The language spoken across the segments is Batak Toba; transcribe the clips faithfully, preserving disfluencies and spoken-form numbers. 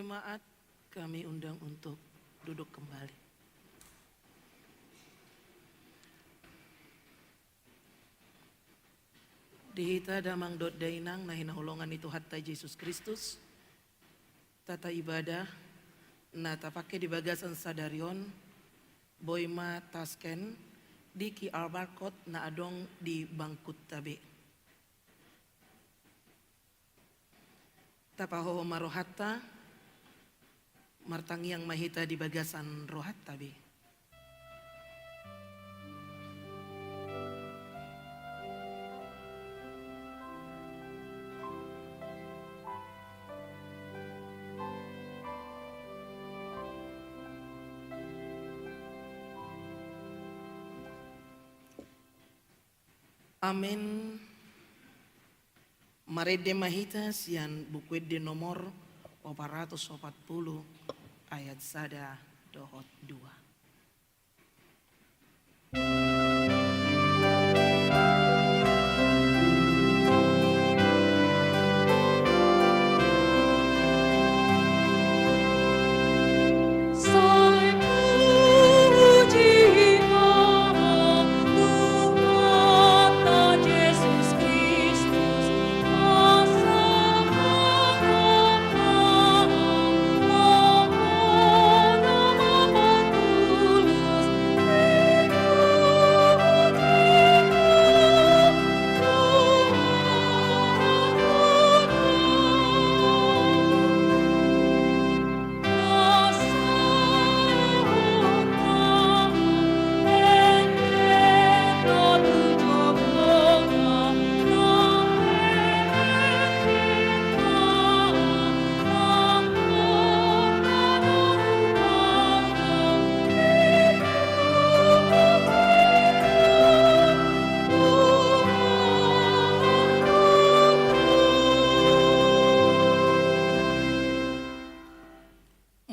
Jemaat, kami undang untuk duduk kembali. Di hita damang dohot dainang na hinaholongan ni Tuhanta Jesus Kristus, tata ibadah na tapake di bagasan sadari on boi ma tasken di Q R barcode na adong di bangkunta be. Tapahohom ma rohanta, martangiang ma hita di bagasan rohanta be. Amen. Marende ma hita sian Buku Ende nomor opat ratus opat puluh, ayat sada dohot dua.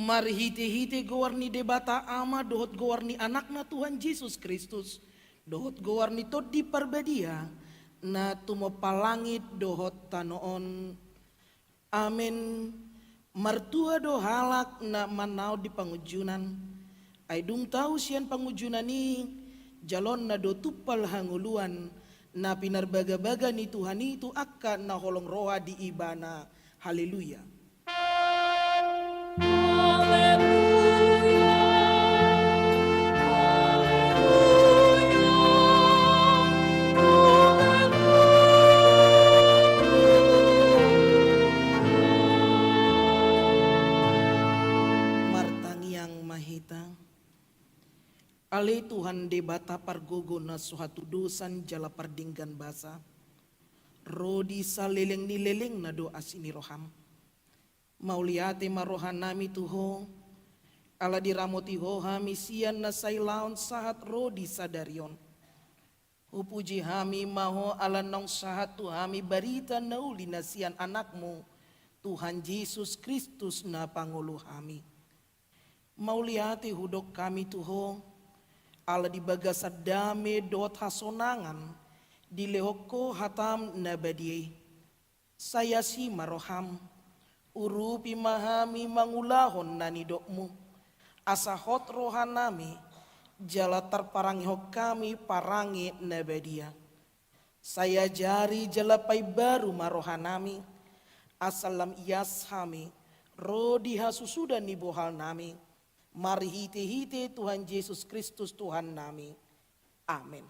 Marhitehite goar ni Debata Ama dohot goar ni Anakna Tuhan Jesus Kristus dohot goar ni Tondi Parbadia na tumompa langit dohot tano on. Amen. Martua do halak na manaon di pangunjunan, ai dung tau sian pangunjunan i, jaloonna do tumpal hangoluan na pinarbagabaga ni Tuhan i tu angka na holong roha di Ibana. Haleluya. Haleluya, haleluya, haleluya. Martangiang ma hita. Ale Tuhan Debata pargogo na so hatudosan jala pardenggan basa, ro di saleleng ni lelengna do asi ni roham. Mauliate ma rohanami tu Ho, ala diramoti Ho hami sian na sailaon sahat ro di sadari on. Hupuji hami ma Ho ala naung sahat tu hami barita na uli na sian Anakmu, Tuhan Jesus Kristus na pangolu hami. Mauliate hudok hami tu Ho, ala di bagasan dame dohot hasonangan dilehon Ho hatam na badia i. Sai asi ma roham, urupi ma hami mangulahon na nidokmu, asa hot rohanami, jala tarparangehon hami parange na badia. Sai ajari jala paimbaru ma rohanami, asa lam ias hami, ro di hasusudan ni bohalnami, marhitehite Tuhan Jesus Kristus Tuhannami. Amen.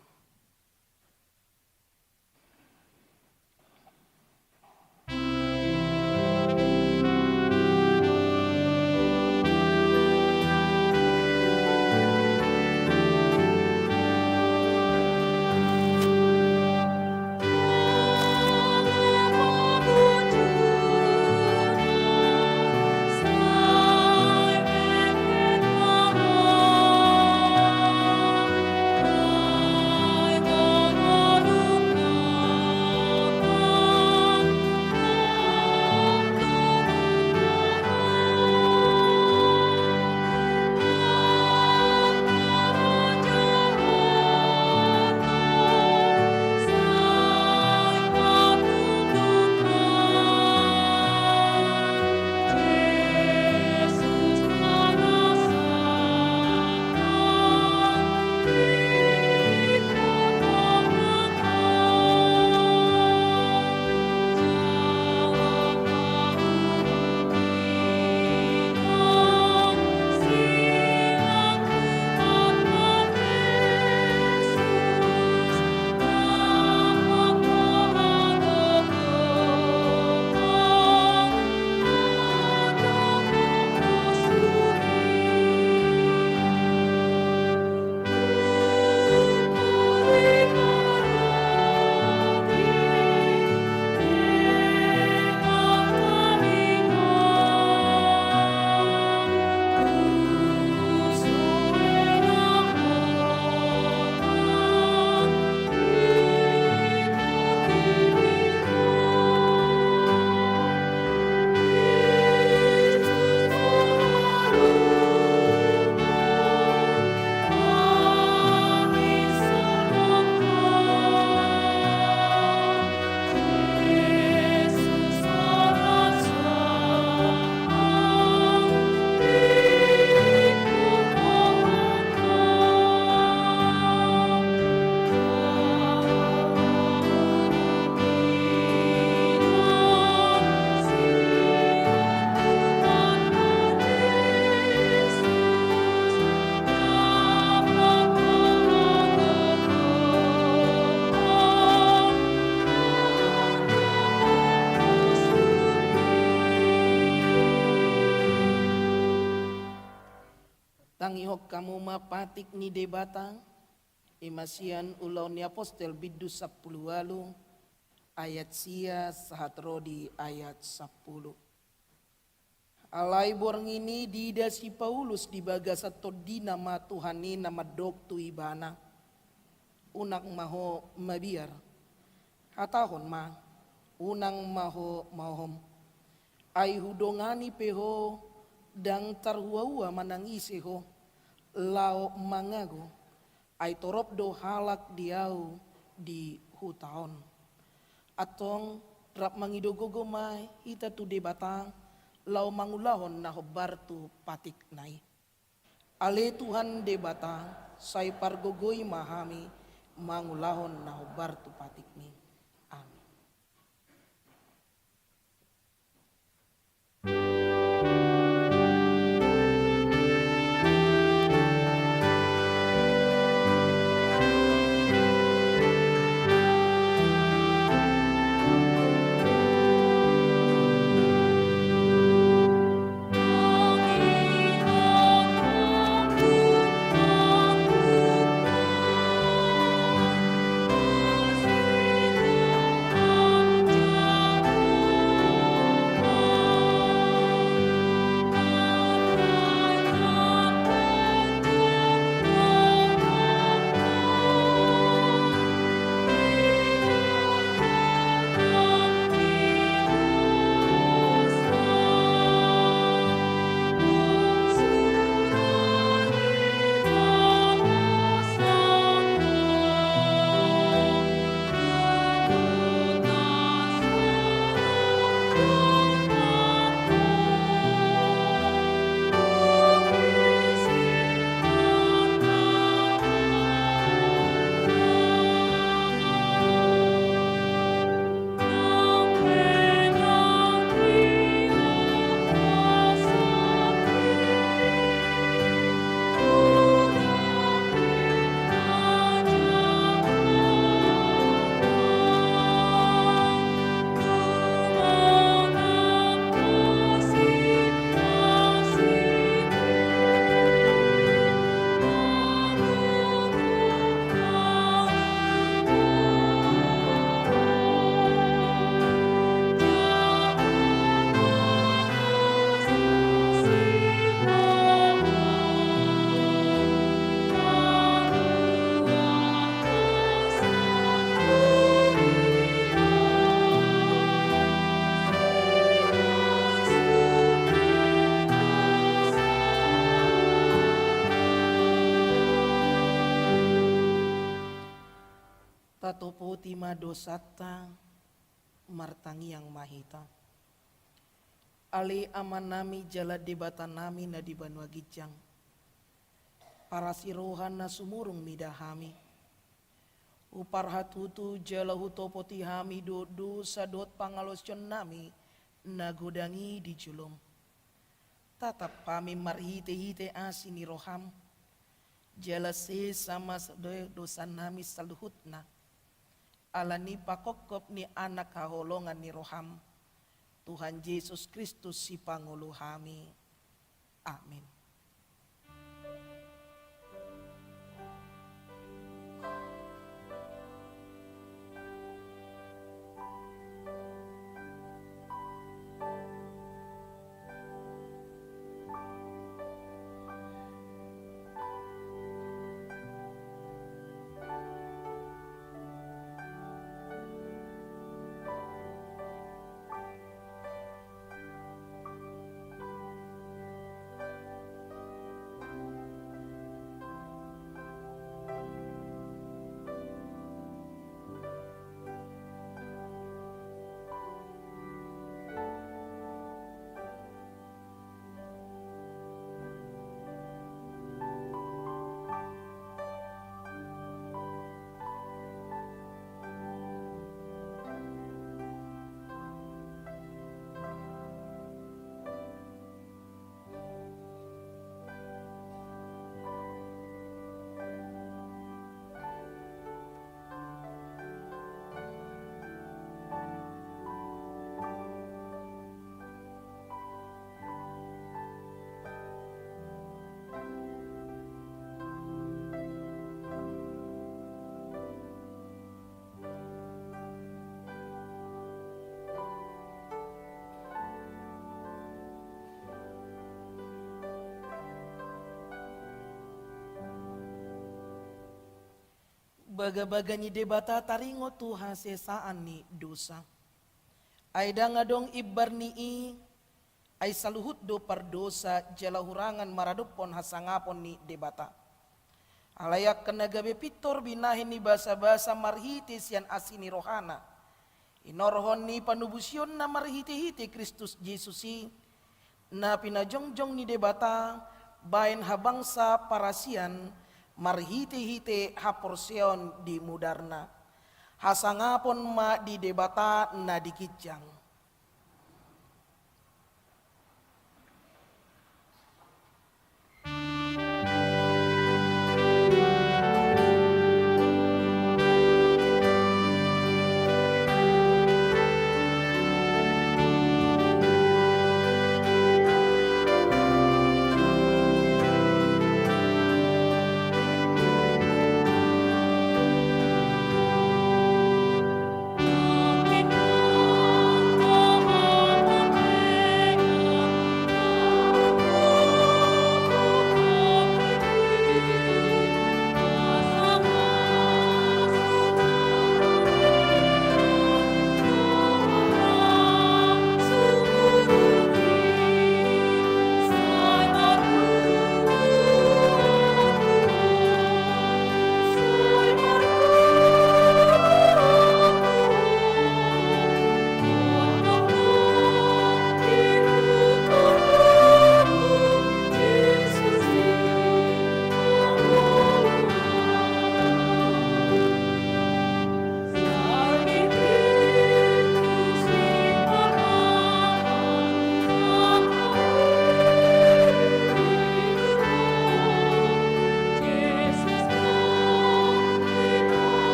Tangihon hamu ma patik ni Debata, i ma sian Ulaon ni Apostel bindu sampulu ualu, ayat sia sahat ro di ayat sampulu. Alai borngin i diida si Paulus di bagasan tondina ma Tuhan i na mandok tu ibana: Unang ma ho mabiar. Hatahon ma: Unang ma ho maohom. Ai hudongani pe ho, ndang tarhuahua manang ise ho, laho mangago. Ai torop do halak di ahu di huta on. Antong rap mangido gogo ma hita tu Debata, laho mangulahon na hombar tu patikna i. Ale Tuhan Debata, sai pargogoi ma hami mangulahon na hombar tu patikmi. Amin. Tatopoti ma dosanta, martangiang ma hita. Ale Amanami jala Debatanami na di banua ginjang, parasi roha na sumurung mida hami. Huparhatutu jala hutopoti hami do dosa dohot pangalaosionnami na godang i di jolom. Tatap hami marhitehite asi ni roham, jala sesa ma do-, dosanami saluhutna. Ala ni pahophop ni Anak haholongan ni roham, Tuhan Jesus Kristus Sipangolu hami. Amin. Bagabaga ni Debata taringot tu hasesaan ni dosa. Ai ndang adong imbar ni i, ai saluhut do pardosa jala hurangan maradophon hasangapon ni Debata. Alai angka na gabe pintor binahen ni basabasa marhite sian asi ni rohana, inorhon ni panubusionna marhitehite Kristus Jesus i, na pinajongjong ni Debata bahen habangsa parasian marhitehite haporseaon di mudarna. Hasangapon ma di Debata na di ginjang.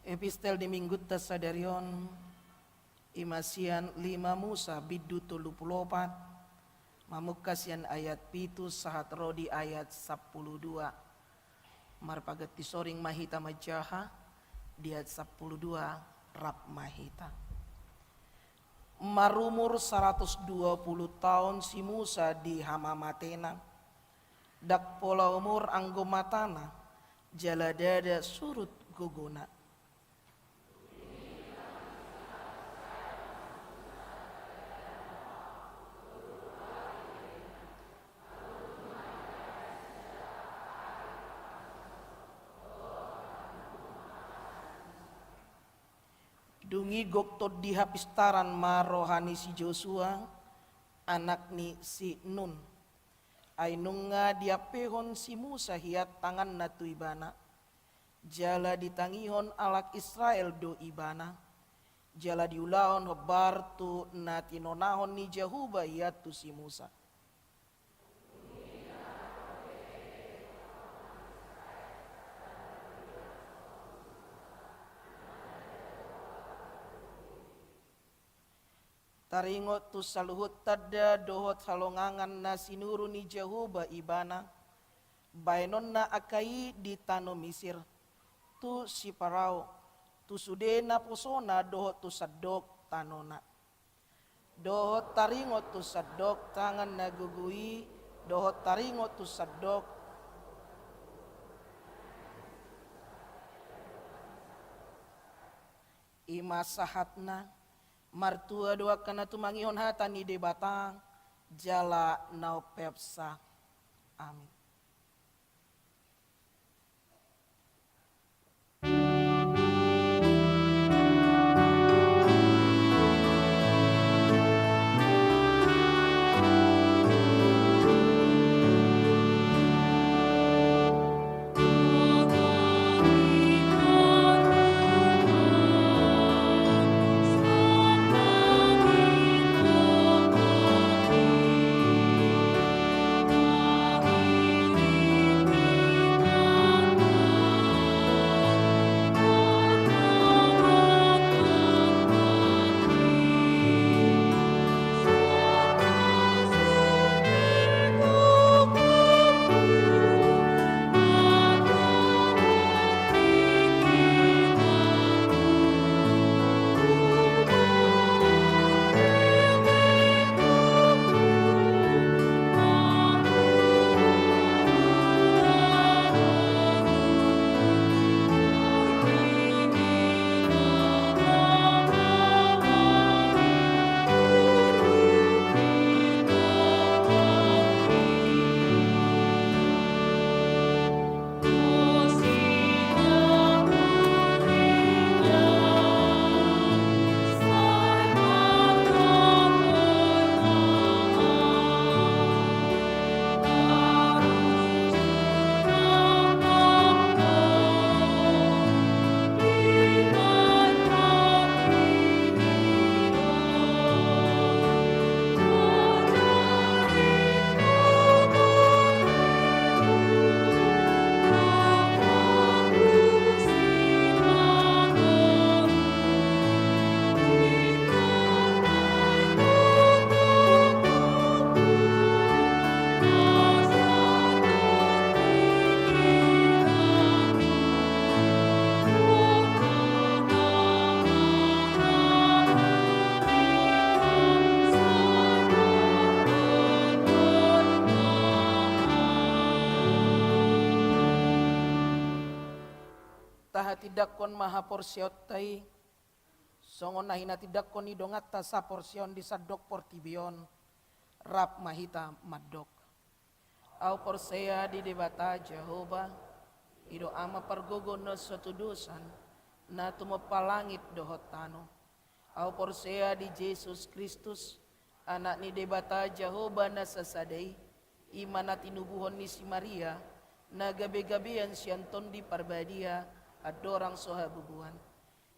Epistel di minggunta sadari on, i ma sian lima Musa bindu tolu pulu opat, mamungka sian ayat pitu sahat ro di ayat sampulu dua. Marpaganti soring ma hita manjaha, di ayat sampulu dua rap ma hita. Marumur saratus dua pulu taon si Musa di hamamatena, ndang pola umur anggo matana, jala ndada surut gogona. Dung i gok tondi hapistaran ma roha ni si Josua, anak ni si Nun. Ai nunga diampehon si Musa hian tanganna tu ibana, jala ditangihon halak Israel do ibana, jala diulahon hombar tu na tinonahon ni Jahowa hian tu si Musa. Taringot tu saluhut tanda dohot halongangan na sinuru ni Jahowa ibana, bahenonna angka i di tano Misir, tu si Parao, tu sude naposona dohot tu sandok tanona. Dohot taringot tu sandok tangan na gogo i, dohot taringot tu sandok. I ma sahatna. Martua do angka na tumangihon hata ni Debata, jala na umpeopsa. Amin. Tindanghon ma haporseaonta i, songon na hinatindanghon ni donganta saporseaon di sandok portibi on. Rap ma hita mandok. Ahu porsea di Debata Jahowa, i do Ama pargogo na so hatudosan, na tumompa langit dohot tano. Ahu porsea di Jesus Kristus, Anak ni Debata Jahowa na sasada i, i ma na tinubuhon ni si Maria, na gabe-gabean sian Tondi Parbadia, andorang so habubuhan.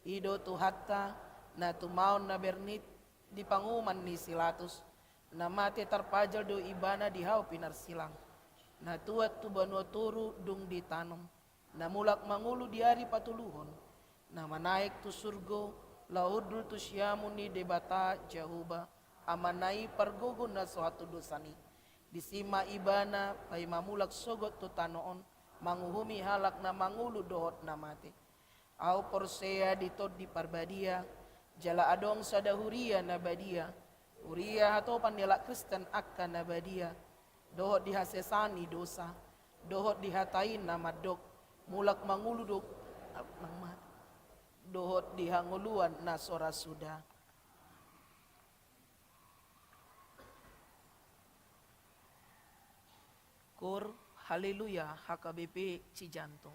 I do Tuhanta, na tumaon na bernit di panguhuman ni si Latus, na mate tarpajal do ibana di hau pinarsilang, na tuat tu banua toru dung ditanom, na mulak mangolu di ari patoluhon, na manaek tu surgo, laho hundul tu siamun ni Debata Jahowa, Amana i pargogo na so hatudosan i. Disi ma ibana paima mulak sogot tu tano on, manguhumi halak na mangolu dohot na mate. Ahu porsea di Tondi Parbadia, jala adong sada huria na badia, huria hatopan ni halak Kristen angka na badia, dohot di hasesaan ni dosa, dohot di hata i na mandok, mulak mangolu do, dohot di hangoluan na so ra suda. Koor, Haleluya, H K B P Cijantung.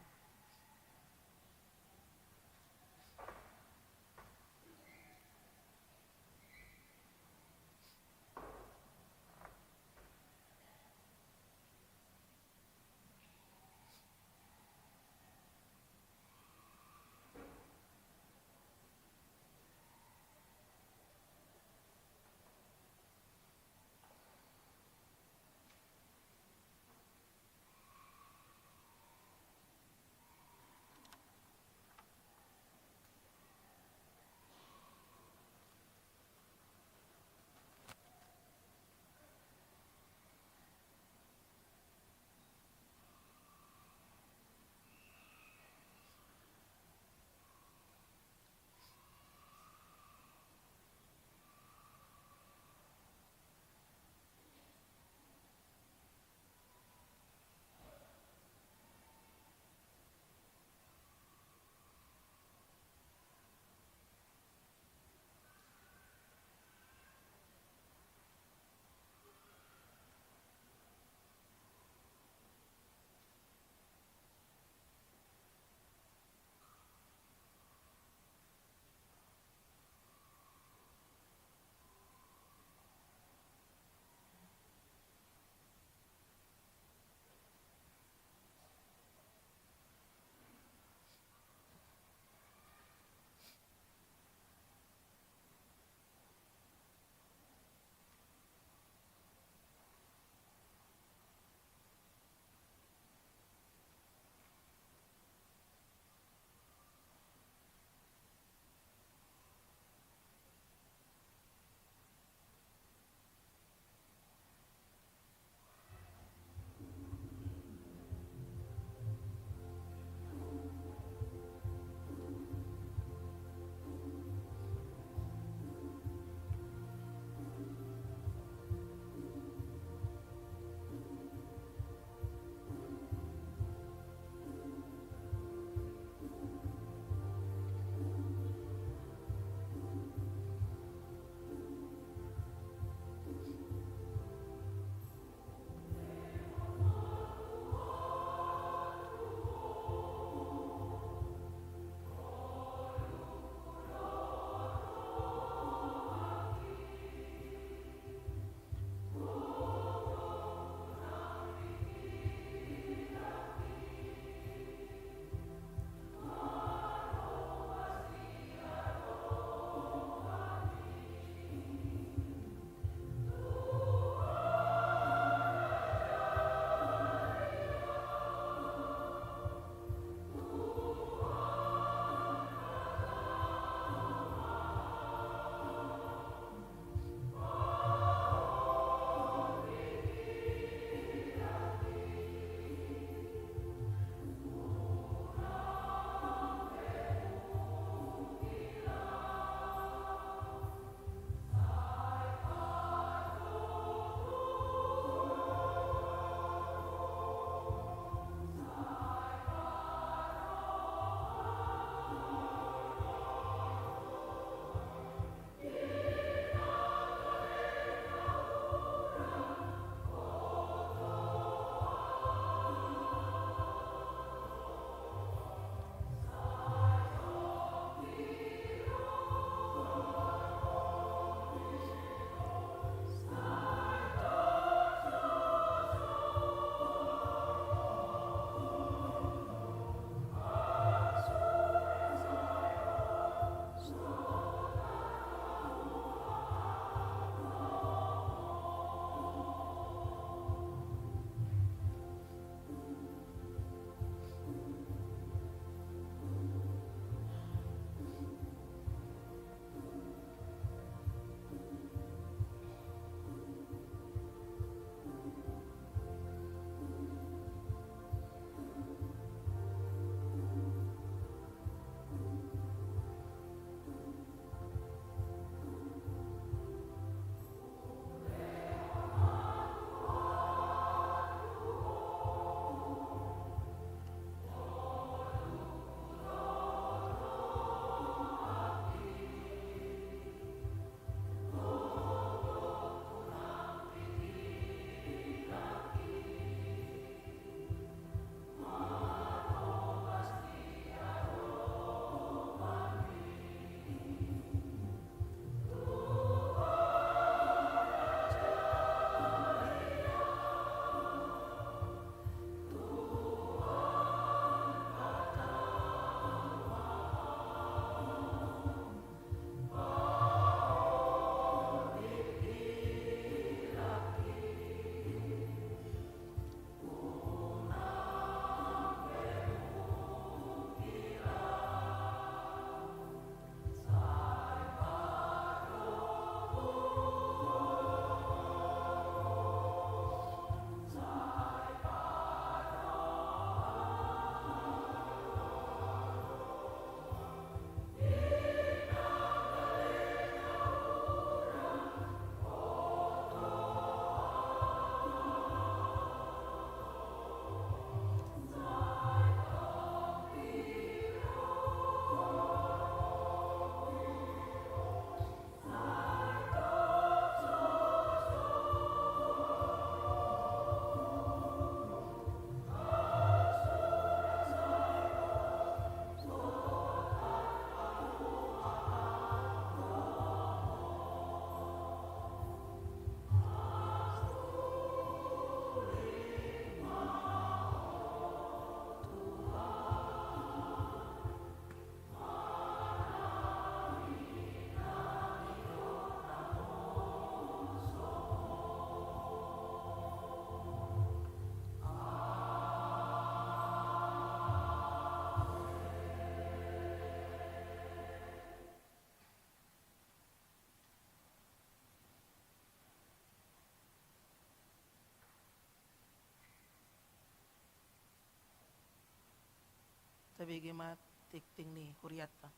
Tabege ma tingting ni hurianta.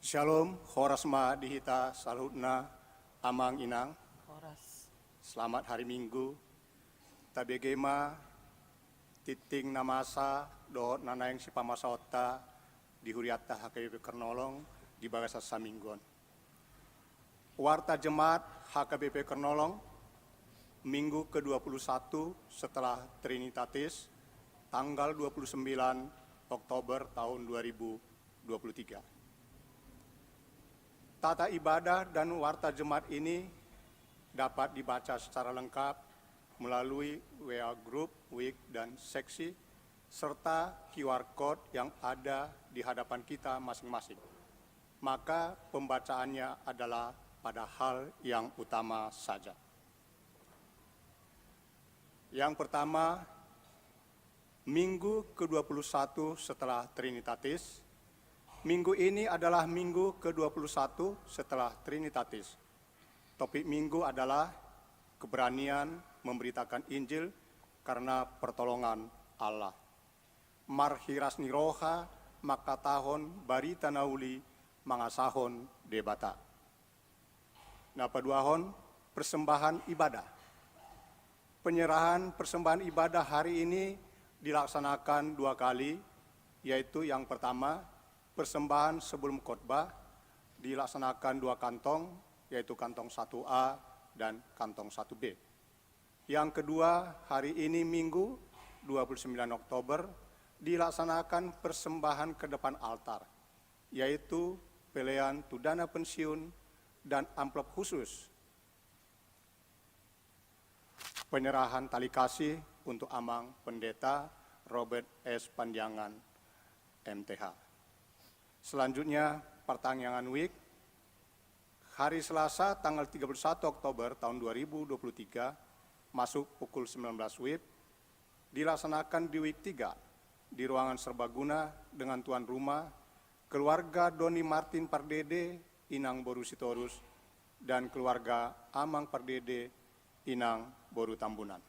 Syalom, horas ma di hita saluhutna, amang inang. Horas. Selamat hari Minggu. Tabege ma tingting na masa dohot na naeng sipamasaonta di hurianta H K B P Kernolong di bagasan saminggu on. Warta Jemaat H K B P Kernolong, Minggu kedua puluh satu setelah Trinitatis, tanggal dua puluh sembilan Oktober tahun dua ribu dua puluh tiga. Tata ibadah dan warta Jemaat ini dapat dibaca secara lengkap melalui W A group, wik, dan seksi, serta Q R code yang ada di hadapan kita masing-masing. Maka pembacaannya adalah pada hal yang utama saja. Yang pertama, Minggu kedua puluh satu setelah Trinitatis. Minggu ini adalah Minggu kedua puluh satu setelah Trinitatis. Topik Minggu adalah keberanian memberitakan Injil karena pertolongan Allah. Marhiras ni roha mangkatahon barita na uli mangasahon Debata. Na paduahon, persembahan ibadah. Penyerahan persembahan ibadah hari ini dilaksanakan dua kali, yaitu yang pertama, persembahan sebelum khotbah dilaksanakan dua kantong, yaitu kantong satu A dan kantong satu B. Yang kedua, hari ini Minggu, dua puluh sembilan Oktober, dilaksanakan persembahan ke depan altar, yaitu pelean tu dana pensiun dan amplop khusus penyerahan tali kasih untuk Amang Pendeta Robert S Pandiangan, M T H. Selanjutnya, partangiangan wik. Hari Selasa, tanggal tiga puluh satu Oktober tahun dua ribu dua puluh tiga, masuk pukul sembilan belas wib, dilaksanakan di wik tiga, di ruangan serbaguna dengan tuan rumah, keluarga Doni Martin Pardede, Inang Boru Sitorus, dan keluarga Amang Pardede, Inang Boru Tambunan.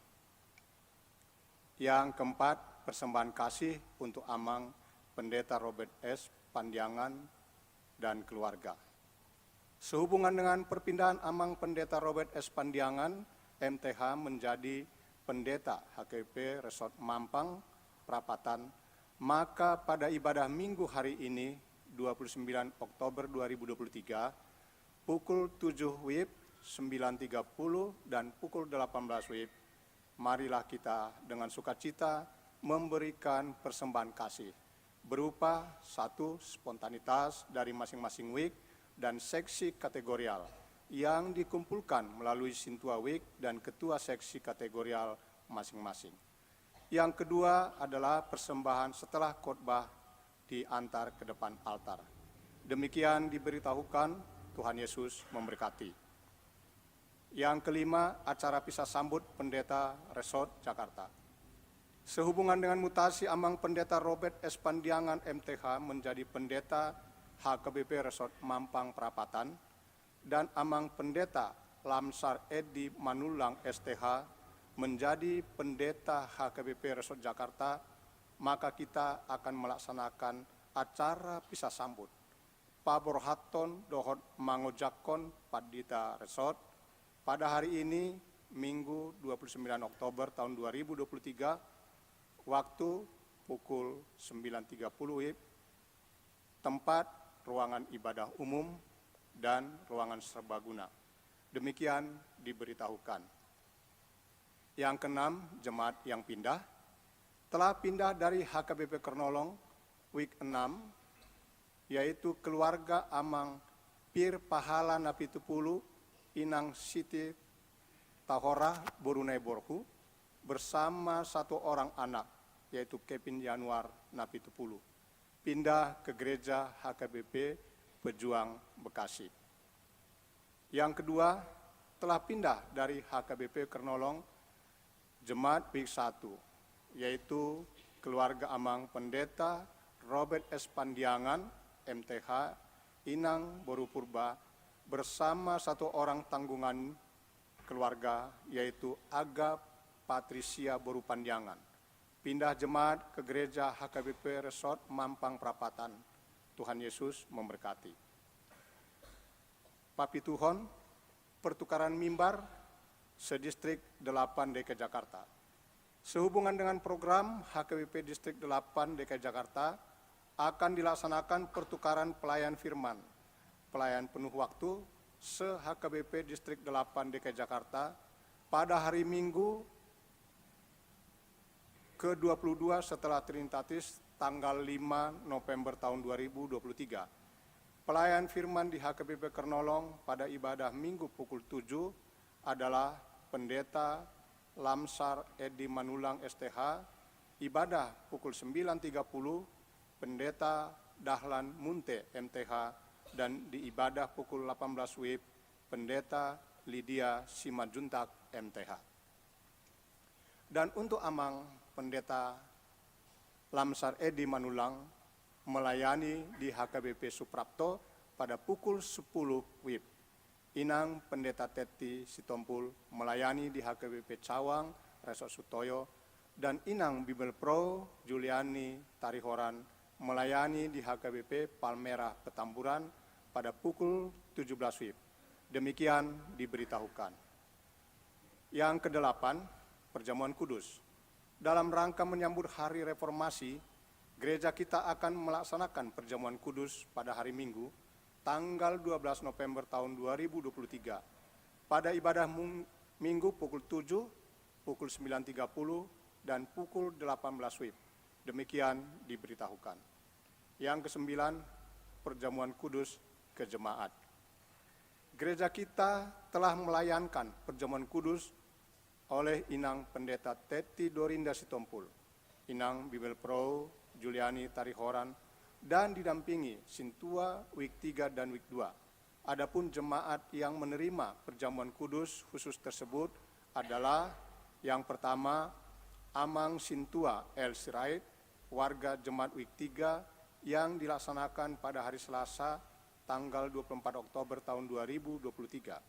Yang keempat, persembahan kasih untuk Amang Pendeta Robert S Pandiangan dan keluarga. Sehubungan dengan perpindahan Amang Pendeta Robert S Pandiangan, M T H, menjadi Pendeta H K B P Resort Mampang Prapatan, maka pada ibadah Minggu hari ini, dua puluh sembilan Oktober dua ribu dua puluh tiga, pukul tujuh wib, sembilan tiga puluh, dan pukul delapan belas wib, marilah kita dengan sukacita memberikan persembahan kasih berupa, satu, spontanitas dari masing-masing wik dan seksi kategorial yang dikumpulkan melalui sintua wik dan ketua seksi kategorial masing-masing. Yang kedua adalah persembahan setelah khotbah diantar ke depan altar. Demikian diberitahukan, Tuhan Yesus memberkati. Yang kelima, acara pisah sambut Pendeta Resort Jakarta. Sehubungan dengan mutasi Amang Pendeta Robert S Pandiangan, M T H, menjadi Pendeta H K B P Resort Mampang Prapatan, dan Amang Pendeta Lamsar Edi Manullang, S T H, menjadi Pendeta H K B P Resort Jakarta, maka kita akan melaksanakan acara pisah sambut, paborhathon dohot mangojakhon Pandita Resort pada hari ini, Minggu, dua puluh sembilan Oktober tahun dua ribu dua puluh tiga, waktu pukul sembilan tiga puluh wib, tempat ruangan ibadah umum dan ruangan serbaguna. Demikian diberitahukan. Yang keenam, jemaat yang pindah. Telah pindah dari H K B P Kernolong, wik enam, yaitu keluarga Amang Pir Pahala Napitupulu, Inang Siti Tahora, Boru Naiborhu, bersama satu orang anak, yaitu Kevin Yanuar Napitupulu, pindah ke Gereja H K B P Pejuang Bekasi. Yang kedua, telah pindah dari H K B P Kernolong Jemaat Wik satu, yaitu keluarga Amang Pendeta Robert S Pandiangan, M T H, Inang Boru Purba, bersama satu orang tanggungan keluarga, yaitu Aga Patrisia Boru Pandiangan, pindah jemaat ke Gereja H K B P Resort Mampang Prapatan. Tuhan Yesus memberkati. Papituhon, pertukaran mimbar se-Distrik delapan D K I Jakarta. Sehubungan dengan program, H K B P Distrik delapan D K I Jakarta akan dilaksanakan pertukaran pelayan firman, pelayan penuh waktu se-H K B P Distrik delapan D K I Jakarta pada hari Minggu ke dua puluh dua setelah Trinitatis, tanggal lima November tahun dua ribu dua puluh tiga. Pelayan firman di H K B P Kernolong pada ibadah Minggu pukul tujuh adalah Pendeta Lamsar Edi Manulang, S T H, ibadah pukul sembilan tiga puluh, Pendeta Dahlan Munte, M T H, dan di ibadah pukul delapan belas W I B, Pendeta Lydia Simanjuntak, M T H. Dan untuk Amang Pendeta Lamsar Edi Manulang melayani di H K B P Suprapto pada pukul sepuluh W I B. Inang Pendeta Tetti Sitompul melayani di H K B P Cawang, Resort Sutoyo, dan Inang Bibelvrouw Juliani Tarihoran melayani di H K B P Palmerah Petamburan pada pukul tujuh belas W I B. Demikian diberitahukan. Yang kedelapan, perjamuan kudus. Dalam rangka menyambut Hari Reformasi, gereja kita akan melaksanakan perjamuan kudus pada hari Minggu, tanggal dua belas November tahun dua ribu dua puluh tiga, pada ibadah mung-, Minggu pukul tujuh, pukul sembilan tiga puluh, dan pukul delapan belas W I B. Demikian diberitahukan. Yang kesembilan, perjamuan kudus kejemaat. Gereja kita telah melayankan perjamuan kudus oleh Inang Pendeta Tetti Dorinda Sitompul, Inang Bibelvrouw Juliani Tarihoran, dan didampingi Sintua Wik tiga dan Wik dua. Adapun jemaat yang menerima perjamuan kudus khusus tersebut adalah, yang pertama, Amang Sintua L Sirait, warga Jemaat Wik tiga, yang dilaksanakan pada hari Selasa, tanggal dua puluh empat Oktober tahun dua ribu dua puluh tiga.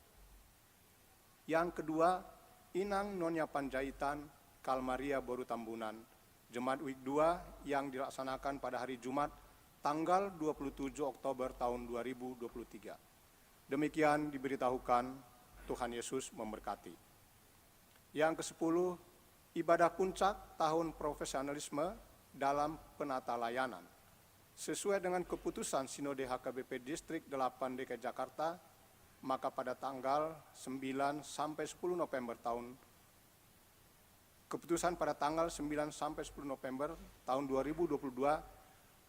Yang kedua, Inang Nonya Panjaitan Kalmaria Boru Tambunan, Jemaat Wik dua, yang dilaksanakan pada hari Jumat, tanggal dua puluh tujuh Oktober tahun dua ribu dua puluh tiga. Demikian diberitahukan. Tuhan Yesus memberkati. Yang kesepuluh, ibadah puncak tahun profesionalisme dalam penata layanan. Sesuai dengan keputusan Sinode H K B P Distrik delapan D K I Jakarta, maka pada tanggal sembilan sampai sepuluh November tahun, keputusan pada tanggal sembilan sampai sepuluh November tahun dua ribu dua puluh dua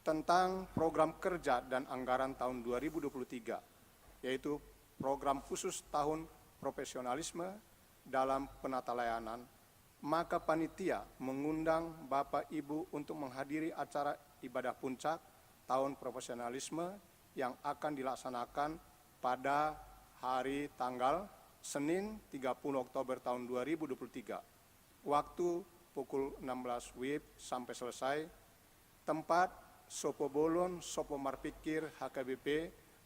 tentang program kerja dan anggaran tahun dua ribu dua puluh tiga, yaitu program khusus tahun profesionalisme dalam penata layanan, maka panitia mengundang Bapak Ibu untuk menghadiri acara ibadah puncak tahun profesionalisme yang akan dilaksanakan pada hari tanggal Senin tiga puluh Oktober tahun dua ribu dua puluh tiga. Waktu pukul enam belas W I B sampai selesai. Tempat, Sopo Bolon, Sopo Marpikir, H K B P,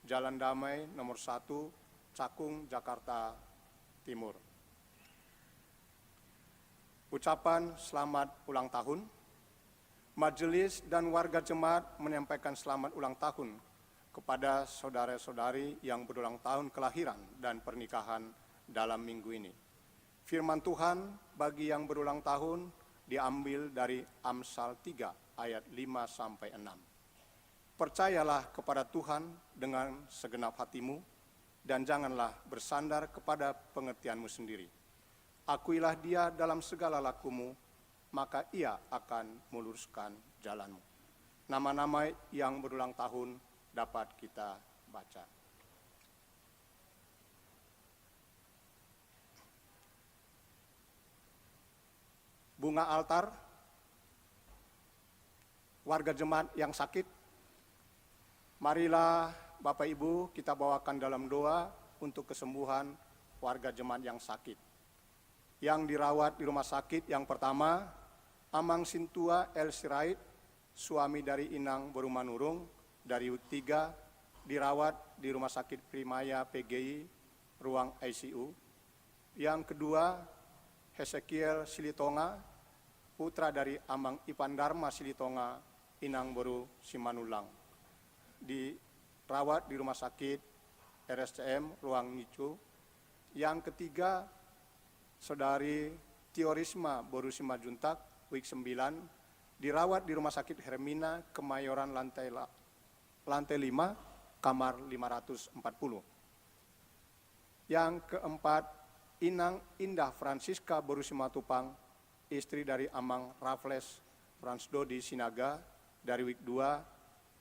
Jalan Damai nomor satu, Cakung, Jakarta Timur. Ucapan selamat ulang tahun. Majelis dan warga jemaat menyampaikan selamat ulang tahun kepada saudara-saudari yang berulang tahun kelahiran dan pernikahan dalam minggu ini. Firman Tuhan bagi yang berulang tahun diambil dari Amsal tiga ayat lima sampai enam. Percayalah kepada Tuhan dengan segenap hatimu, dan janganlah bersandar kepada pengertianmu sendiri. Akuilah Dia dalam segala lakumu, maka Ia akan meluruskan jalanmu. Nama-nama yang berulang tahun dapat kita baca. Bunga altar, warga jemaat yang sakit, marilah Bapak Ibu kita bawakan dalam doa untuk kesembuhan warga jemaat yang sakit. Yang dirawat di rumah sakit yang pertama, Amang Sintua El Sirait, suami dari Inang Boru Manurung, dari Wik tiga, dirawat di Rumah Sakit Primaya P G I, ruang I C U. Yang kedua, Hesekiel Silitonga, putra dari Amang Ipan Darma Silitonga, Inang Boru Simanullang, dirawat di Rumah Sakit R S C M, ruang nicu. Yang ketiga, Saudari Tio Risma Boru Simanjuntak, Wik sembilan, dirawat di Rumah Sakit Hermina, Kemayoran, lantai la-, lantai lima, kamar lima ratus empat puluh. Yang keempat, Inang Indah Francisca Boru Simatupang, istri dari Amang Raffles Fransdodi Sinaga, dari Wik dua,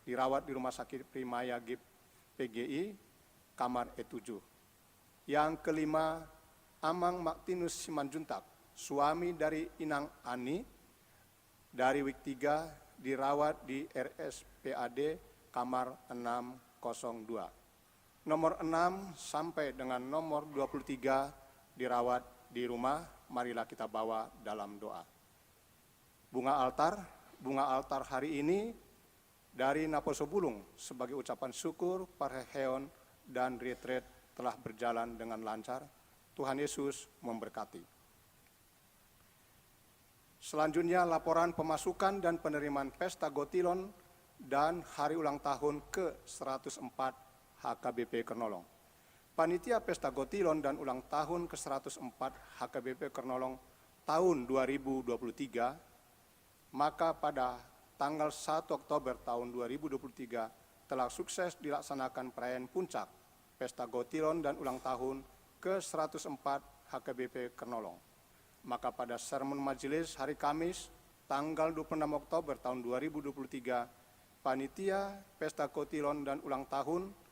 dirawat di Rumah Sakit Primaya G P G I, kamar E tujuh. Yang kelima, Amang Maktinus Simanjuntak, suami dari Inang Ani, dari Wik tiga, dirawat di R S P A D kamar enam kosong dua. Nomor enam sampai dengan nomor dua puluh tiga dirawat di rumah, marilah kita bawa dalam doa. Bunga altar, bunga altar hari ini dari Naposo Bulung sebagai ucapan syukur, parheheon, dan retret telah berjalan dengan lancar. Tuhan Yesus memberkati. Selanjutnya, laporan pemasukan dan penerimaan Pesta Gotilon dan hari ulang tahun ke seratus empat H K B P Kernolong. Panitia Pesta Gotilon dan ulang tahun ke seratus empat H K B P Kernolong tahun dua ribu dua puluh tiga, maka pada tanggal satu Oktober tahun dua ribu dua puluh tiga telah sukses dilaksanakan perayaan puncak Pesta Gotilon dan ulang tahun ke seratus empat H K B P Kernolong. Maka pada sermon majelis hari Kamis, tanggal dua puluh enam Oktober tahun dua ribu dua puluh tiga, panitia Pesta Gotilon dan ulang tahun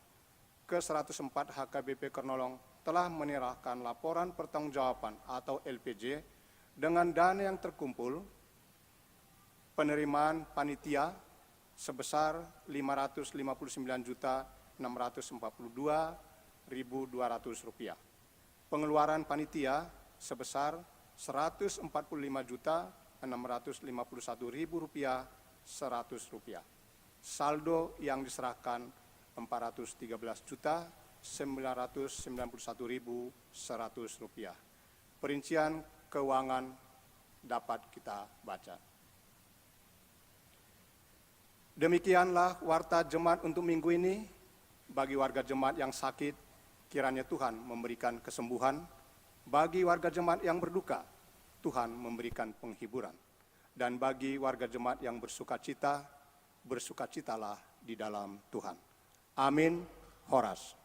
ke seratus empat H K B P Kernolong telah menyerahkan laporan pertanggungjawaban atau L P J dengan dana yang terkumpul, penerimaan panitia sebesar lima ratus lima puluh sembilan juta enam ratus empat puluh dua ribu dua ratus rupiah. Pengeluaran panitia sebesar seratus empat puluh lima juta enam ratus lima puluh satu ribu rupiah seratus rupiah. Saldo yang diserahkan empat ratus tiga belas juta sembilan ratus sembilan puluh satu ribu seratus rupiah. Perincian keuangan dapat kita baca. Demikianlah warta jemaat untuk minggu ini. Bagi warga jemaat yang sakit, kiranya Tuhan memberikan kesembuhan. Bagi warga jemaat yang berduka, Tuhan memberikan penghiburan. Dan bagi warga jemaat yang bersukacita, bersukacitalah di dalam Tuhan. Amin. Horas.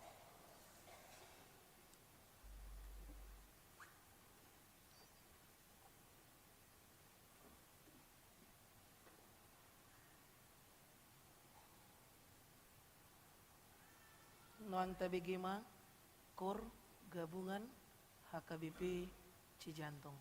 Nuaeng tabege ma KOR gabungan H K B P Cijantung.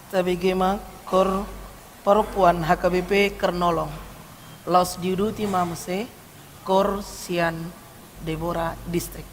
Tabege ma koor parompuan H K B P Kernolong. Laos diuduti ma muse koor sian Deborah Distrik.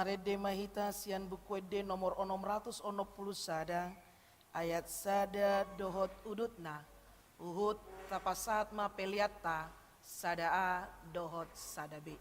Tarende ma hita sian Buku Ende nomor onom ratus onom pulu sada, ayat sada dohot udutna. Huhut tapasahat ma peleanta sada A dohot sada B.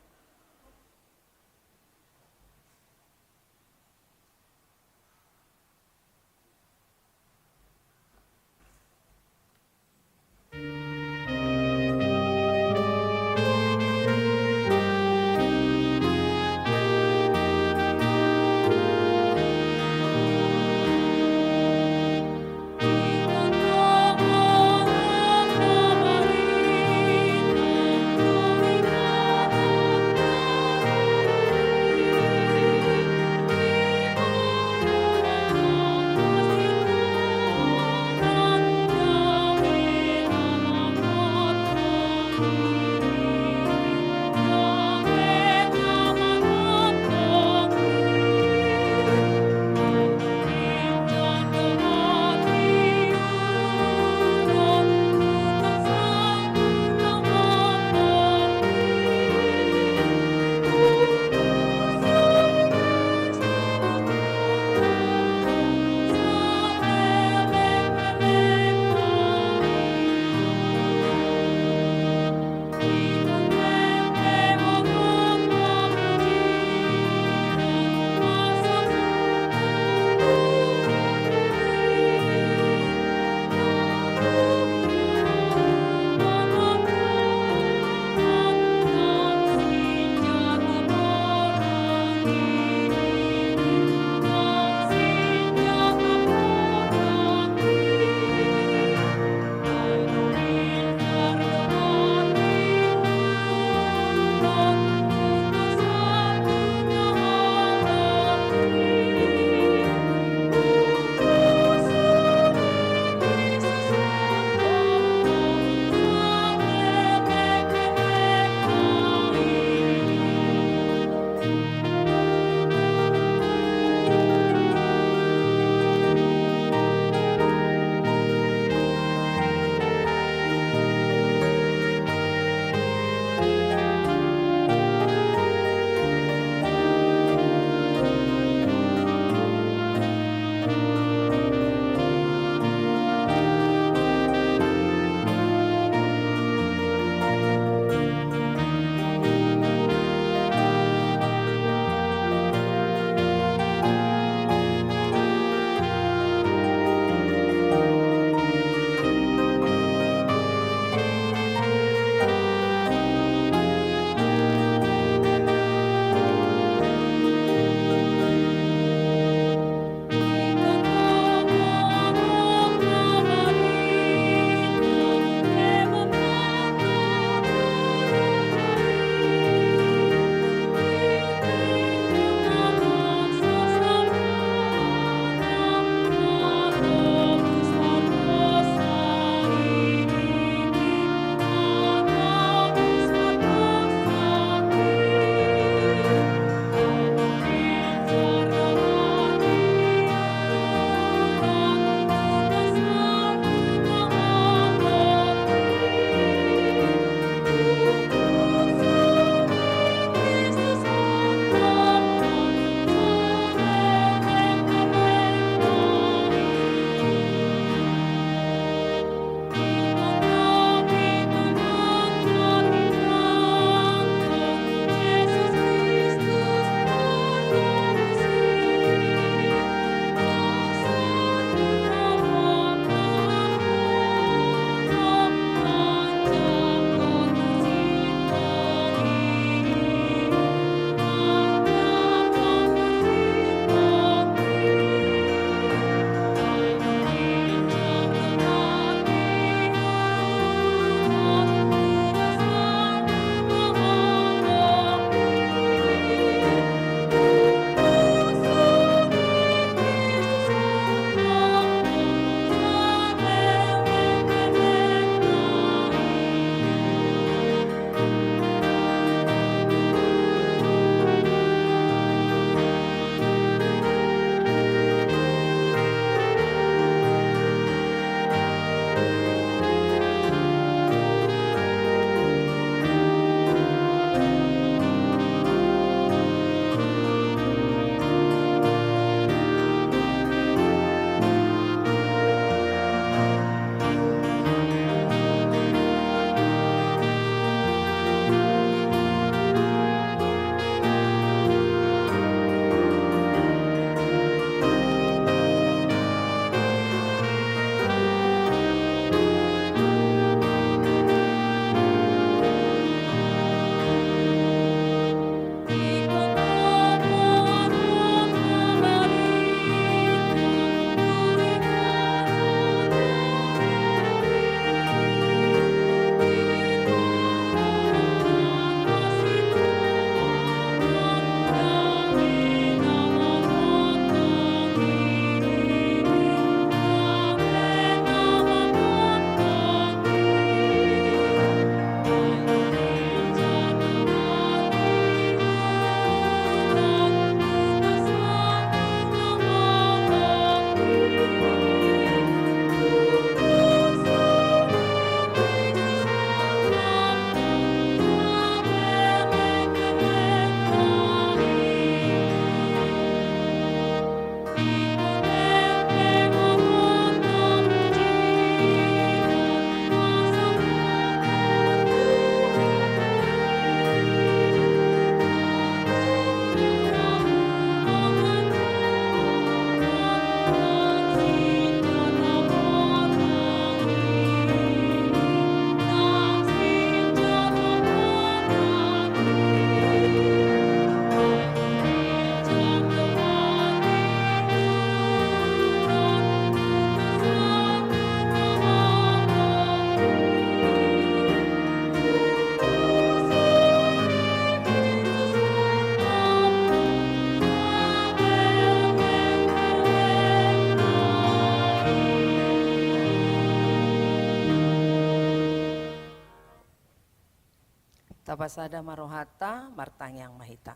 Tapasada ma rohanta, martangiang ma hita.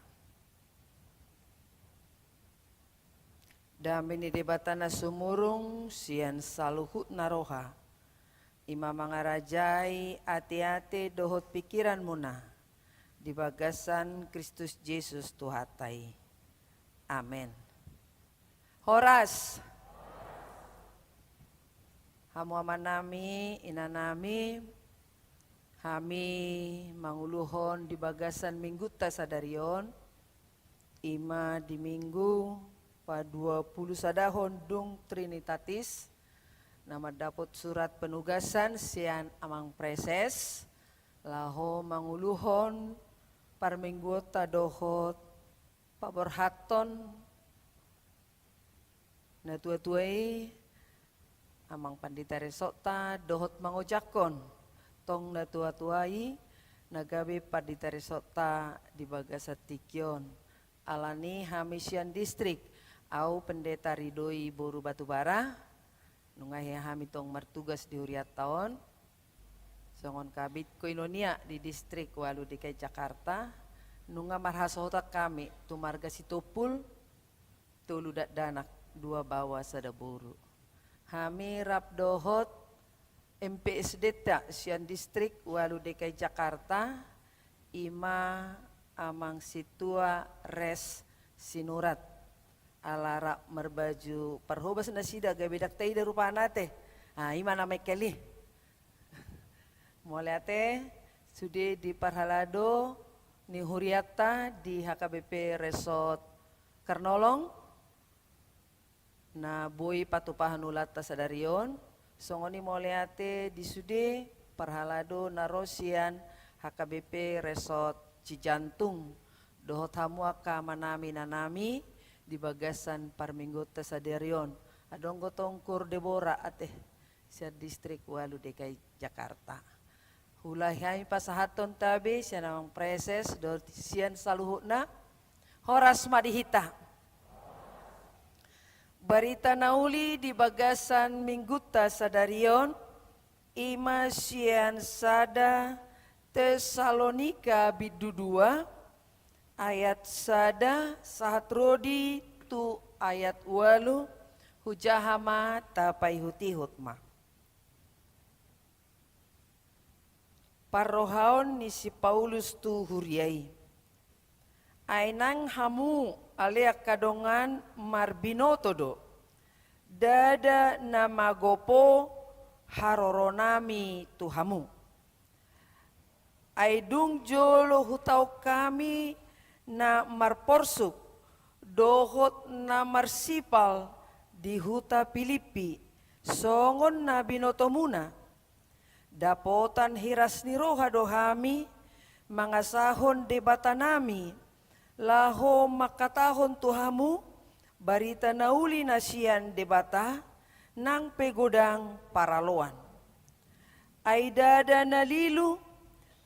Dame ni Debata na sumurung sian saluhutna roha, i ma mangarajai ateate dohot pingkiranmuna di bagasan Kristus Jesus Tuhanta i. Amen. Horas. Hamu amanami, inanami, hami manguluhon di bagasan Minggunta sadari on, i ma di Minggu paduapulusadahon dung Trinitatis, na mandapot surat penugasan sian Amang Praeses, laho manguluhon parmingguonta dohot paborhathon natuatua i, Amang Pandita Resokta, dohot mangojakhon tong natuatua i, na gabe Pandita Resokta di bagasan tingki on. Alani hami sian distrik, au Pendeta Ridoi boru Batubara, nunga hea hami tong martugas di hurianta on. Songon Kabid Koinonia di Distrik Ualu D K I Jakarta, nunga marhasohotan hami tu marga Sitompul, tolu dakdanak, dua baoa sada boru. Hami rap dohot M P S D-ta sian Distrik Ualu D K I Jakarta, i ma Amang Sintua Res Sinurat. Ala rap marbaju parhobas nasida, gabe ndang taida rupana ate. Ah, i ma na mengkel i. Mauliate, sude di parhalado ni hurianta di H K B P Resort Karnolong, na boi patupaon ulaonta sadari on, songon i mauliate di sude parhalado na ro sian H K B P Resort Cijantung, dohot hamu angka amanami inanami di bagasan parmingguonta sadari on. Adong do tong Kur Debora ate, sian Distrik Ualu D K I Jakarta. Huulahon hami pasahathon tabe sian Amang Praeses dohot sian saluhutna. Horas ma di hita. Barita na uli di bagasan Minggunta sadari on, i ma sian sada Tesalonika bindu dua, ayat sada sahat ro di tu ayat ualu. Hujaha ma, tapaihutihut ma. Parrohaon ni si Paulus tu huria i. Ai nang hamu, ale angka dongan, marbinoto do, ndada na magopo haroronami tu hamu. Ai dung jolo hutaon hami na marporsuk dohot na marsipal di huta Pilippi, songon na binotomuna. Dapotan hiras ni roha do hami mangasahon Debatanami, laho mangkatahon tu hamu barita na uli na sian Debata, nang pe godang paraloan. Ai ndada na lilu,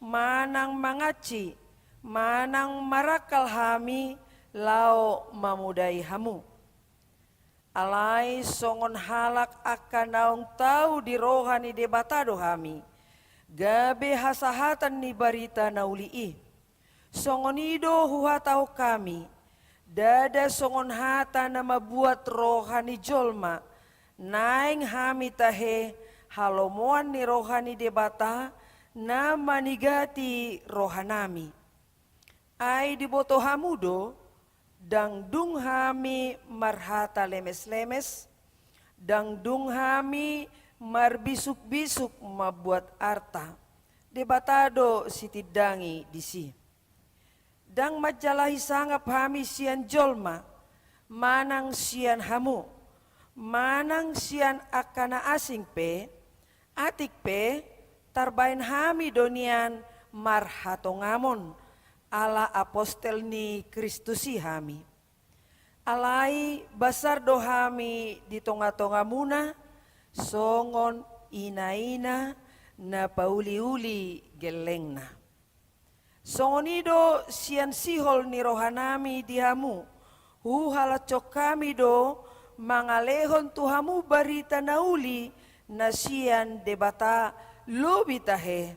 manang mangansi, manang marangkal hami laho mamodai hamu. Alai songon halak angka naung tau di roha ni Debata do hami, gabe hasahatan ni barita na uli i. Songon i do huhatahon hami, ndada songon hata na mambuat roha ni jolma, naeng hami tahe halomoan ni roha ni Debata na manigati rohanami. Ai diboto hamu do, ndang dung hami marhata lemeslemes, ndang dung hami marbisukbisuk mambuat arta. Debata do sitindangi disi. Ndang manjalahi sangap hami sian jolma, manang sian hamu, manang sian angka na asing pe, atik pe tarbahen hami do nian marhatongamon, ala apostel ni Kristus i hami. Alai basar do hami di tongatongamuna, songon inaina na pauliuli gellengna. Songon i do sian sihol ni rohanami di hamu, huhalashon hami do mangalehon tu hamu barita na uli na sian Debata lobi tahe,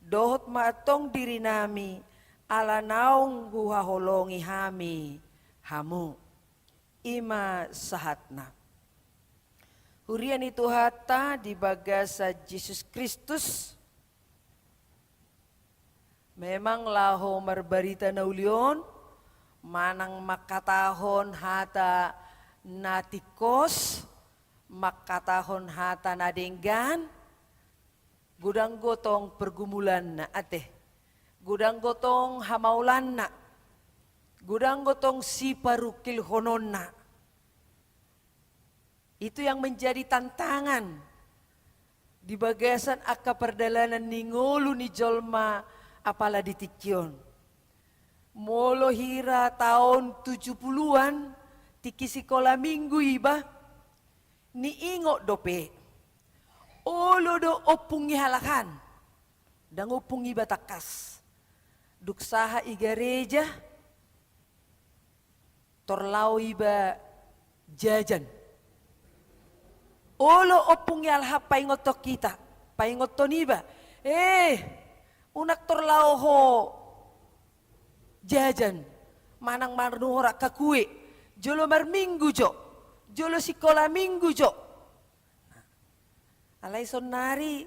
dohot ma antong dirinami, ala naung huhaholongi hami hamu. I ma sahatna. Huria ni Tuhanta di bagasan Jesus Kristus, memang laho marbarita na uli on, manang mangkatahon hata na tingkos, mangkatahon hata na denggan, godang do tong pergumulanna, ate. Godang do tong hamaulanna. Godang do tong siparungkilhononna. Itu yang menjadi tantangan di bagasan angka pardalanan ni ngolu ni jolma apala di tingki on. Molo hira taon tujuh puluhan, tingki sikola minggu iba, niingot dope. Olo do ompung ni halak an. Ndang ompung iba tangkas. Dung sahat i gareja, tor laho iba jajan. Olo ompung ni halak an paingothon hita, paingothon iba. Eh, unang tor laho ho jajan. Manang marnuhor angka kue. Jolo marminggu jo. Jolo sikola minggu jo. Alai saonnari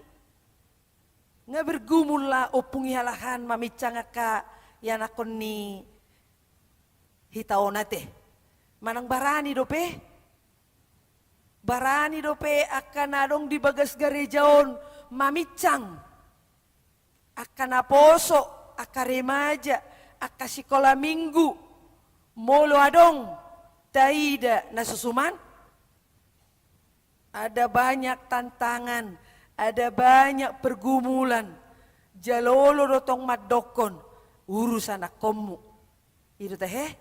nga bergumul la ompung ni halak an maminsang angka ianakhon ni hita on, ate. Manang barani dope. Barani dope angka na adong di bagas gareja on maminsang. Angka naposo, angka remaja, angka sikola minggu. Molo adong taida na so suman. Ada banyak tantangan, ada banyak pergumulan. Jala olo do tong mandokkon, urus anakkonmu. I do tahe?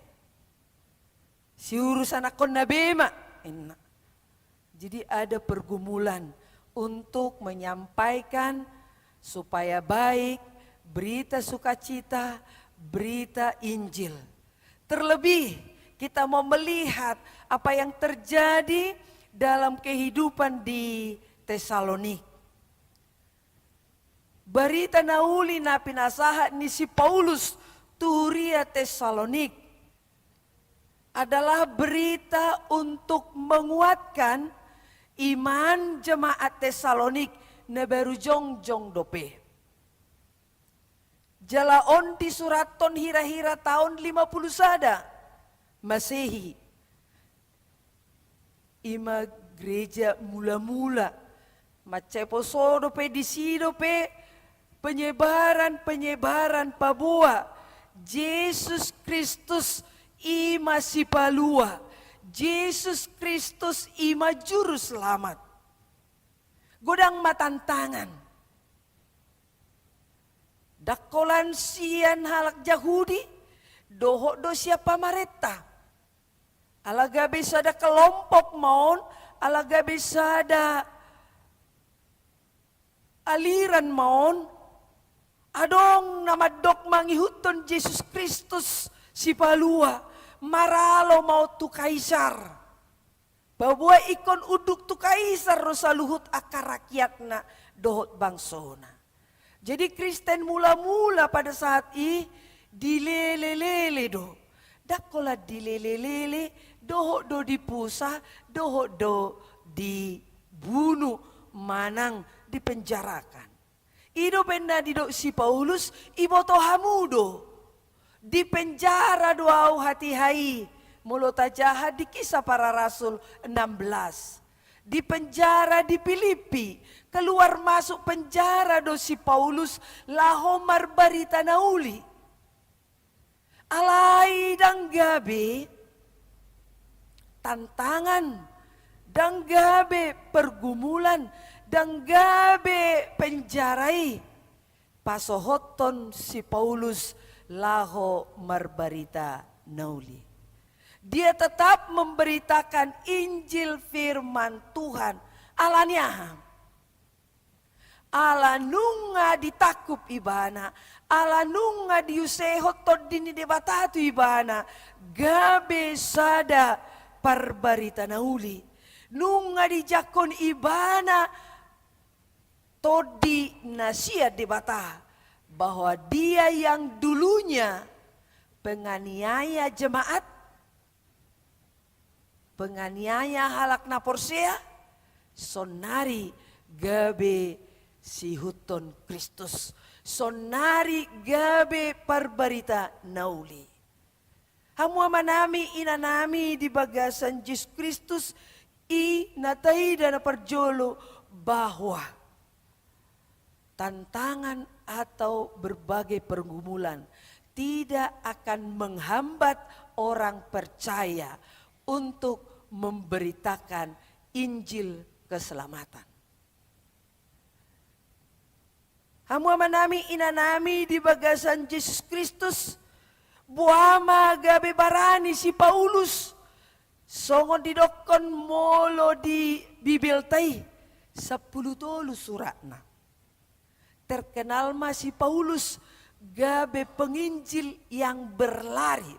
Siurus anakkonna be ma, inna. Jadi ada pergumulan untuk menyampaikan supaya baik, berita sukacita, berita Injil. Terlebih kita mau melihat apa yang terjadi dalam kehidupan di Tesalonik. Barita na uli na pinasahat ni si Paulus tu huria Tesalonik adalah berita untuk menguatkan iman jemaat Tesalonik na baru jongjong dope. Jala on disurathon hira-hira taon lima puluh sada Masehi. I ma gereja mula-mula. Mansai poso dope, disi dope penyebaran-penyebaran paboa Jesus Kristus i ma Sipalua. Jesus Kristus i ma Juru Selamat. Godang ma tantangan. Ndang holan sian halak Jahudi, dohot do sian pamarenta. Ala gabe sada kelompok ma on, ala gabe sada aliran ma on, adong na mandok mangihuthon Jesus Kristus Sipalua, maralo ma on tu Kaisar. Paboa ingkon unduk tu Kaisar do saluhut angka rakyatna dohot bangsona. Jadi Kristen mula-mula pada saat i dilele-lele do. Ndang holan dilele-lele, dohot do dipusa, dohot do dibunu manang dipenjarakan. I do umbahen na didok si Paulus, iboto hamu do. Dipenjara do ahu hatiha i, molo tajaha di Kisah Para Rasul enam belas. Dipenjara di Pilippi, keluar masuk penjara do si Paulus laho marbarita na uli. Alai ndang gabe tantangan, ndang gabe pergumulan, ndang gabe penjara i pasohothon si Paulus laho marbarita na uli. Dia tetap memberitakan Injil firman Tuhan. Ala ni aha? Ala nunga ditangkup ibana, ala nunga diusehon Tondi ni Debata tu ibana, gabe sada parbarita na uli. Nunga dijangkon ibana Tondi na sian Debata, bahwa dia yang dulunya penganiaya jemaat, penganiaya halak na porsea, sonari gabe siihuthon Kristus, sonari gabe parbarita na uli. Hamu amanami, inanami di bagasan Jesus Kristus, i na taida na parjolo bahwa tantangan atau berbagai pergumulan tidak akan menghambat orang percaya untuk memberitakan Injil keselamatan. Hamu amanami, inanami di bagasan Jesus Kristus, boha ma gabe barani si Paulus, songon didokkon molo di Bibelta i, sampulu tolu suratna. Terkenal ma si Paulus gabe penginjil yang berlari.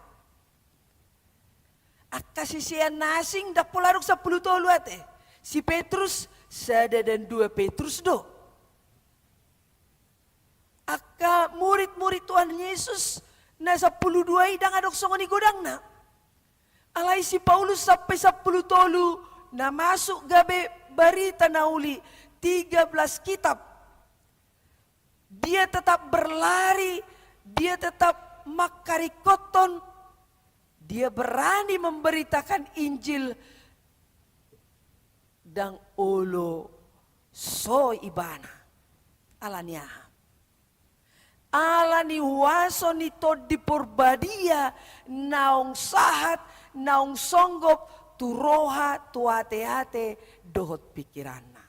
Angka sisean na asing ndang pola adong sampulu tolu ate. Si Petrus, sada dan dua Petrus do. Angka murid-murid Tuhan Yesus na sampulu dua i ndang adong songon i godangna. Alai si Paulus sampe sampulu tolu na masuk gabe barita na uli, tiga belas kitab. Dia tetap berlari, dia tetap mangkaringkothon, dia berani memberitakan Injil ndang olo so ibana. Ala ni aha? Ala ni huaso ni Tondi Porbadia naung sahat, naung songgop tu roha, tu ateate dohot pingkiranna.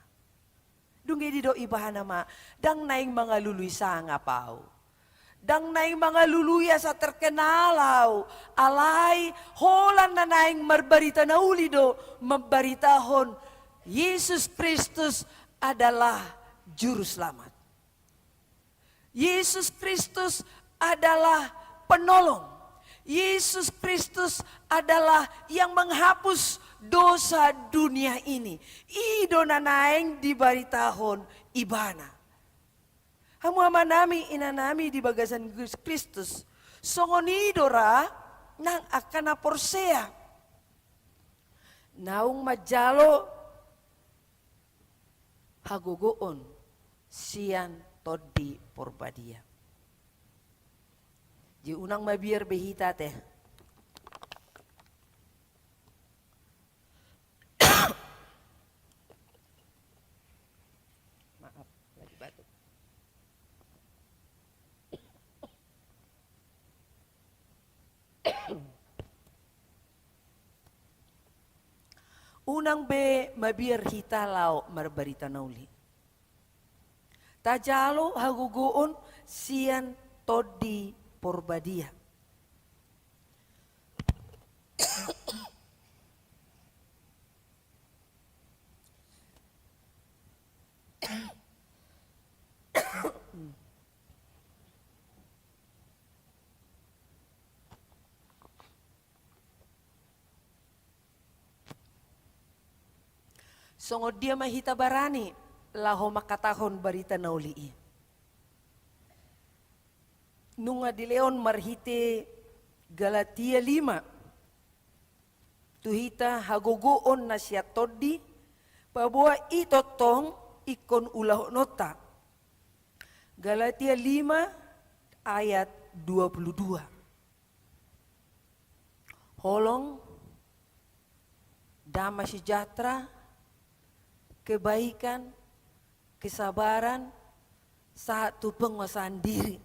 Dung i didok ibana ma, ndang naeng mangalului sangap au. Ndang naeng mangalului asa terkenal au. Alai holan na naeng marbarita na uli do, mambaritahon Yesus Kristus adalah Juru Selamat. Yesus Kristus adalah penolong. Yesus Kristus adalah yang menghapus dosa dunia ini. I do na naeng dibaritahon ibana. Hamu amanami, inanami di bagasan Kristus, songon i do ra nang angka na porsea. Naung manjalo hagogoon sian Tondi Porbadia. Jadi unang mabiar be hita ate. Maaf, lagi batuk. Unang be mabiar hita laho marbarita na uli. Tajalo hagogoon sian Tondi Porbadia. Songon dia ma hita barani laho mangkatahon barita na uli i? Nunga dilehon marhite Galatia lima tu hita hagogoon na sian Tondi, paboa i tongtong ingkon ulahononta. Galatia lima ayat dua puluh dua. Holong, damai sejahtera, kebaikan, kesabaran, sahat tu penguasaan diri.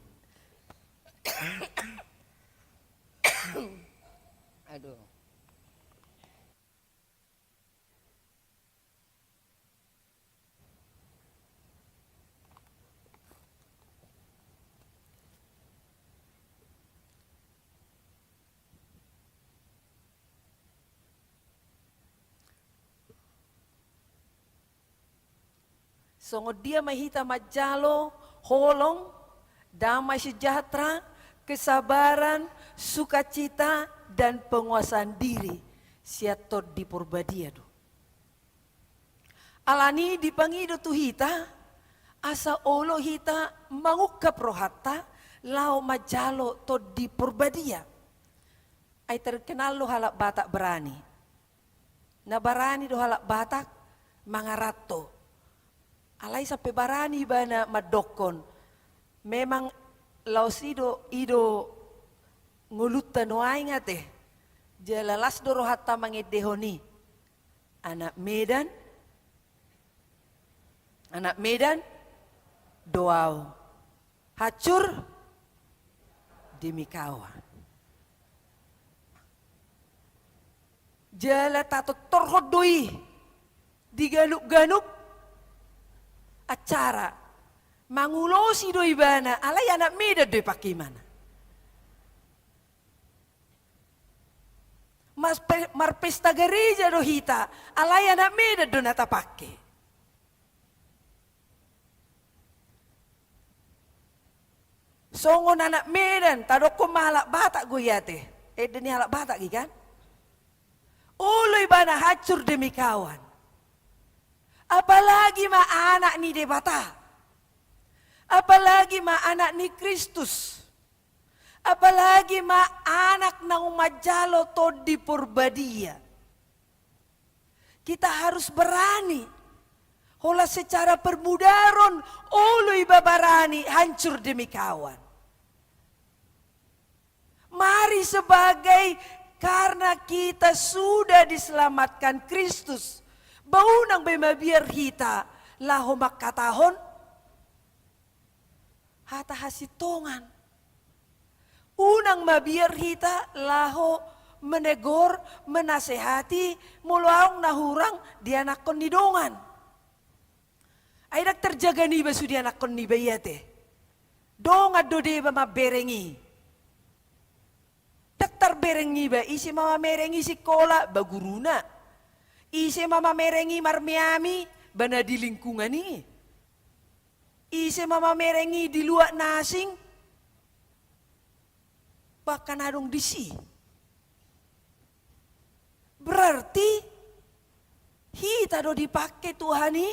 Aduh. Songon dia ma hita manjalo holong, damai sejahtera, kesabaran, sukacita, dan penguasaan diri sian Tondi Porbadia do. Alani dipangido tu hita, asa olo hita mangungkap rohanta laho manjalo Tondi Porbadia. Ai terkenal do halak Batak barani. Na barani do halak Batak mangaranto. Alai sampe barani ibana mandokkon, memang laos i do, i do ngolunta nuaeng ate. Jala las do rohanta mangendehon i. Anak Medan, anak Medan do ahu. Hancur demi kawan. Jala tatortorhon do i di ganup-ganup acara. Mangulosi do ibana, alai anak Medan do i pangkimana. Mas pe-, marpesta gareja do hita, alai anak Medan do na tapangke. Songon anak Medan, tadokkon ma halak Batak do i ate. Ende ni halak Batak i kan? Olo ibana hancur demi kawan. Apalagi ma anak ni Debata. Apalagi ma anak ni Kristus. Apalagi ma anak naung manjalo Tondi Porbadia. Kita harus berani. Holan secara permudaron, olo iba barani hancur demi kawan. Mari sebagai, karena kita sudah diselamatkan Kristus, ba unang be mabiar hita laho mangkatahon hata hasintongan. Unang mabiar hita laho menegor, menasehati, molo adong na hurang di anakkon ni dongan. Ai ndang tarjaga niba sude anakkon niba i ate. Dongan do deba mambereng i. Ndang tarbereng niba, ise ma mamereng i sikola, ba guruna. Ise ma mamereng i marmeami, ba na di lingkungan i. Ise ma mamereng i di luat na asing, bahkan adong disi. Berarti hita do dipangke Tuhan i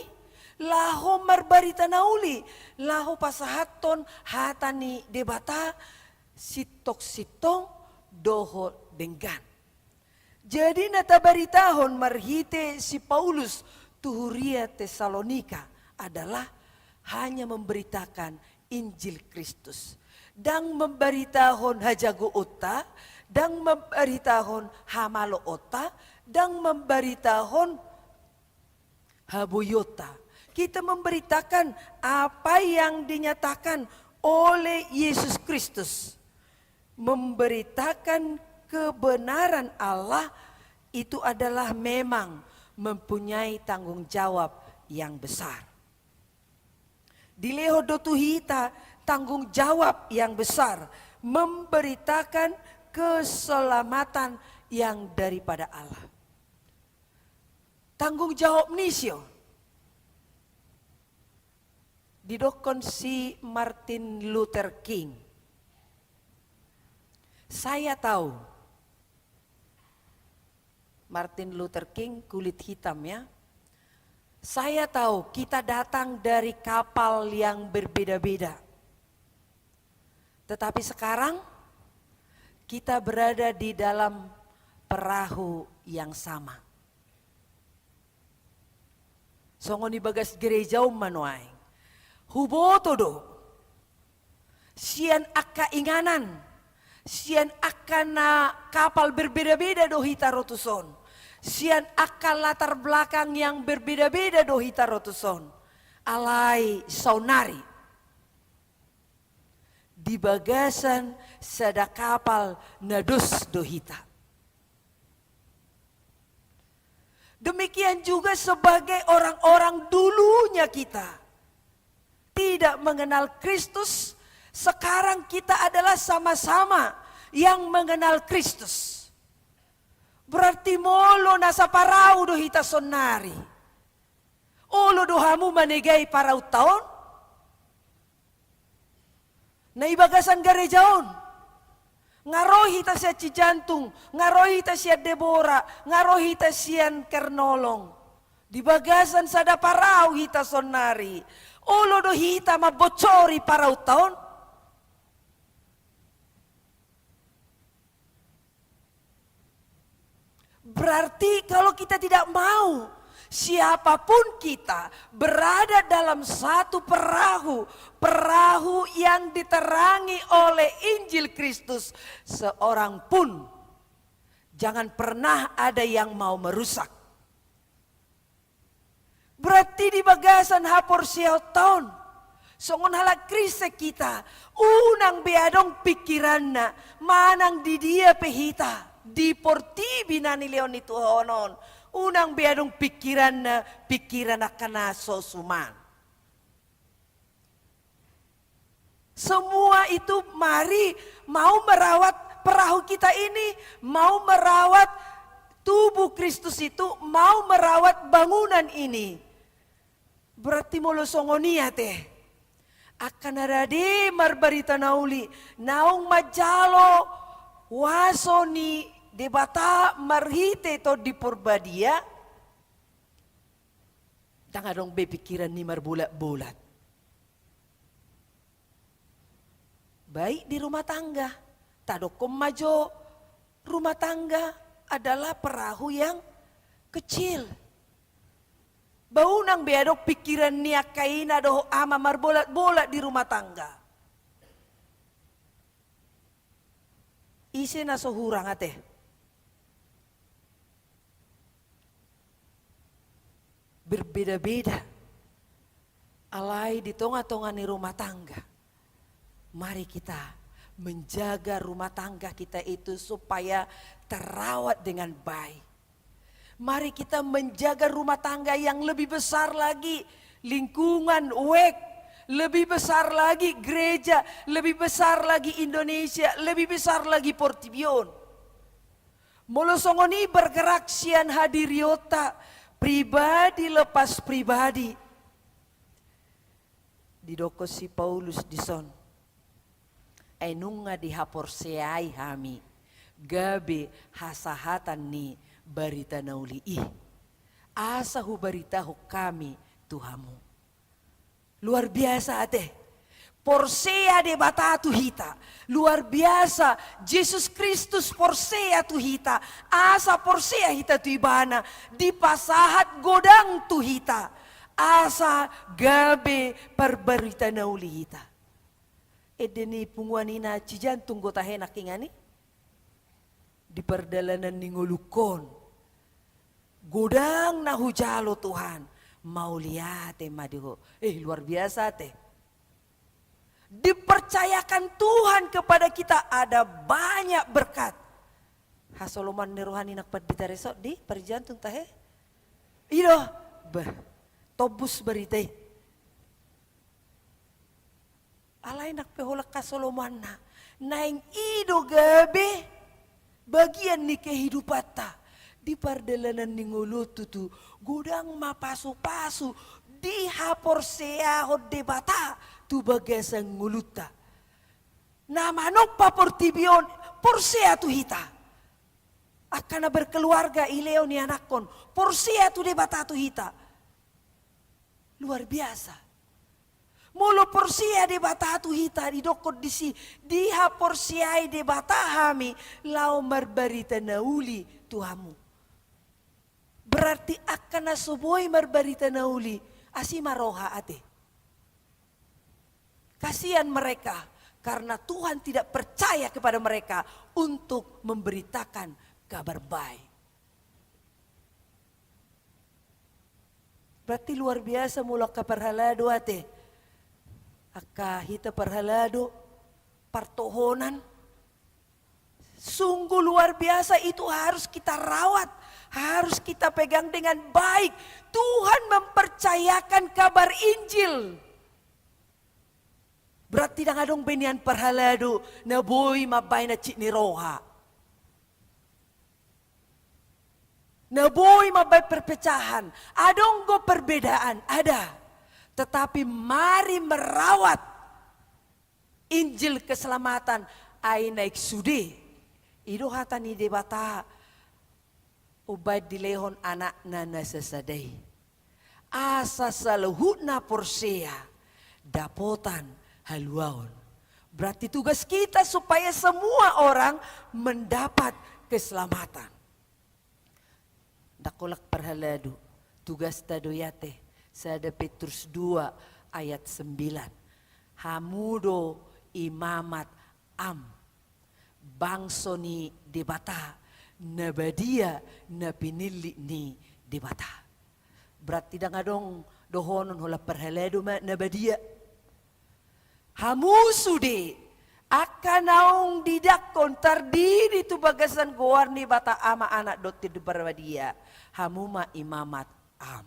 laho marbarita na uli, laho pasahathon hata ni Debata sintong-sintong dohot denggan. Jadi na tabaritahon marhite si Paulus tu huria Tesalonika adalah hanya memberitakan Injil Kristus. Ndang mambaritahon hajagoonta, ndang mambaritahon hamaloonta, ndang mambaritahon haboionta. Kita memberitakan apa yang dinyatakan oleh Yesus Kristus. Memberitakan kebenaran Allah itu adalah memang mempunyai tanggung jawab yang besar. Dilehon do tu hita tanggung jawab yang besar, memberitakan keselamatan yang daripada Allah. Tanggung jawab ni si on. Didokkon si Martin Luther King. Saya tahu. Martin Luther King, kulit hitam ya. Saya tahu kita datang dari kapal yang berbeda-beda. Tetapi sekarang kita berada di dalam perahu yang sama. Songon i bagas gereja on ma nuaeng. Huboto do. Sian angka inganan, sian angka na kapal berbeda-beda do hita ro tuson. Sian angka latar belakang yang berbeda-beda do hita ro tuson. Alai saonari, di bagasan sada kapal na dos do hita. Demikian juga sebagai orang-orang dulunya kita tidak mengenal Kristus, sekarang kita adalah sama-sama yang mengenal Kristus. Berarti molo na saparau do hita saonari, olo do hamu manegai paraunta on? Na i bagasan gareja on, nga ro hita sian Cijantung, nga ro hita sian Debora, nga ro hita sian Kernolong. Di bagasan sada parau hita saonnari, olo do hita mambocori paraunta on? Berarti kalau kita tidak mau, siapapun kita, berada dalam satu perahu, perahu yang diterangi oleh Injil Kristus, seorang pun jangan pernah ada yang mau merusak. Berarti di bagasan haporseaonta on, songon halak Kristen hita, unang be adong pingkiranna manang di dia pe hita di portibi na nilehon ni Tuhan on, unang be adong pingkiranna pingkiran angka na so suman. Semua itu mari mau merawat perahu kita ini, mau merawat tubuh Kristus itu, mau merawat bangunan ini. Berarti molo songon i ate, angka na rade marbarita na uli, naung manjalo huaso ni Debata marhite Tondi Porbadia, ndang adong be pingkiran ni marbolat-bolat. Baik di rumah tangga, tadokkon ma jo rumah tangga adalah perahu yang kecil. Ba unang be adong pingkiran ni angka ina dohot ama marbolat-bolat di rumah tangga. Ise na so hurang ate? Berbeda-beda. Alai di tonga-tonga ni rumah tangga, mari kita menjaga rumah tangga kita itu supaya terawat dengan baik. Mari kita menjaga rumah tangga yang lebih besar lagi, lingkungan, wijk, lebih besar lagi gereja, lebih besar lagi Indonesia, lebih besar lagi portibi on. Molo songon i bergerak sian hadirionta, pribadi lepas pribadi. Didokkon si Paulus dison, ai nunga dihaporseai hami gabe hasahatan ni barita na uli i, asa hubaritahon hami tu hamu. Luar biasa ate. Porsea Debata tu hita. Luar biasa, Jesus Kristus porsea tu hita. Asa porsea hita tu Ibana, dipasahat godang tu hita, asa gabe parbarita na uli hita. Ende ni punguan i na cijantung do tahe nangkiningan i. Di pardalanan ni ngolungkon, godang na hujalo Tuhan, mauliate ma di Ho. Eh, luar biasa ate. Dipercayakan Tuhan kepada kita ada banyak berkat. Hasoloman ni roha ni nang pandita resort di parjantung tahe. I do, beh, tobus barita i. Alai nang pe holan hasolomanna, naeng i do gabe bagian ni kehidupanta. Di pardalanan ni ngolu tutu, godang ma pasu-pasu dihaporseahon Debata tu bagasan ngolunta. Na manompa portibi on porsea tu hita. Angka na berkeluarga, i lehon ni anakkon, porsea tu Debata tu hita. Luar biasa. Molo porsea Debata tu hita, didokkon disi, dihaporseai Debata hami laho marbarita na uli tu hamu. Berarti angka na so boi marbarita na uli, asi ma roha ate. Kasihan mereka, karena Tuhan tidak percaya kepada mereka untuk memberitakan kabar baik. Berarti luar biasa molo angka parhalado ate. Angka hita parhalado, partohonan. Sungguh luar biasa, itu harus kita rawat, harus kita pegang dengan baik. Tuhan mempercayakan kabar Injil. Berarti ndang adong be nian parhalado na boi mambahen hansit ni roha, na boi mambahen perpecahan. Adong do perbedaan, ada. Tetapi mari merawat Injil keselamatan, ai naeng sude. I do hata ni Debata, umbahen dilehon Anakna na sasada i. Asa saluhutna porsea dapotan haluaon. Berarti tugas kita supaya semua orang mendapat keselamatan. Ndang holan parhalado, tugasta do i ate, sada Petrus dua ayat sembilan. Hamu do imamat am, bangso ni Debata, na badia, na pinillit ni Debata. Berarti ndang adong dohonon holan parhalado ma na badia. Hamu sude, angka naung diidakkon tardidi tu bagasan goar ni Debata Ama, Anak dohot Tondi Parbadia, hamu ma imamat am.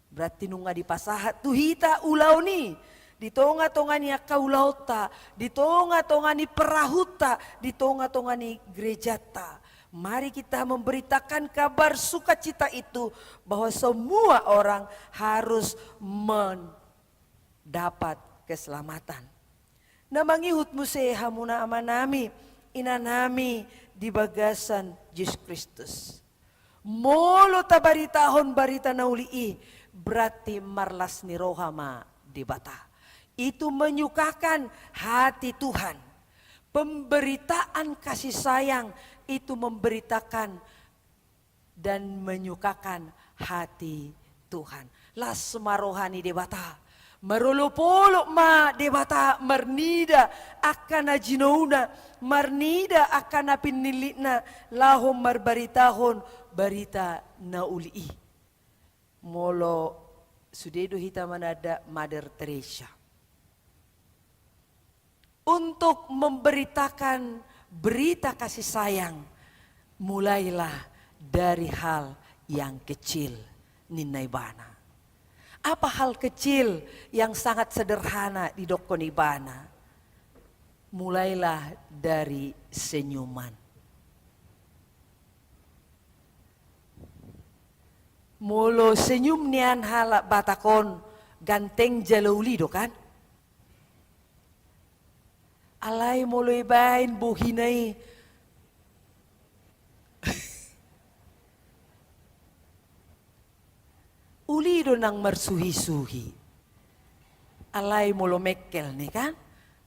Berarti nunga dipasahat tu hita ulaon i, di tonga-tonga ni angka ulaonta, di tonga-tonga ni perahunta, di tonga-tonga ni gerejanta. Mari kita memberitakan kabar sukacita itu, bahwa semua orang harus mendapat keselamatan. Na mangihut muse hamuna amanami, inanami di bagasan Jesus Kristus. Molo tabaritahon barita na uli i, berarti marlas ni roha ma Debata. Itu menyukakan hati Tuhan. Pemberitaan kasih sayang itu memberitakan dan menyukakan hati Tuhan. Las ma roha ni Debata. Marolopolop ma Debata marnida angka na jinouna, marnida angka na pinillitna, laho marbaritahon barita na uli i. Molo sude do hita mananda Mother Teresa. Untuk memberitakan berita kasih sayang, mulailah dari hal yang kecil, ninna ibana. Apa hal kecil yang sangat sederhana didokkon ibana? Mulailah dari senyuman. Molo senyum nian halak Batak on, ganteng jala uli do kan? Alai molo ibaen bohina i, uli do nang marsuhi-suhi. Alai molo mengkel ni kan,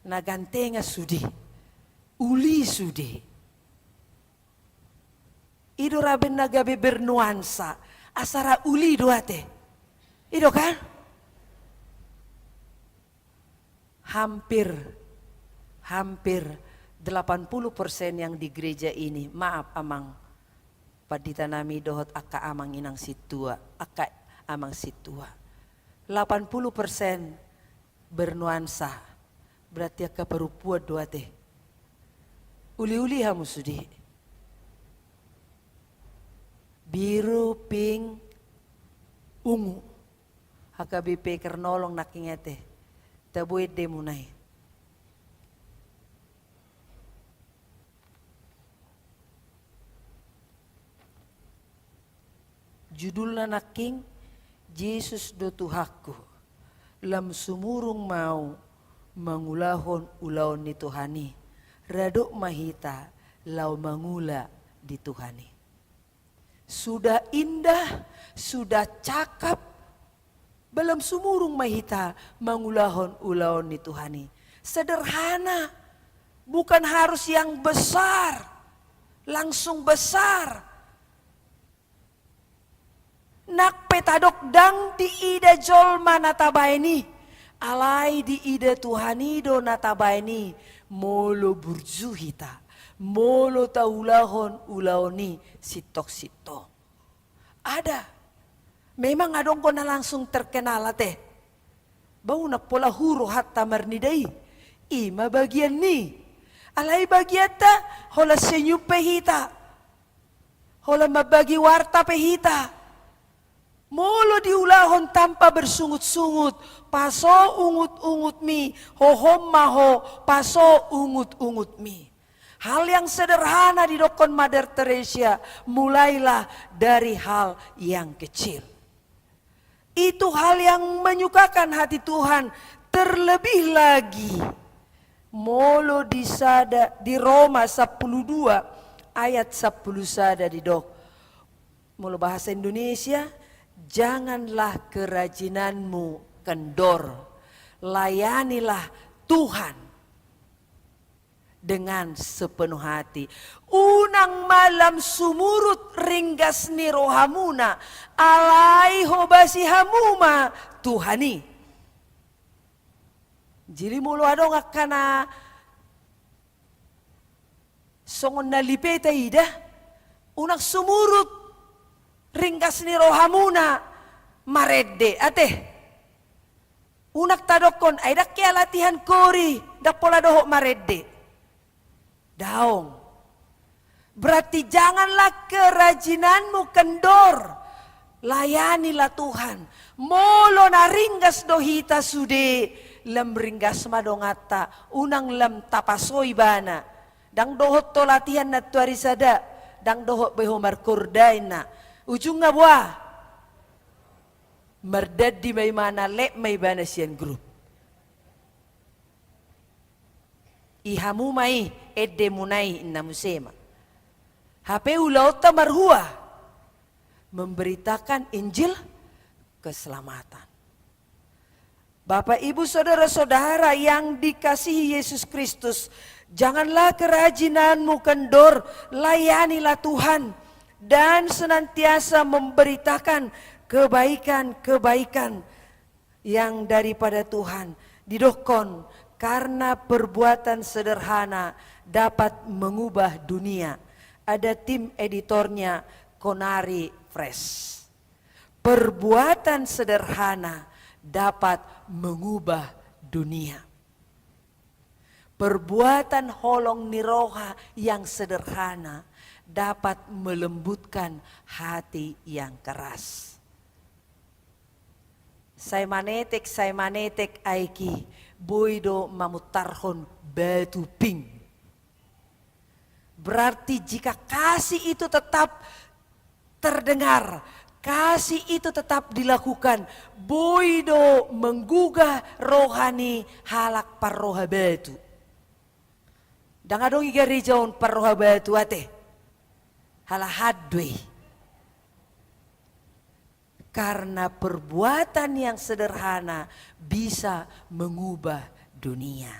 na gantengan sude, uli sude. I do raben na gabe bernuansa, asa ra uli do ate. I do kan? Hampir, hampir delapan puluh persen yang di gereja ini, maaf amang pandita nami dohot angka amang inang sintua, angka amang sintua. Delapan puluh persen bernuansa, berarti angka parompuan do ate. Uli-uli hamu sude. Biru, pink, ungu. H K B P Kernolong nangkin ate. Tabo ende muna i. Judulna nangkin, Jesus do Tuhanku. Lam sumurung ma au mangulahon ulaon ni Tuhan i. Radot ma hita laho mangula di Tuhan i. Sudah indah, sudah cakep, ba lam sumurung ma hita mangulahon ulaon ni Tuhan i. Sederhana, bukan harus yang besar, langsung besar. Nang pe tadok ndang diida jolma na tabaen i, alai diida Tuhan i do na tabaen i, molo burju hita, molo taulahon ulaon i sintong-sintong. Ada. Memang adong do na langsung terkenal ate. Ba unang pola hurang hata marnida i. I ma bagian ni. Alai bagianta, holan senyum pe hita. Holan mambagi warta pe hita. Molo diulahon tanpa bersungut-sungut, paso ungut-ungutmi, hohom ma ho, paso ungut-ungutmi. Hal yang sederhana didokkon Mother Teresa, mulailah dari hal yang kecil. Itu hal yang menyukakan hati Tuhan, terlebih lagi molo di sada, di Roma sampulu dua ayat sampulu sada didok. Molo bahasa Indonesia, Janganlah kerajinanmu kendor, layanilah Tuhan dengan sepenuh hati. Unang ma lam sumurut ringgas ni rohamuna, alai hobasi hamu ma Tuhan i. Jadi molo adong angka na songon na lipe taida, unang sumurut ringgas ni rohamuna marende, ate. Unang tadokkon, ai ndang hea latihan kori, ndang pola dohot marende. Daong. Berarti janganlah kerajinanmu kendor. Layanilah Tuhan. Molo na ringgas do hita sude, lam ringgas ma donganta, unang lam tapaso ibana. Ndang dohot ho latihan nantuari sada, ndang dohot be ho markorda inna. Ujungna boa? Mardandi ma ibana, lep ma ibana sian grup. I hamu ma i, endemuna i, inna muse ma. Hape ulaonta marhua, memberitakan Injil keselamatan. Bapak, Ibu, saudara-saudara yang dikasihi Yesus Kristus, janganlah kerajinanmu kendor, layanilah Tuhan, dan senantiasa memberitakan kebaikan-kebaikan yang daripada Tuhan. Didokkon, karena perbuatan sederhana dapat mengubah dunia. Ada tim editornya, Konari Fresh. Perbuatan sederhana dapat mengubah dunia. Perbuatan holong ni roha yang sederhana dapat melembutkan hati yang keras. Sai manetek, sai manetek aek i, boi do mamuntarhon batu ping. Berarti jika kasih itu tetap terdengar, kasih itu tetap dilakukan, boi do menggugah roha ni halak parroha batu. Ndang adong i gareja on parroha batu, ate. Halak haduei. Karena perbuatan yang sederhana bisa mengubah dunia.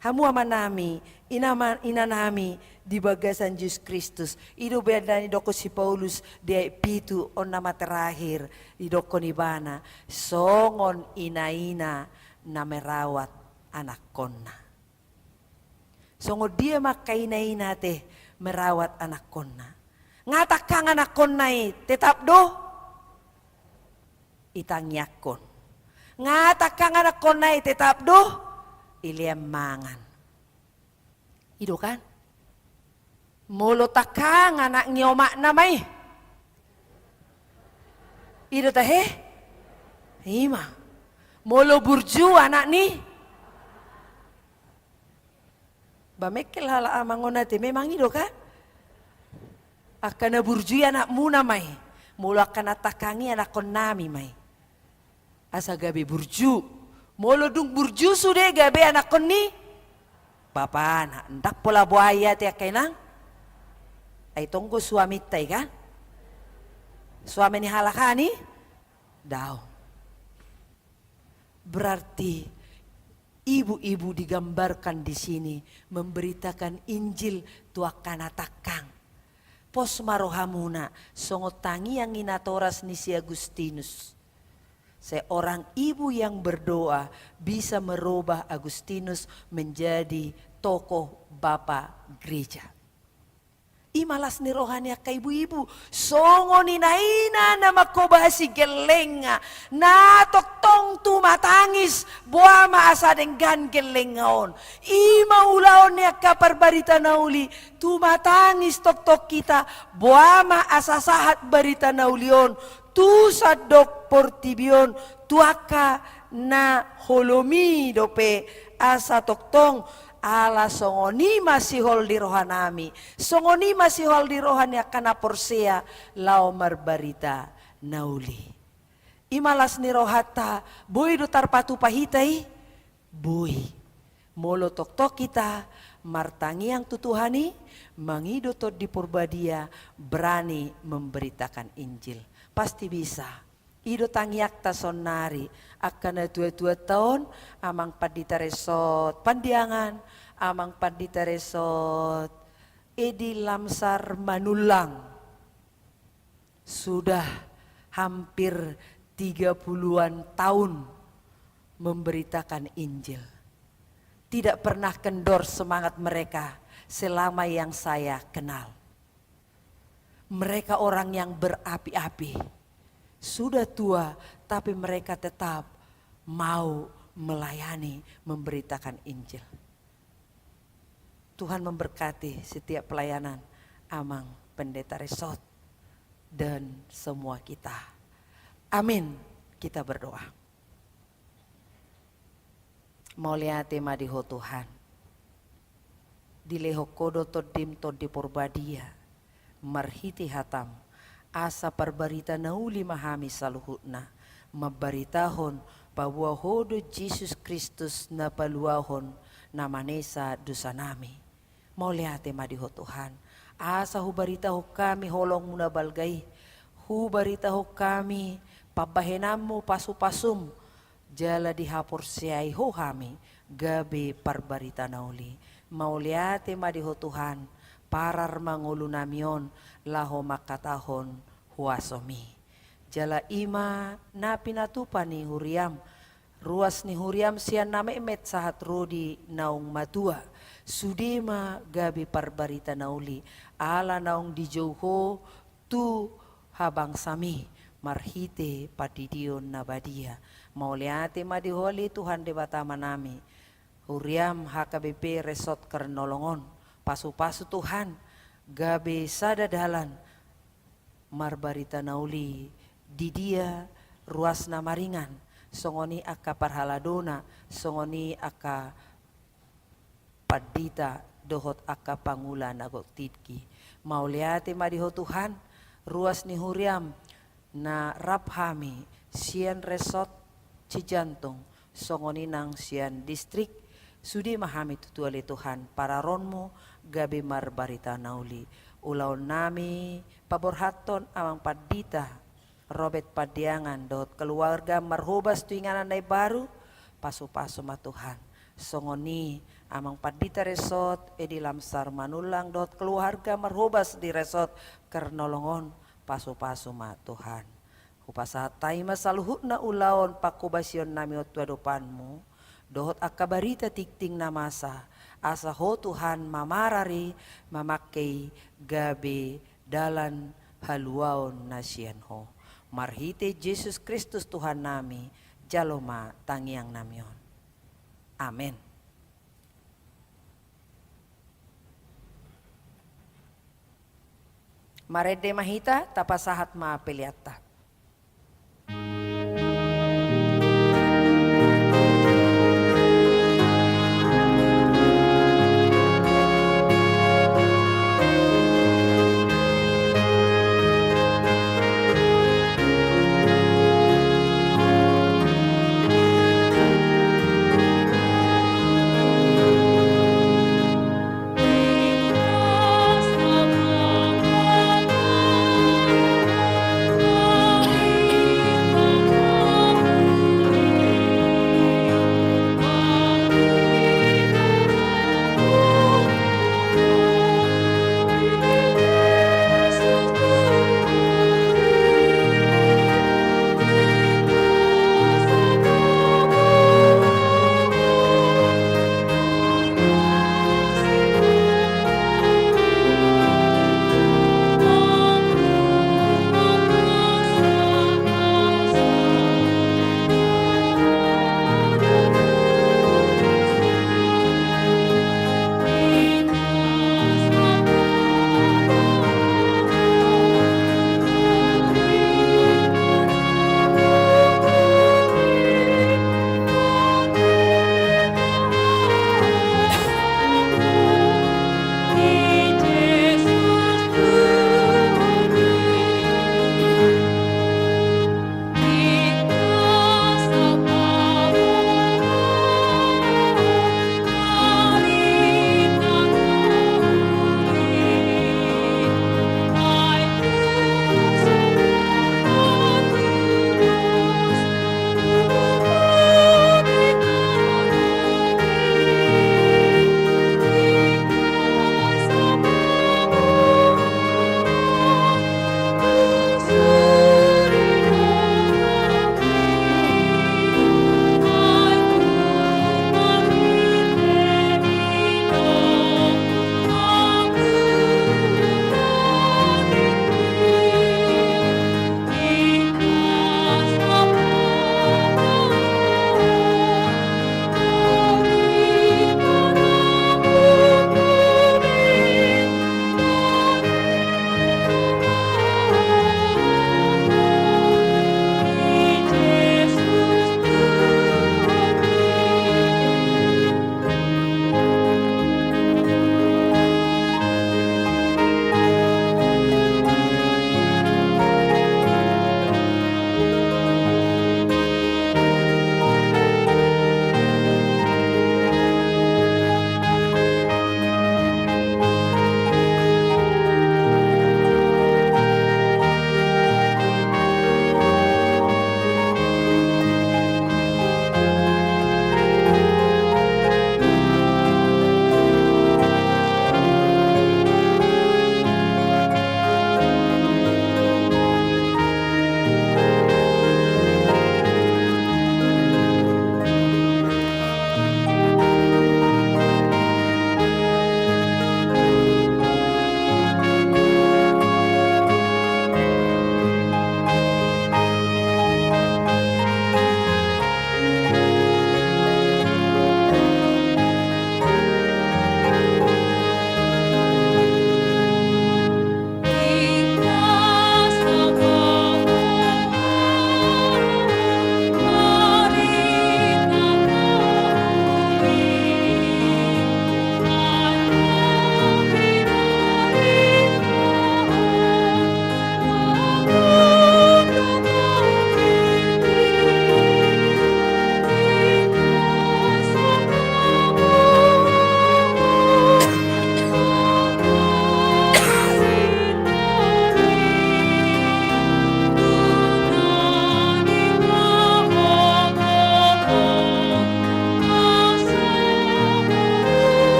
Hamu amanami, inama-, inanami di bagasan Jesus Kristus, i do baen na nidokkon si Paulus di ayat pitu on nama terakhir, didokkon ibana, songon ina-ina na merawat anakkonna. Songon dia ma angka ina-ina ate merawat anakkonna? Nga tangkang anakkonna i tetap do itangiangkon. Nga tangkang anakkonna i tetap do ilean mangan. I do kan? Molo tangkang anak ni omakna ma i. I do tahe? I ma. Molo burju anak ni Ba mengkel halak amang on ate, memang i do kan? Angka na burju i anakmuna ma i, molo angka na tangkang i anakkonnami ma i. Asa gabe burju. Molo dung burju sude gabe anakkon ni bapana, ndang pola boha i ate angka inang. Ai tonggo suaminta i kan? Suami ni halak an i? Daong. Berarti ibu-ibu digambarkan di sini memberitakan Injil tu angka na tangkang. Pos ma rohamuna, songon tangiang ni natoras ni si Agustinus. Seorang ibu yang berdoa bisa merubah Agustinus menjadi tokoh bapa gereja. I ma las ni roha ni angka ibu-ibu, songon ina-ina na mangkobasi gellengna, na tongtong tumatangis, boha ma asa denggan gellengna on. I ma ulaon ni angka parbarita na uli, tumatangis tongtong hita, boha ma asa sahat barita na uli on, tu sandok portibi on, tu angka na holom i dope, asa tongtong, ala songon i ma sihol ni rohanami, songon i ma sihol ni roha ni angka na porsea laho marbarita na uli. I ma las ni rohanta, boi do tarpatupa hita i? Boi. Molo tongtong hita martangiang tu Tuhan i, mangido Tondi Porbadia, berani memberitakan Injil. Pasti bisa. I do tangiangta saonnari, angka natuatuanta on, Amang Pandita Resort Pandiangan, Amang Pandita Resort Edi Lamsar Manullang. Sudah hampir tiga puluhan tahun memberitakan Injil. Tidak pernah kendor semangat mereka selama yang saya kenal. Mereka orang yang berapi-api. Sudah tua, tapi mereka tetap mau melayani, memberitakan Injil. Tuhan memberkati setiap pelayanan Amang Pendeta Resort dan semua kita. Amin. Kita berdoa. Mauliate ma di Ho Tuhan. Dilehon Ho do Tondim Tondi Porbadia, marhite hataM, asa parbarita na uli ma hami saluhutna, mambaritahon paboa Ho do Jesus Kristus na paluahon na manesa dosanami. Mauliate ma di Ho Tuhan, asa hubaritahon hami holongMu na balga i, hubaritahon hami pambahenanMu, pasupasuM, jala dihaporseai Ho hami gabe parbarita na uli. Mauliate ma di Ho Tuhan, parar ma ngolunami on laho mangkatahon huasoMi. Jala i ma na pinatupa ni huriaM, ruas ni huriaM sian na metmet sahat ro di naung matua. Sude ma gabe parbarita na uli, ala naung dijou Ho tu habangsaMi marhite pandidion na badia. Mauliate ma di Ho ale Tuhan Debata Amanami. HKBP Resort Kernolong on, pasupasu Tuhan, gabe sada dalan marbarita na uli di dia ruasna maringan, songon i angka parhaladona, songon i angka pandita dohot angka pangula na gok tingki. Mauliate ma di Ho Tuhan, ruas ni huriaM na rap hami sian Resort Cijantung, songon i nang sian distrik, sude ma hami tutu ale Tuhan pararonMu gabe marbarita na uli. Ulaonnami paborhathon Amang Pandita Robert Pandiangan dohot keluarga marhobas tu inganan na imbaru, pasupasu ma Tuhan. Songon i Amang Pandita Resort Edi Lamsar Manullang dohot keluarga marhobas di Resort Kernolong on, pasupasu ma Tuhan. Hupasahat hami ma saluhutna ulaon pangkobasionnami on tu adopanMu, dohot angka barita tingting na masa, asa Ho Tuhan mamarari mamangke i gabe dalan haluaon na sian Ho. Marhite Jesus Kristus Tuhannami, jalo ma tangiangnami on. Amen. Marende ma hita, tapasahat ma peleanta.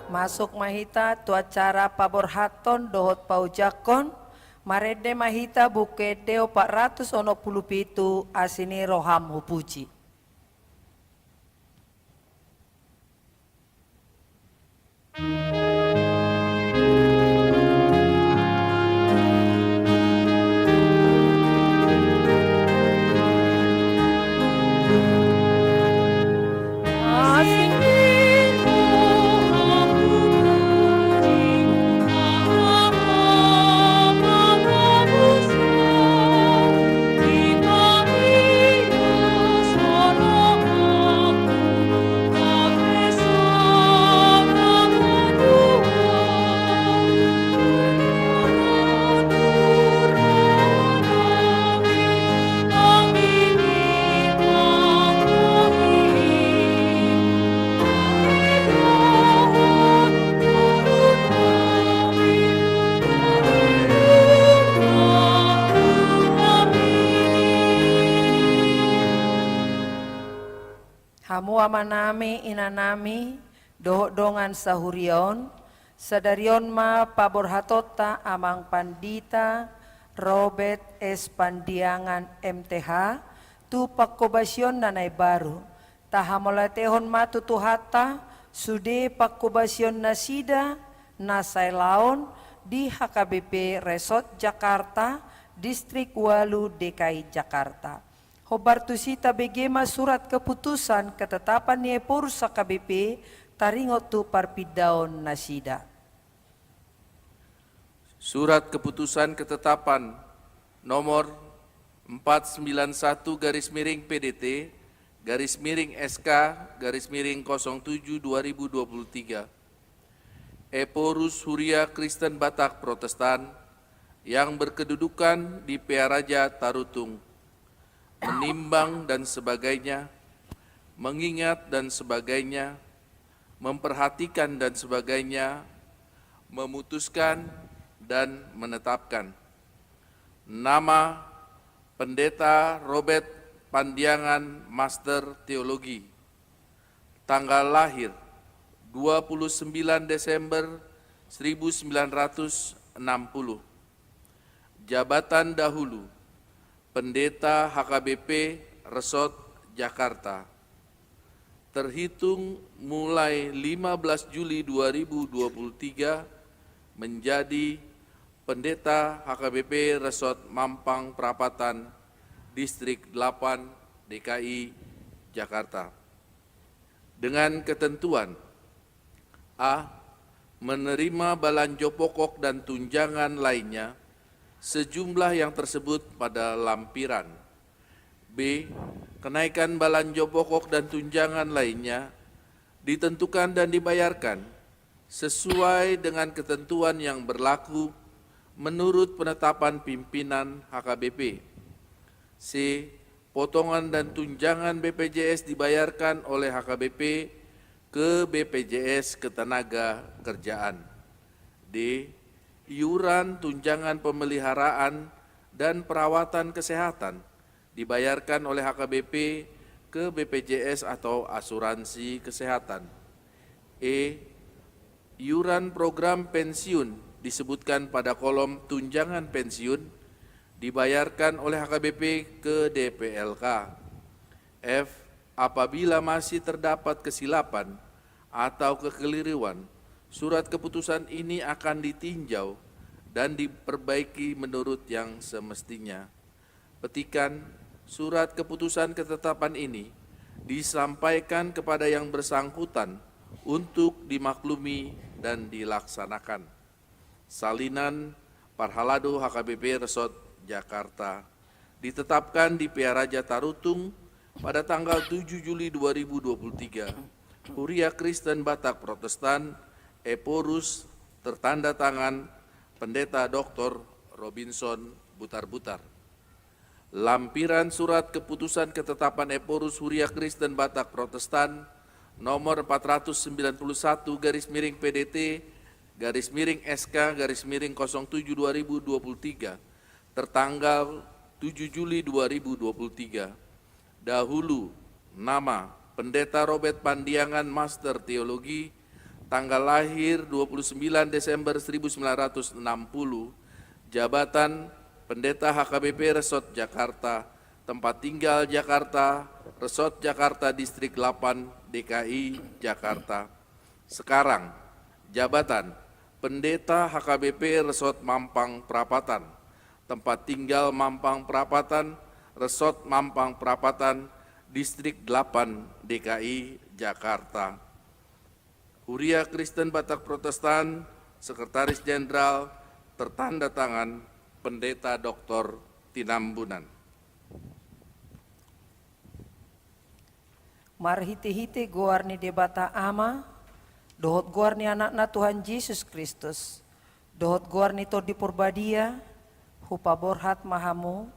Masuk ma hita tu acara paborhathon dohot paojakhon. Marende ma hita Buku Ende opat ratus onom pulu pitu, Asi ni roham hupuji. Hamu amanami, inanami, dohot dongan sahuria on, sadari on ma paborhatonta Amang Pandita Robert S Pandiangan, M T H, tu pangkobasionna na imbaru. Tahamauliatehon ma tu Tuhanta sude pangkobasion nasida na sai laon di H K B P Resort Jakarta, Distrik Walu D K I Jakarta. Hombar tusi tabege ma surat keputusan ketetapan ni Ephorus H K B P taringot tu parpindaon nasida. Surat keputusan ketetapan nomor empat sembilan satu garis miring P D T garis miring S K garis miring kosong tujuh dua ribu dua puluh tiga, Ephorus Huria Kristen Batak Protestan yang berkedudukan di Pearaja Tarutung, menimbang dan sebagainya, mengingat dan sebagainya, memperhatikan dan sebagainya, memutuskan dan menetapkan. Nama: Pendeta Robert Pandiangan, Master Teologi. Tanggal lahir: dua puluh sembilan Desember seribu sembilan ratus enam puluh. Jabatan dahulu: Pendeta H K B P Resort Jakarta. Terhitung mulai lima belas Juli dua ribu dua puluh tiga, menjadi Pendeta H K B P Resort Mampang Perapatan, Distrik delapan, D K I Jakarta. Dengan ketentuan: A. Menerima balanjo pokok dan tunjangan lainnya sejumlah yang tersebut pada lampiran. B. Kenaikan balanjo pokok dan tunjangan lainnya ditentukan dan dibayarkan sesuai dengan ketentuan yang berlaku menurut penetapan pimpinan H K B P. C. Potongan dan tunjangan B P J S dibayarkan oleh H K B P ke B P J S Ketenagakerjaan. D. Iuran tunjangan pemeliharaan dan perawatan kesehatan dibayarkan oleh H K B P ke B P J S atau asuransi kesehatan. E. Iuran program pensiun disebutkan pada kolom tunjangan pensiun dibayarkan oleh H K B P ke D P L K. F. Apabila masih terdapat kesilapan atau kekeliruan, surat keputusan ini akan ditinjau dan diperbaiki menurut yang semestinya. Petikan: surat keputusan ketetapan ini disampaikan kepada yang bersangkutan untuk dimaklumi dan dilaksanakan. Salinan, Parhalado, H K B P Resort Jakarta. Ditetapkan di Pearaja Tarutung pada tanggal tujuh Juli dua ribu dua puluh tiga, Huria Kristen Batak Protestan, Ephorus, tertanda tangan Pendeta Doktor Robinson Butarbutar. Lampiran surat keputusan ketetapan Ephorus Huria Kristen Batak Protestan nomor empat ratus sembilan puluh satu garis miring P D T garis miring S K garis miring kosong tujuh dua ribu dua puluh tiga, tertanggal tujuh Juli dua ribu dua puluh tiga. Dahulu: nama: Pendeta Robert Pandiangan, Master Teologi. Tanggal lahir: dua puluh sembilan Desember seribu sembilan ratus enam puluh. Jabatan: Pendeta H K B P Resort Jakarta. Tempat tinggal: Jakarta, Resort Jakarta, Distrik delapan, D K I Jakarta. Sekarang: jabatan: Pendeta H K B P Resort Mampang Perapatan. Tempat tinggal: Mampang Perapatan, Resort Mampang Perapatan, Distrik delapan, D K I Jakarta. Huria Kristen Batak Protestan, Sekretaris Jenderal, tertanda tangan Pendeta Doktor Tinambunan. Marhitehite goar ni Debata Ama, dohot goar ni Anakna Tuhan Jesus Kristus, dohot goar ni Tondi Porbadia, hupaborhat ma hamu,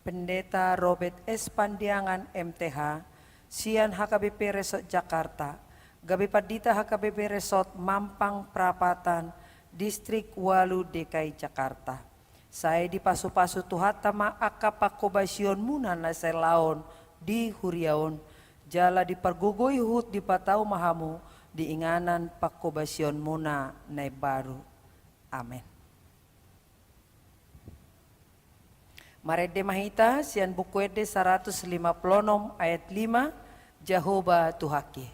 Pendeta Robert S Pandiangan, M T H, sian H K B P Resort Jakarta, gabe pandita H K B P Resort Mampang Prapatan, Distrik ualu, D K I Jakarta. Sai dipasupasu Tuhanta ma angka panghobasionmuna na sai laon di huria on, jala dipargogoi huhut dipatau ma hamu di inganan panghobasionmuna na imbaru. Amen. Marende ma hita sian Buku Ende saratus lima pulu onom ayat lima, Jahowa Tuhangki.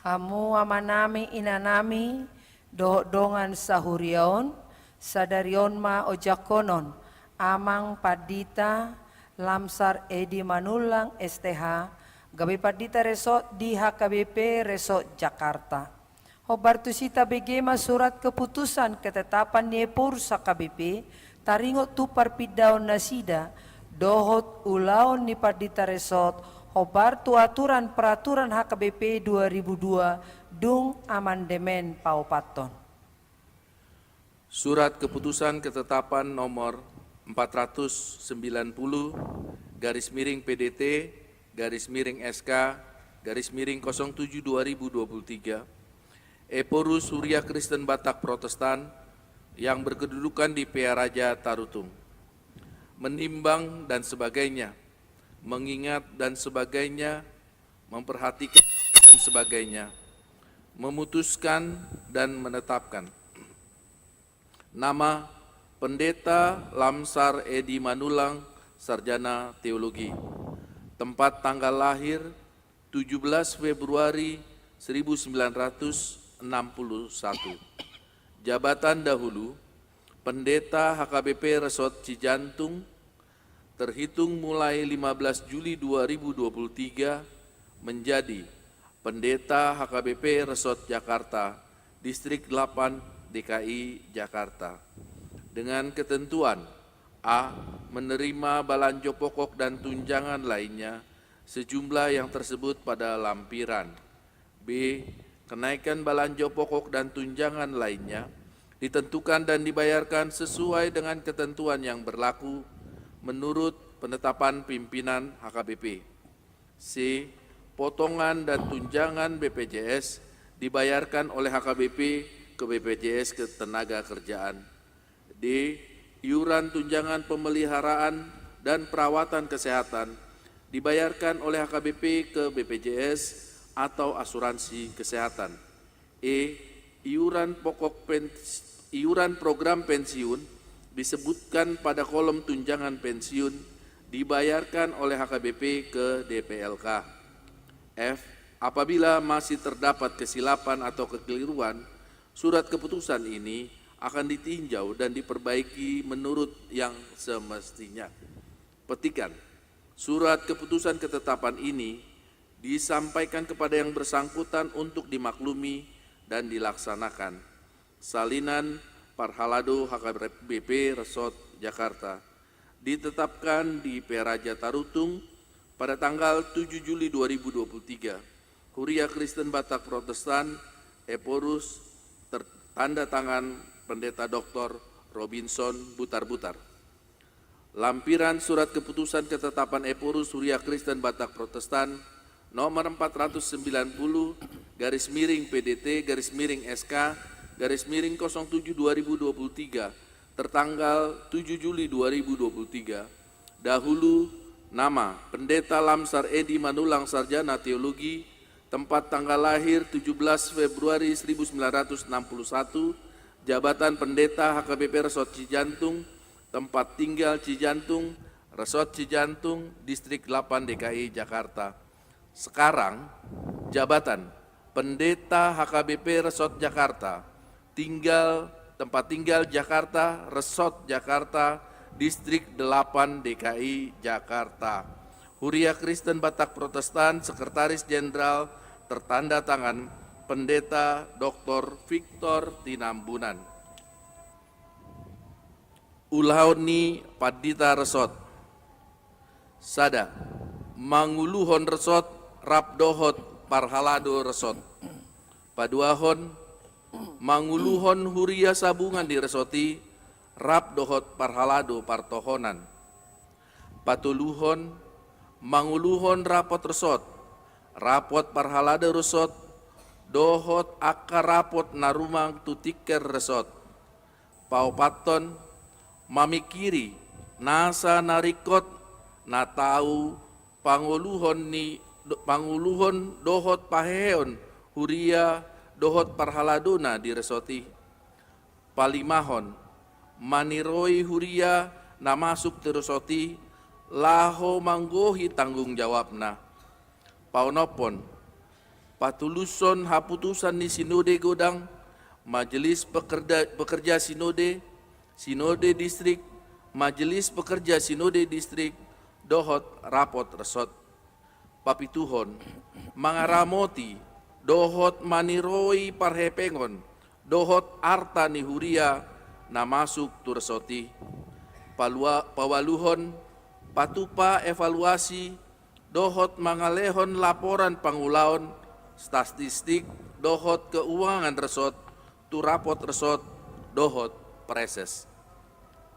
Hamu amanami, inanami, dohot dongan sahuria on, sadari on ma ojakhonon Amang Pandita Lamsar Edi Manullang, S T H, gabe Pandita Resort di H K B P Resort Jakarta. Hombar tusi tabege ma surat keputusan ketetapan ni Ephorus H K B P, taringot tu parpindaon nasida, dohot ulaon ni Pandita Resort, hombar tu aturan peraturan H K B P dua ribu dua, dung amandemen paopathon. Surat Keputusan Ketetapan nomor empat ratus sembilan puluh garis miring P D T garis miring S K garis miring kosong tujuh dua ribu dua puluh tiga, Ephorus Huria Kristen Batak Protestan yang berkedudukan di Pearaja Tarutung. Menimbang dan sebagainya, mengingat dan sebagainya, memperhatikan dan sebagainya, memutuskan dan menetapkan. Nama: Pendeta Lamsar Edi Manullang, Sarjana Teologi. Tempat tanggal lahir: tujuh belas Februari seribu sembilan ratus enam puluh satu. Jabatan dahulu: Pendeta H K B P Resort Cijantung, terhitung mulai lima belas Juli dua ribu dua puluh tiga, menjadi Pendeta H K B P Resort Jakarta, Distrik delapan, D K I Jakarta. Dengan ketentuan: A. Menerima balanjo pokok dan tunjangan lainnya sejumlah yang tersebut pada lampiran. B. Kenaikan balanjo pokok dan tunjangan lainnya ditentukan dan dibayarkan sesuai dengan ketentuan yang berlaku menurut penetapan pimpinan H K B P. C. Potongan dan tunjangan B P J S dibayarkan oleh H K B P ke B P J S Ketenagakerjaan. D. Iuran tunjangan pemeliharaan dan perawatan kesehatan dibayarkan oleh H K B P ke B P J S atau asuransi kesehatan. E. Iuran pokok pens-, iuran program pensiun disebutkan pada kolom tunjangan pensiun dibayarkan oleh H K B P ke D P L K. F. Apabila masih terdapat kesilapan atau kekeliruan, surat keputusan ini akan ditinjau dan diperbaiki menurut yang semestinya. Petikan: surat keputusan ketetapan ini disampaikan kepada yang bersangkutan untuk dimaklumi dan dilaksanakan. Salinan Parhalado H K B P Resort Jakarta. Ditetapkan di Pearaja Tarutung pada tanggal tujuh Juli dua ribu dua puluh tiga. Huria Kristen Batak Protestan, Ephorus, tertanda tangan Pendeta Doktor Robinson Butarbutar. Lampiran surat keputusan ketetapan Ephorus Huria Kristen Batak Protestan nomor empat ratus sembilan puluh garis miring P D T garis miring S K garis miring kosong tujuh dua ribu dua puluh tiga, tertanggal tujuh Juli dua ribu dua puluh tiga. Dahulu: nama: Pendeta Lamsar Edi Manullang, Sarjana Teologi, tempat tanggal lahir tujuh belas Februari seribu sembilan ratus enam puluh satu, jabatan Pendeta H K B P Resort Cijantung, tempat tinggal Cijantung, Resort Cijantung, Distrik delapan, D K I Jakarta. Sekarang: jabatan Pendeta H K B P Resort Jakarta, tinggal, tempat tinggal Jakarta, Resort Jakarta, Distrik delapan, D K I Jakarta. Huria Kristen Batak Protestan, Sekretaris Jenderal, tertanda tangan Pendeta Doktor Victor Tinambunan. Ulaon ni Pandita Resort. Sada: manguluhon resort rap dohot parhalado resort. Paduahon: manguluhon huria sabungan di resort i rap dohot parhalado partohonan. Patoluhon: manguluhon rapot resort, rapot parhalado resort, dohot angka rapot na rumang tu tingki resort. Paopathon: mamingkiri nasa na ringkot na tau pangoluhon ni, do-, pangoluhon dohot paheheon huria dohot parhaladona di resort i. Palimahon: maniroi huria na masuk tu resort i laho manggohi tanggung jawabna. Paonomhon: Patulushon haputusan ni sinode godang, majelis pekerja, pekerja sinode, sinode distrik, majelis pekerja sinode distrik, dohot rapot resort. Papituhon, mangaramoti dohot maniroi parhepengon dohot arta ni huria na masuk tu resort i. Palua-, paualuhon, patupa evaluasi dohot mangalehon laporan pangulaon statistik dohot keuangan resort tu rapot resort dohot preses.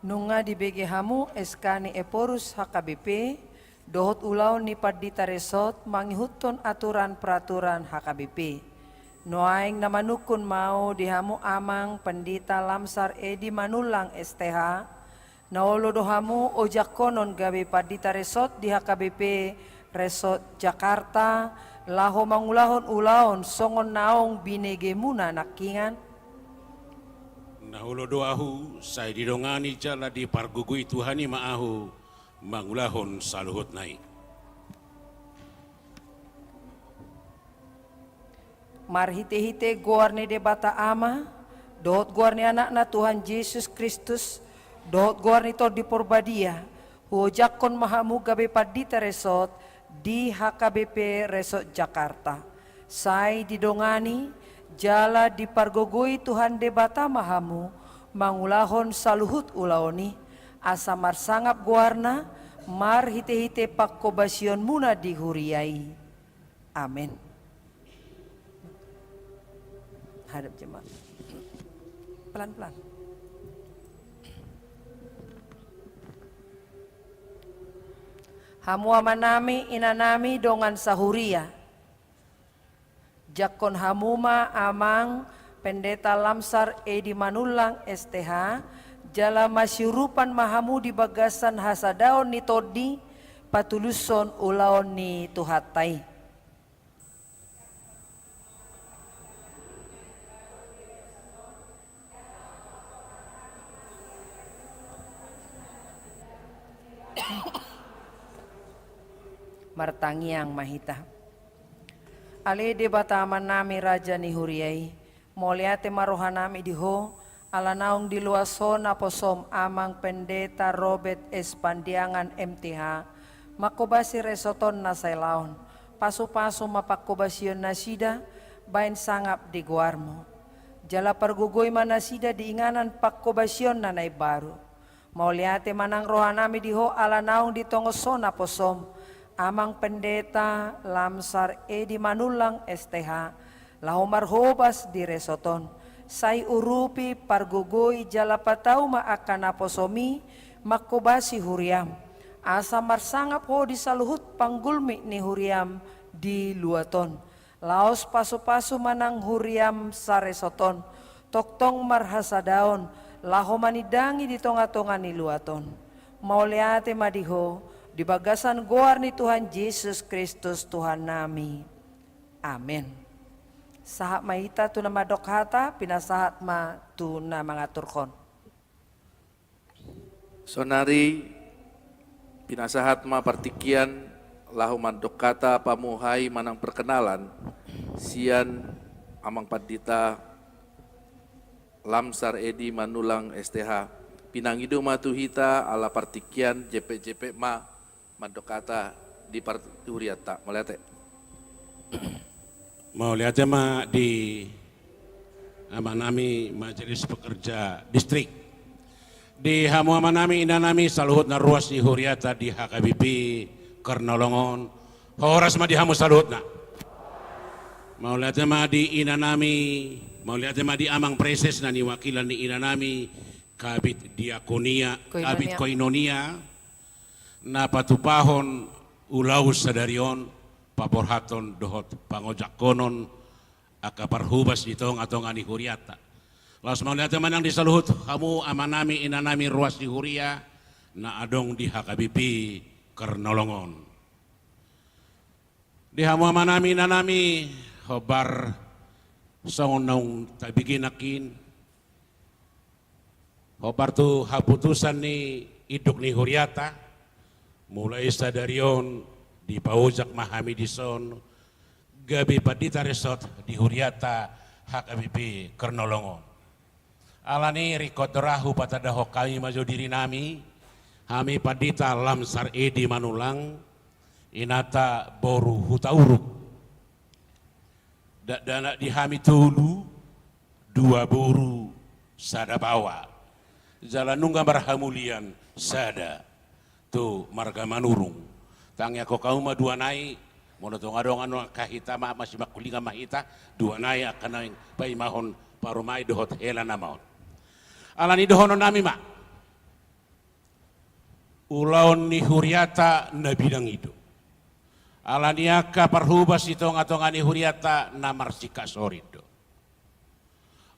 Nunga dibege hamu S K ni Ephorus H K B P dohot ulaon ni pandita resort mangihuthon aturan peraturan H K B P. Nuaeng na manungkun ma ahu di hamu Amang Pendeta Lamsar Edi Manullang S T H, na olo do hamu ojakkonon gabe pandita resort di H K B P Resort Jakarta, laho mangulahon ulaon songon naung binegemuna nangkingan? Na olo do ahu, sai didongani jala dipargogoi Tuhan i ma ahu mangulahon saluhutna i. Marhitehite goar ni Debata Ama, dohot goar ni Anakna Tuhan Jesus Kristus, dohot goar ni Tondi Porbadia, huojakkon ma hamu gabe pandita resort di H K B P Resort Jakarta. Sai didongani jala dipargogoi Tuhan Debata ma hamu mangulahon saluhut ulaon i, asa marsangap goarna marhitehite pangkobasionmuna di huria i. Amen. Hadap jemaat. Pelan-pelan. Hamu amanami, inanami, dongan sahuria. Jangkon hamu ma Amang Pendeta Lamsar Edi Manullang S T H, jala masiurupan ma hamu di bagasan hasadaon ni Tondi, patulushon ulaon ni Tuhanta i. Martangiang ma hita. Ale Debata Amanami, Raja ni huria i, mauliate ma rohanami di Ho, ala naung diloas Ho naposom Amang Pendeta Robert S Pandiangan M T H, mangkobasi resort on na sailaon. Pasupasu ma pangkobasion nasida baen sangap di goarmu. Jala pargogoi ma nasida di inganan pangkobasion na imbaru. Mauliate ma nang rohanami di Ho ala naung ditongos Ho naposom Amang Pendeta Lamsar Edi Manullang S T H, laho marhobas di resort on. Sai urupi, pargogoi jala patau ma angka naposom i mangkobasi huriam, asa marsangap Ho di saluhut panggulmit ni huriam di luat on. Laos pasupasu ma nang huriam saresort on, tongtong marhasadaon, laho manindangi di tongatonga ni luat on. Mauliate ma di Ho, di bagasan goar ni Tuhan Jesus Kristus Tuhannami. Amen. Sahat ma hita tu na mandok hata, pinasahat ma tu na mangaturhon. Saonari pinasahat ma partingkian laho mandok hata pamuhai manang perkenalan sian Amang Pandita Lamsar Edi Manullang S T H. Pinangido ma tu hita ala partingkian, jempek-jempek ma mandok hata di par-, di hurianta. Mauliate. Mauliate ma di amanami Majelis Pekerja Distrik. Di hamu amanami, inanami, saluhut na ruas ni hurianta di H K B P Kernolong on. Horas ma di hamu saluhutna. Mauliate ma di inanami, mauliate ma di Amang Preses na niwakilan ni inanami, Kabid Diakonia, Koinonia. Kabid Koinonia, na patupahon ulaon sadari on, paborhathon dohot pangojakkonon angka parhobas di tongatonga ni hurianta. Laos mauliate ma nang di saluhut hamu amanami, inanami, ruas ni huria na adong di H K B P Kernolong on. Di hamu amanami, inanami, hombar songon naung tabege nangkin, hombar tu haputusan ni induk ni hurianta, mulai sadari on dipaojak ma hami dison, gabe pandita resort di huriata H K B P Kernolong on. Alani i ringkot do ra hupatandahon hami ma jo dirinami, hami pandita Lamsar Edi Manullang, inanta boru Hutauruk. Dakdanak di hami tolu, dua boru, sada baoa. Jala nunga marhamulian sada tu marga Manurung. Tangiangkon hamu ma dua nai, molo tung adong angka hita ma, masihol mangkulingan ma hita, dua nai angka naeng paimahon parumaen dohot hela nama on. Alani i dohononnami ma. Ulaon ni huriata na bidang i do. Alani angka parhobas di tongatonga ni huriata na marsingkat sorit do.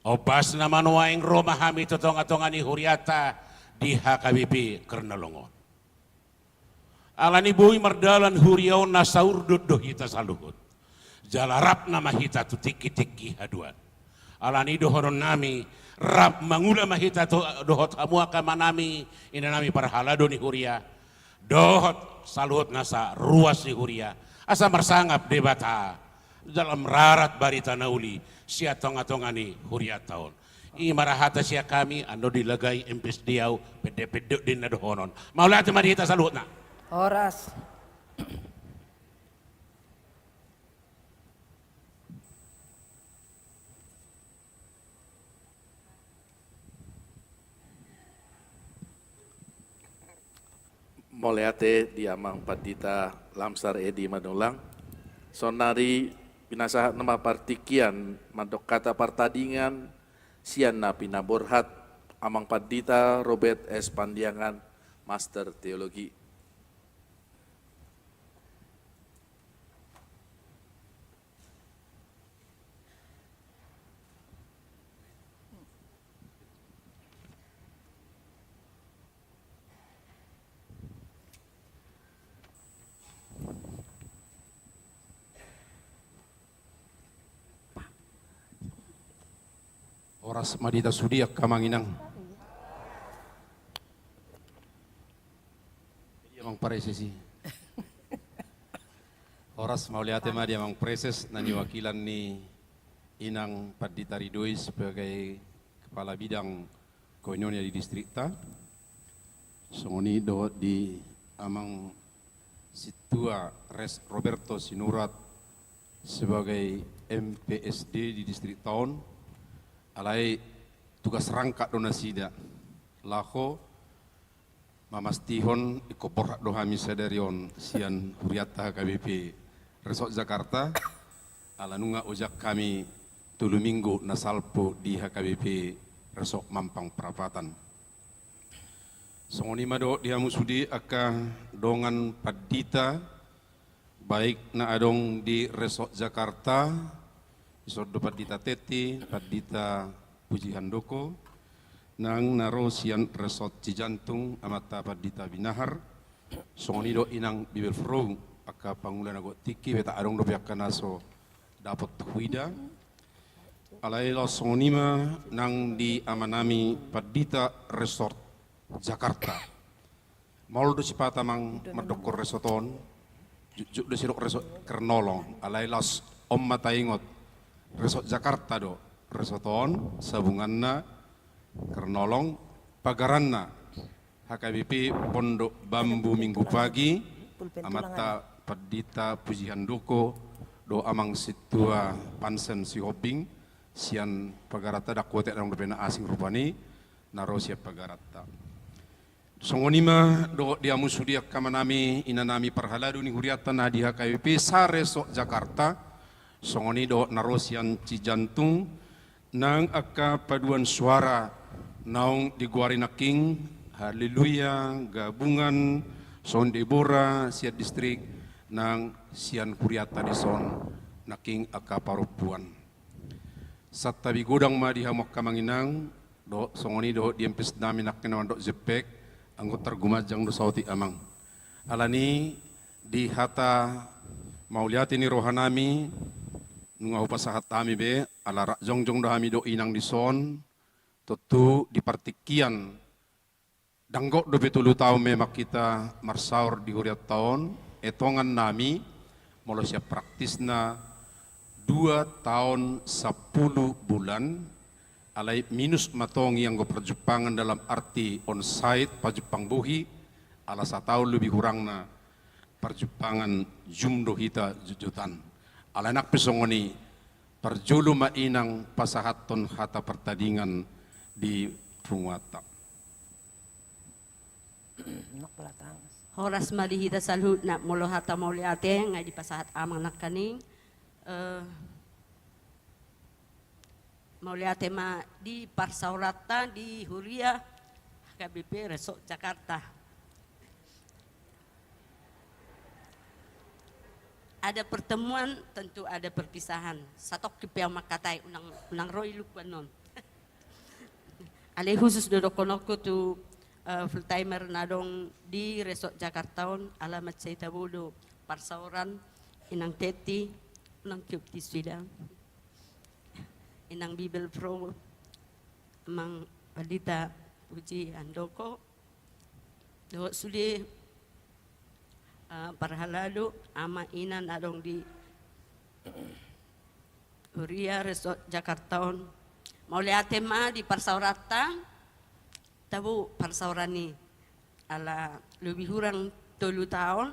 Ombasna ma nuaeng ro ma hami tu tongatonga ni huriata di H K B P Kernolong on. Alani boi mardalan huria on na saurdot do hita saluhut. Jala rap nama hita tu tingkitingki haduan. Alani i dohononnami, rap mangula ma hita tu, dohot hamu angka amanami, inanami parhalado ni huria, dohot saluhut nasa ruas ni huria, asa marsangap Debata, jala mararat barita na uli sian tongatonga ni huriata on. I ma ra hata sian hami, andorang dilagai M P S D au, pendekpendek do inna dohonon. Mauliate ma di hita saluhutna. Horas. Mauliate di Amang Pandita Lamsar Edi Manullang. Saonnari pinasahat nama partingkian mandok hata partadingan sian na pinaborhat Amang Pandita Robert S Pandiangan, Master Teologi. Horas ma di hita sude angka amang inang. Di Amang Praeses i. Horas, mauliate ma di Amang Praeses na niwakilan ni Inang Pandita Ridho i sebagai kepala bidang koinonia di distrikta. Songon i dohot di Amang Sintua Res Roberto Sinurat sebagai M P S D di distrikta on, alai tugas rangkap do nasida laho mamastihon ingkon borhat do hami sadari on sian hurianta H K B P Resort Jakarta, ala nunga ojak hami tolu minggu na salpu di H K B P Resort Mampang Prapatan. Songon i ma dohot di hamu sude angka dongan pandita, baik na adong di Resort Jakarta, dison do Pandita Teti, Pandita Puji Handoko, nang na ro sian Resort Cijantung, amanta Pandita Binahar, songon i do Inang Bibelvrouw, angka pangula na gok tingki, be tak adong dope angka na so dapot huida. Alai laos songon i ma nang di amanami Pandita Resort Jakarta. Maol do sipata, Amang, mandokkon resort on, jukjuk do sidok Resort Kernolong, alai laos on ma taingot, Resort Jakarta do resort on, sabunganna Kernolong, pagaranna H K B P Pondok Bambu Minggu Pagi, amanta Pandita Puji Handoko dohot Amang Sintua Pansen Sihombing, sian pagaranta, ndang huotik, ndang dope na asing rupani na ro sian pagaranta. Songon i ma dohot di hamu sude angka amanami, inanami parhalado ni hurianta na di H K B P sa-Resort Jakarta, songon i dohot na ro sian Cijantung, nang angka paduan suara naung digoari nangkin, Haleluya, Gabungan, songon Debora, sian distrik, nang sian hurianta dison nangkin angka parompuan. Santabi godang ma di hamu angka amang inang, dohot songon i dohot di M P S nami nangkin na mandok jempek, anggo targumanjang do saotik, Amang. Alani di hata mauliate ni rohanami, nunga hupasahat hami be, ala rap jongjong do hami dohot inang dison, tontu di partingkian, ndang gok dope tolu taon memang hita marsaor di hurianta on, etongannami, molo sian praktisna, dua taon sampulu bulan, alai minus ma tong i anggo parjumpangan dalam arti onsite, pajumpang bohi, ala sataon lebih kurangna parjumpangan Zoom do hita jotjotan. Alai nang pe songon i, parjolo ma inang pasahathon hata partadingan di punguanta. Horas ma di hita saluhutna, molo hata mauliate nga dipasahat amang nangkaning. Eh, mauliate ma di parsaoranta di huria H K B P Resort Jakarta. Ada pertemuan, tentu ada perpisahan. Satongkin pe au mangkatai, unang, unang ro ilungku annon. Alai khusus do dohononku tu, eh, full timer na adong di Resort Jakarta on, ala mansai tabo do parsaoran, inang Teti, unang kiop tisu i da. Inang Bibel Pro, Amang Pandita Puji Handoko, dohot sude, eh, parhalado, ama ina na adong di huria Resort Jakarta on. Mauliate ma di parsaoranta, tabo parsaoran i ala lebih kurang tolu taon,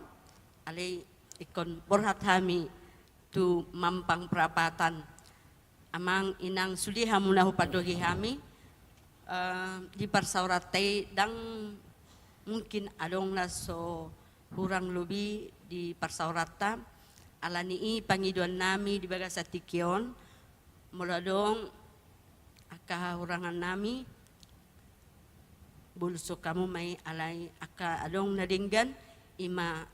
alai ingkon borhat hami tu Mampang Prapatan. Amang inang sude hamu na hupandohi hami, eh, di parsaoranta i ndang mungkin adong na so hurang lobi di parsaoranta, alani i pangidoan nami di bagasan tingki on, molo adong angka hahurangan nami, bolushon hamu ma i, alai angka adong na denggan, i ma,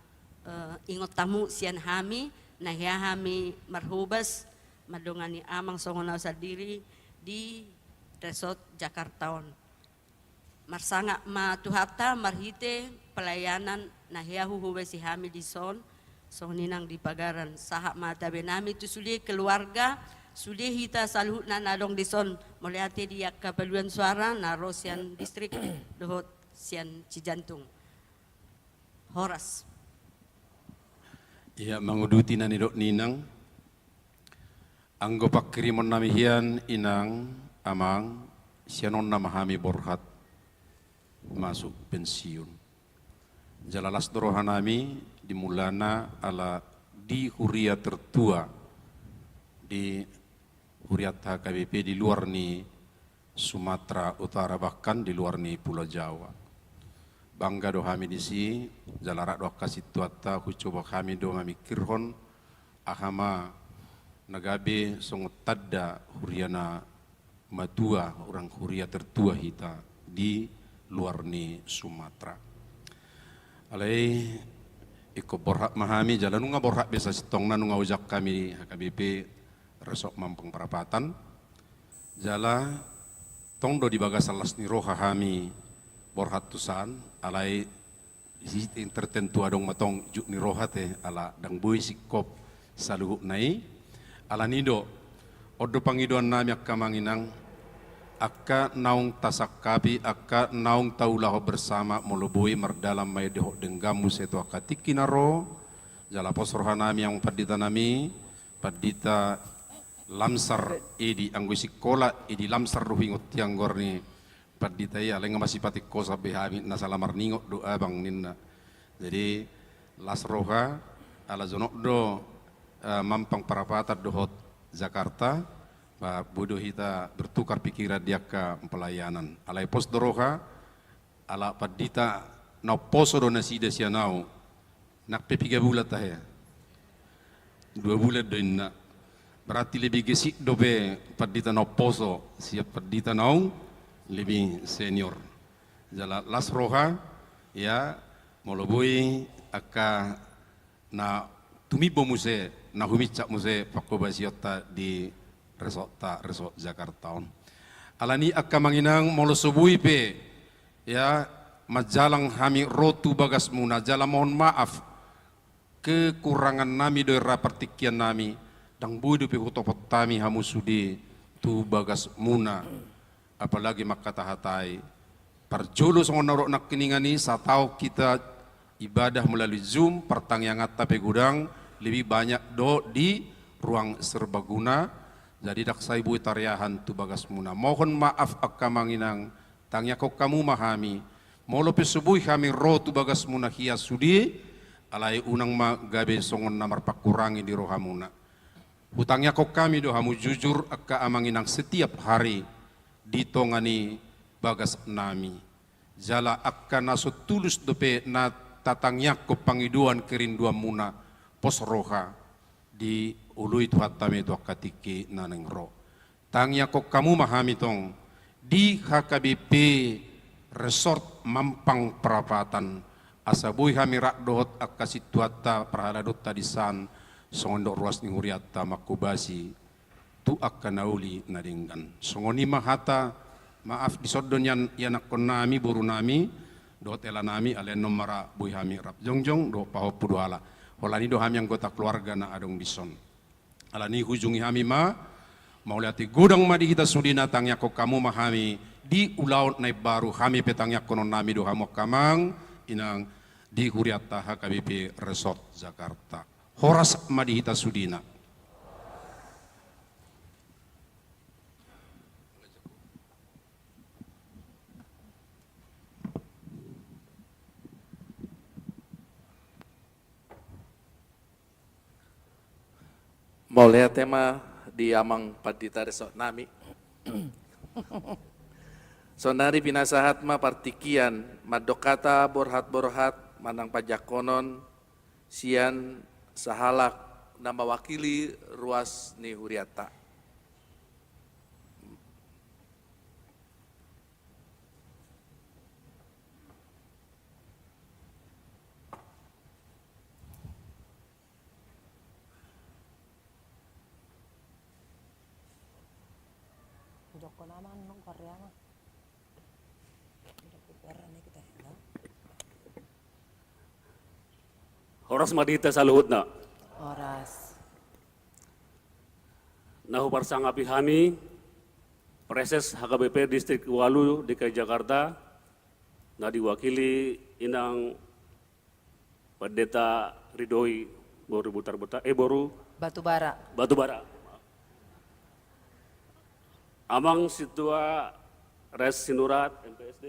eh, ingot hamu sian hami, na hea hami marhobas mandongani amang songon au sandiri di Resort Jakarta on. Marsangap ma Tuhanta marhite pelayanan na hea huhobasi hami dison, songon i nang di pagaran. Sahat ma tabe nami tu sude keluarga, sude hita saluhutna na adong dison. Mauliate di angka paduan suara na ro sian distrik dohot sian Cijantung. Horas. Ia, manguduti na nidok ni inang, anggo panghirimon nami hian, inang, amang, sian on nama hami borhat masuk pensiun. Jala las do roha nami di mulana ala di huria tertua di hurianta H K B P di luar ni Sumatera Utara, bahkan di luar ni Pulau Jawa. Bangga do hami disi, jala rap do angka sintuanta, hucoba hami do mamingkirhon aha ma na gabe songon tanda huria na matua, hurang huria tertua hita di luar ni Sumatera. Alai ingkon borhat ma hami, jala nunga borhat be sasintongna, nunga ojak hami di H K B P Resort Mampang Prapatan. Jala tong do di bagasan las ni roha hami borhat tusan, alai di sisi tertentu adong ma tong juk ni roha te, ala ndang boi singkop saluhutna i. Alani do, on do pangidoan nami angka amang inang, angka naung tasangkapi, angka naung taulahon bersama, molo boi mardalan ma i dohot denggan muse tu angka tingki na ro. Jala pos roha nami, amang pandita nami, Pandita Lamsar Edi, anggo i singkola, Edi Lamsar do huingot hian goar ni pandita i, alai nga masipatingkoson be hami, na sala marningot do abang ninna. Jadi las roha, ala jonok do, eh, Mampang Prapatan dohot Jakarta, ba boi do hita bertukar pikiran di angka pelayanan. Alai pos do roha, ala pandita na umposo do nasida sian au. Nang pe piga bulan tahe? Dua bulan do inna. Berarti lebih gesik dope pandita na umposo sian pandita naung lebih senior. Jala las roha, ia, molo boi angka na tumimbo muse, na huminsat muse panghobasionta di resortta, Resort Jakarta on. Alani angka amang inang, molo so boi pe, ia, manjalang hami ro tu bagasmuna, jala mohon maaf, kekurangan nami do i ra partingkian nami, ndang boi dope hutopot hami hamu sude tu bagasmuna. Apalagi mangkatahatai, parjolo songon na hudok nangkiningan i, sataon hita ibadah melalui Zoom, partangianganta pe godang, lebih banyak do di ruang serbaguna, jadi ndang sai boi tariahan tu bagasmuna. Mohon maaf angka amang inang, tangiangkon hamu ma hami. Molo pe so boi hami ro tu bagasmuna hian sude, alai unang ma gabe songon na marpangkurangi di rohamuna. Hutangiangkon hami do hamu jujur angka amang inang setiap hari di tonga ni bagasnami. Jala angka na so tulus dope na tatangiangkon pangidoan kerinduanmuna, pos roha dioloi Tuhanta ma i tu angka tingki na naeng ro. Tangiangkon hamu ma hami tong di H K B P Resort Mampang Prapatan, asa boi hami rap dohot angka sintuanta parhaladonta di san, songon dok ruas ni hurianta manghobasi tu angka na uli na denggan. Songon i ma hata, maaf, dison do nian ianakkonnami, borunami dohot helanami, alai annon ma ra boi hami rap jongjong dohot pahompu do halak. Holan i do hami anggota keluarga na adong dison. Alani i hujungi hami ma, mauliate godang ma di hita sudena, tangiangkon hamu ma hami di ulaon na imbaru. Hami pe tangiangkononnami do hamu angka amang inang di hurianta H K B P Resort Jakarta. Horas ma di hita sudena. Mauliate ma di amang pandita resort nami. Saonari pinasahat ma partingkian, mandok hata borhat-borhat manang panjangkonon sian sahalak na mawakili ruas ni hurianta. Horas ma di hita saluhutna. Horas. Na huparsangapi hami, Praeses H K B P Distrik Walu D K I Jakarta, na diwakili inang Pendeta Ridoi, boru Butar Butar, eh, boru Batubara. Batubara. Amang Sintua Res Sinurat, M P S D.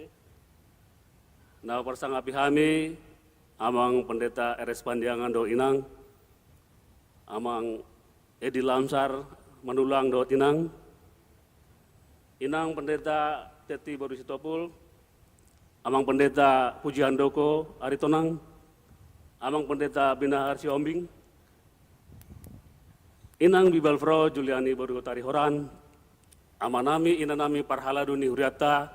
Na huparsangapi hami, Amang Pendeta R S Pandiangan dohot inang, Amang Edi Lamsar Manulang dohot inang, Inang Pendeta Teti boru Sitompul, Amang Pendeta Puji Handoko Aritonang, Amang Pendeta Binahar Sihombing, Inang Bibelvrouw Juliani boru Hutauruk, amanami, inanami parhalado ni hurianta,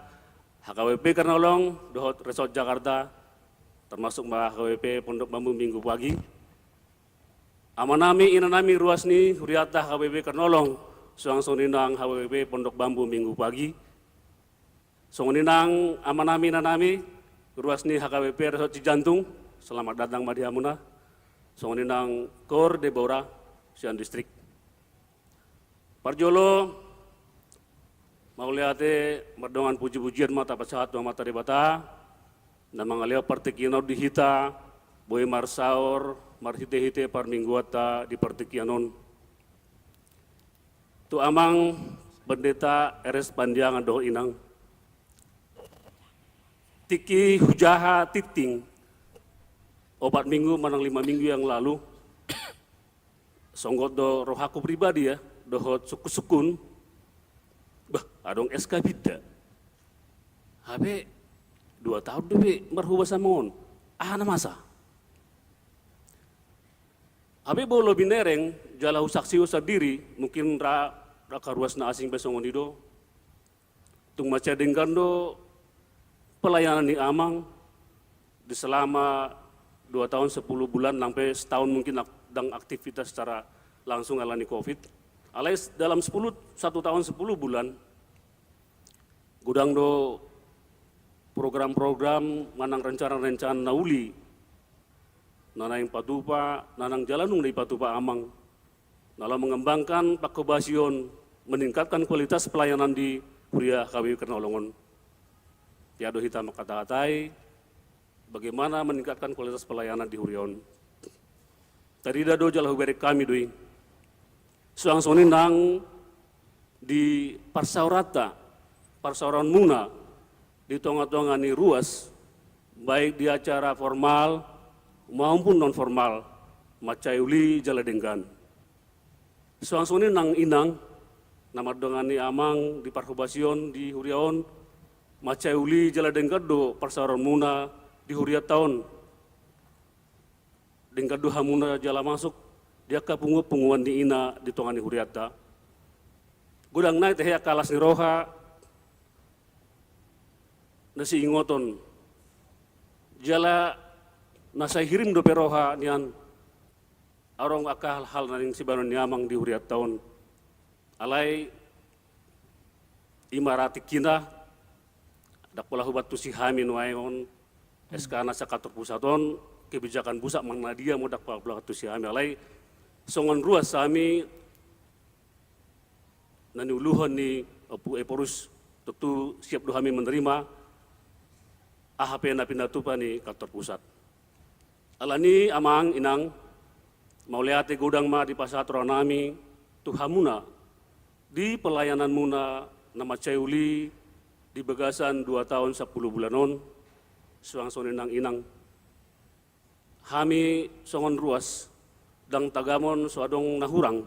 H K B P Kernolong dohot Resort Jakarta, termasuk ma H K B P Pondok Bambu Minggu Pagi. Amanami, inanami ruas ni hurianta H K B P Kernolong, suang songon i nang H K B P Pondok Bambu Minggu Pagi. Songon i nang amanami, inanami ruas ni H K B P Resort Cijantung, selamat datang ma di hamuna. Songon i nang Koor Debora sian distrik. Parjolo, mauliate mardongan puji-pujian ma tapasahat tu Amanta Debata, na mangalehon partingkian on di hita, boi marsaor marhite-hite parmingguanta di partingkian on. Tu Amang Pendeta R S Pandiangan dohot inang. Tingki hujaha tingting, opat minggu manang lima minggu yang lalu, songgot do rohangku pribadi, ya, dohot sungkun-sungkun. Bah, adong S K Pinda. Hape dua taon dope marhobas amang on. Aha na masa? Hape molo binereng jala husaksihon sandiri, mungkin ra, ra angka ruas na asing pe songon i do. Tung mansai denggan do pelayanan ni amang di selama dua tahun sepuluh bulan, nang pe setahun mungkin ak-, ndang aktivitas secara langsung alani covid. Alai s-, dalam sepuluh, satu tahun sepuluh bulan, godang do program-program manang rencana-rencana na uli na naeng patupa, na naeng jala nunga dipatupa amang, na laho mengembangkan panghobasion, meningkatkan kualitas pelayanan di Huria H K B P Kernolong on. Tiap do hita mangkata-katai bagaimana meningkatkan kualitas pelayanan di huria on. Tarida do jala hubereng hami do i. Suang songon i nang di parsaoranta, parsaoranmuna di tonga-tonga ni ruas, baik di acara formal maupun non formal, mansai uli jala denggan. Suang songon i nang inang, na mardongan ni amang di parhobasion di huria on, mansai uli jala denggan do parsaoranmuna di hurianta on. Denggan do hamuna jala masuk di angka punguan-punguan ni ina di tonga ni hurianta. Godang nai tahe angka las ni roha na siingoton. Jala na sai hirim dope roha nian adong angka hal-hal na naeng sibahenon ni amang di hurianta on. Alai i ma ra tingkina, ndang pola hubantusi hami nuaeng on, S K na sian kantor pusat on, kebijakan pusat manang na dia ma, ndang pola hubantusi hami, alai songon ruas hami na niuluhon ni Ompu Ephorus, tontu siap do hami menerima aha pe na pinatupa ni kantor pusat. Alani i amang inang, mauliate godang ma dipasahat rohanami tu hamuna di pelayananmuna na mansai uli di bagasan dua taon sampulu bulan on. Suang songon i nang inang, hami songon ruas ndang tagamon so adong na hurang,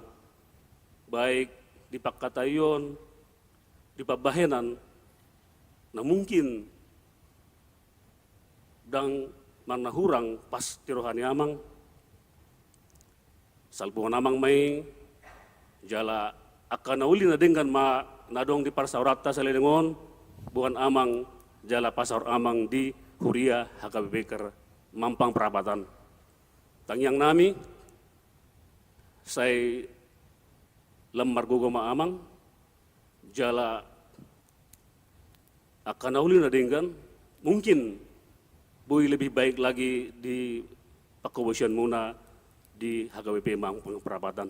baik di pangkataion, di pambahenan, na mungkin ndang manang na hurang pas di roha ni amang. Salpuhon amang ma i, jala angka na uli na denggan ma na adong di parsaoranta saleleng on, boan amang jala pasaor amang di huria H K B P Ker Mampang Prapatan. Tangiangnami, sai lam margogo ma amang, jala angka na uli na denggan, mungkin boi lebih baik lagi di panghobasionmuna di H K B P Mampang Prapatan.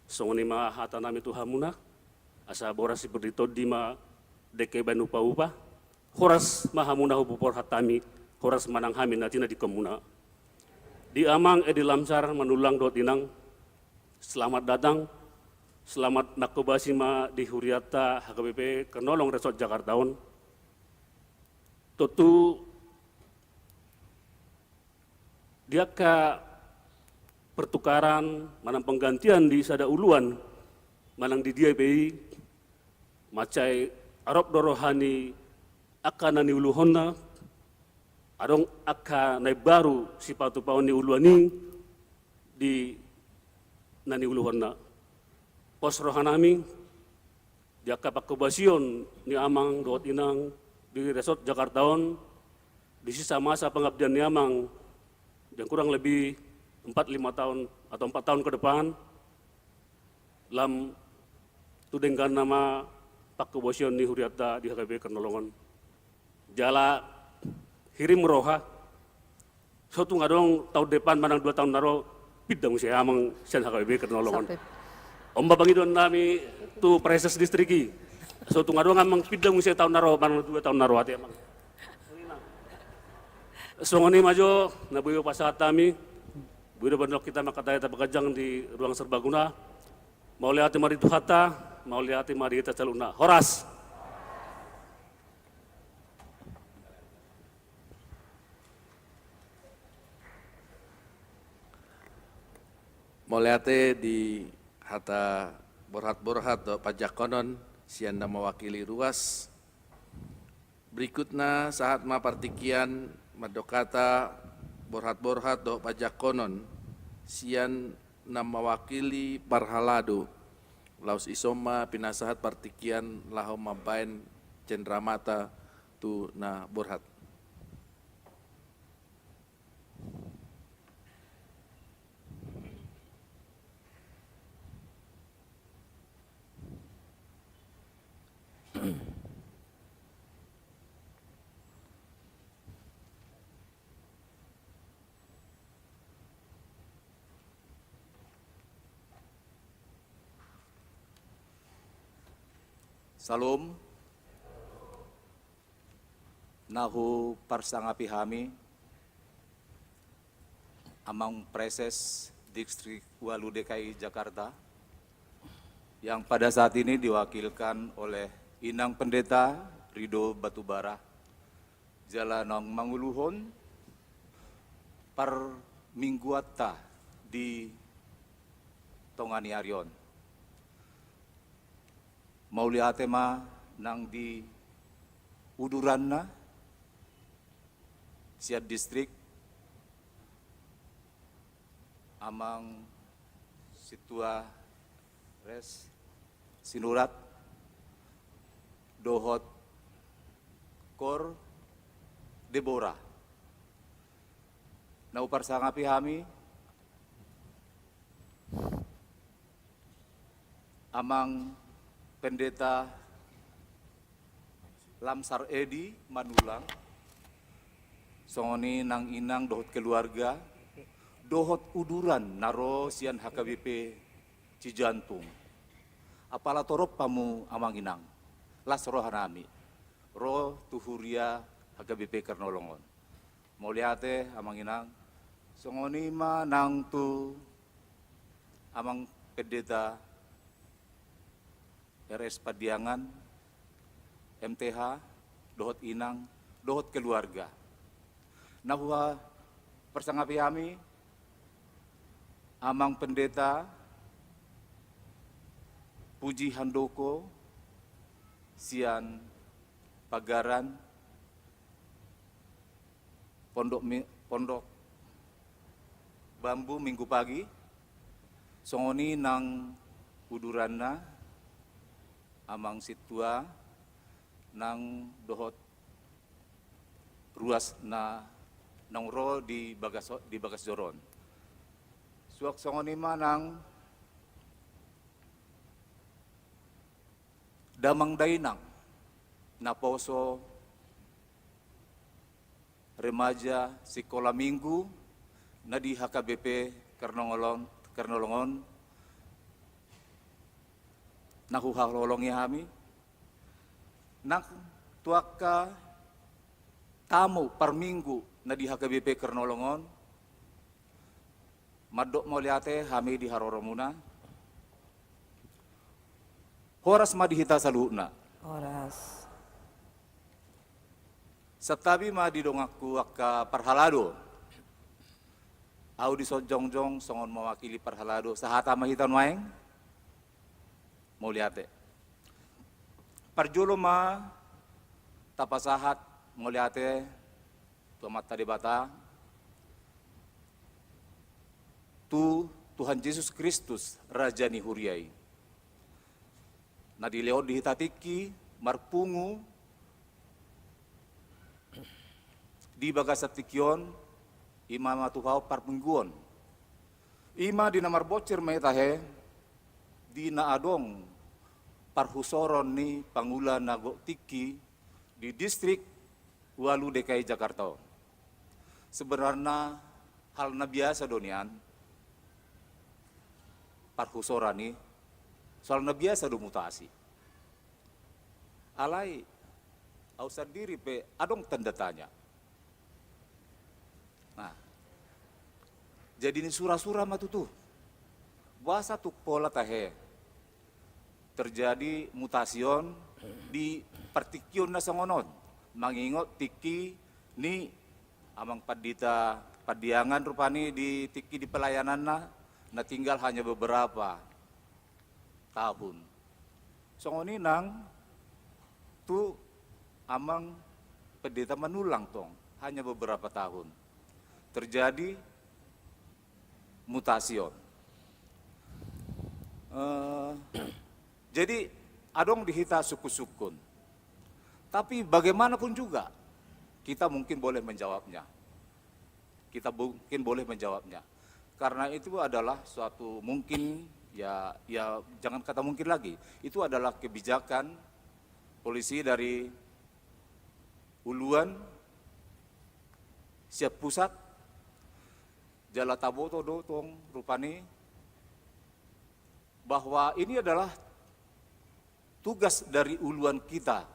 Songon i ma hatanami tu hamuna, asa boras sipir ni tondi ma dengke baen upa-upa, horas ma hamuna huborhat hami, horas ma nang hami na tinadingkonmuna. Di amang Edi Lamsar Manullang dohot inang, selamat datang, selamat manghobasi ma di hurianta H K B P Kernolong Resort Jakarta on. Tontu di angka pertukaran manang penggantian di sada uluan manang di dia pe i, mansai arop do roha ni angka na niuluhonna, adong angka na imbaru sipatupaon ni uluan i di na niuluhonna. Pos rohanami di angka panghobasion ni amang dohot inang di Resort Jakarta on, di sisa masa pengabdian ni amang, yang kurang lebih empat lima tahun atau empat tahun ke depan, lam tu dengganna ma panghobasion ni hurianta di H K B P Kernolong on. Jala hirim roha, so tung adong taon depan manang dua taon na ro, pinda muse amang sian H K B P Kernolong on. Sampai. On ma pangidoannami tu Praeses Distrik i. So tung adong amang pinda muse taon na ro manang dua taon na ro, ate amang. Songon i ma jo na boi hupasahat hami. Boi do baen hita mangkatai, tapaganjang di ruang serbaguna. Mauliate ma di Tuhanta, mauliate ma di hita saluhutna. Horas. Mauliate di hata borhat-borhat dohot panjangkonon sian na mewakili ruas. Berikutna sahat ma partingkian mandok hata borhat-borhat dohot panjangkonon sian na mewakili parhalado. Laos ison ma pinasahat partingkian laho mambaen cenramata tu na borhat. Salam. Na huparsangapi hami, Amang Praeses Distrik Walu D K I Jakarta, Yang pada saat ini diwakilkan oleh Inang Pendeta Rido Batubara, jala naung manguluhon parmingguanta di tonga ni ari on. Mauliate ma nang di uduranna sian distrik, Amang Sintua Res Sinurat dohot Kor Debora. Na huparsangapi hami Amang Pendeta Lamsar Edi Manulang, songon i nang inang dohot keluarga, dohot uduran na ro sian H K B P Cijantung. Apala torop hamu amang inang, las roha nami ro tu huria H K B P Kernolong on. Mauliate amang inang, songon i ma nang tu Amang Pendeta R S Pandiangan, M T H, dohot inang, dohot keluarga. Na huparsangapi hami Amang Pendeta Puji Handoko sian Pagaran, Pondok Mi-, Pondok Bambu Minggu Pagi, songon i nang uduranna Amang Sintua nang dohot ruas na naung ro di bagas, di bagas joro on. Suang songon i ma nang damang dainang naposo remaja sikola minggu na di H K B P Kernolong, Kernolong on, na huhaholongi hami, nang tu angka tamu parminggu na di H K B P Kernolong on, mandok mauliate hami di haroromuna. Horas ma di hita saluhutna. Horas. Santabi ma di donganku angka parhalado. Ahu dison jongjong songon mewakili parhalado, sahata ma hita nuaeng. Mauliate. Parjolo ma tapasahat mauliate tu Amanta Debata, tu Tuhan Jesus Kristus, Raja ni huria i, na dilehon di hita tingki marpungu di bagasan tingki on, i ma na tuhahon parmingguon. I ma di na marbonsir ma i tahe, di na adong parhusoron ni pangula na gok tingki di distrik ualu D K I Jakarta on. Sebenarna hal na biasa do nian parhusoran i, soal na biasa do mutasi. Alai ahu sandiri pe adong tanda tanya. Nah, jadi ni sura-sura ma tutu. Boasa tung pola tahe terjadi mutasi on di partingkion na songon on, mangingot tingki ni Amang Pandita Pandiangan rupani di tingki di pelayananna na tinggal hanya beberapa tahun. Songon i nang tu Amang Pendeta Manulang tong, hanya beberapa tahun terjadi mutasi on. Eh, jadi adong di hita sungkun-sungkun. Tapi bagaimanapun juga kita mungkin boleh menjawabnya. Kita mungkin boleh menjawabnya. Karena itu adalah suatu mungkin, ya, ya jangan kata mungkin lagi. Itu adalah kebijakan polisi dari uluan sian pusat, jala taboto do tong rupani bahwa ini adalah tugas dari uluan kita,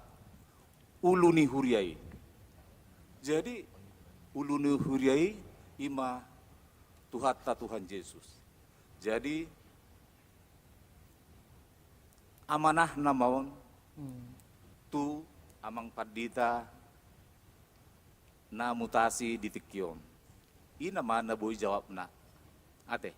ulu ni huria i. Jadi ulu ni huria i ima Tuhanta Tuhan Jesus. Jadi Amanahna ma on tu amang pandita na mutasi di tingki on. I nama na boi jawabna. Ate.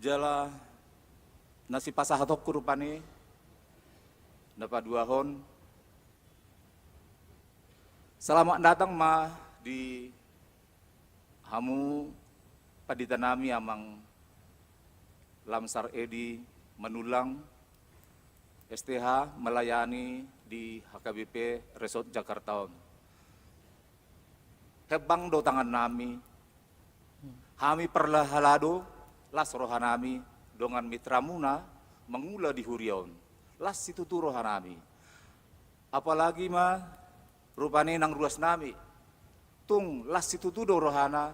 Jala na sipasahatonku rupani na paduahon. Selamat datang ma di hamu pandita nami amang Lamsar Edi Manullang, S T H, melayani di H K B P Resort Jakarta on. Hembang do tangan nami. Hami parhalado, las roha nami dongan mitramuna mangula di huria on. Las situtu roha nami. Apalagi ma rupani nang ruas nami. Tung las situtu do rohana,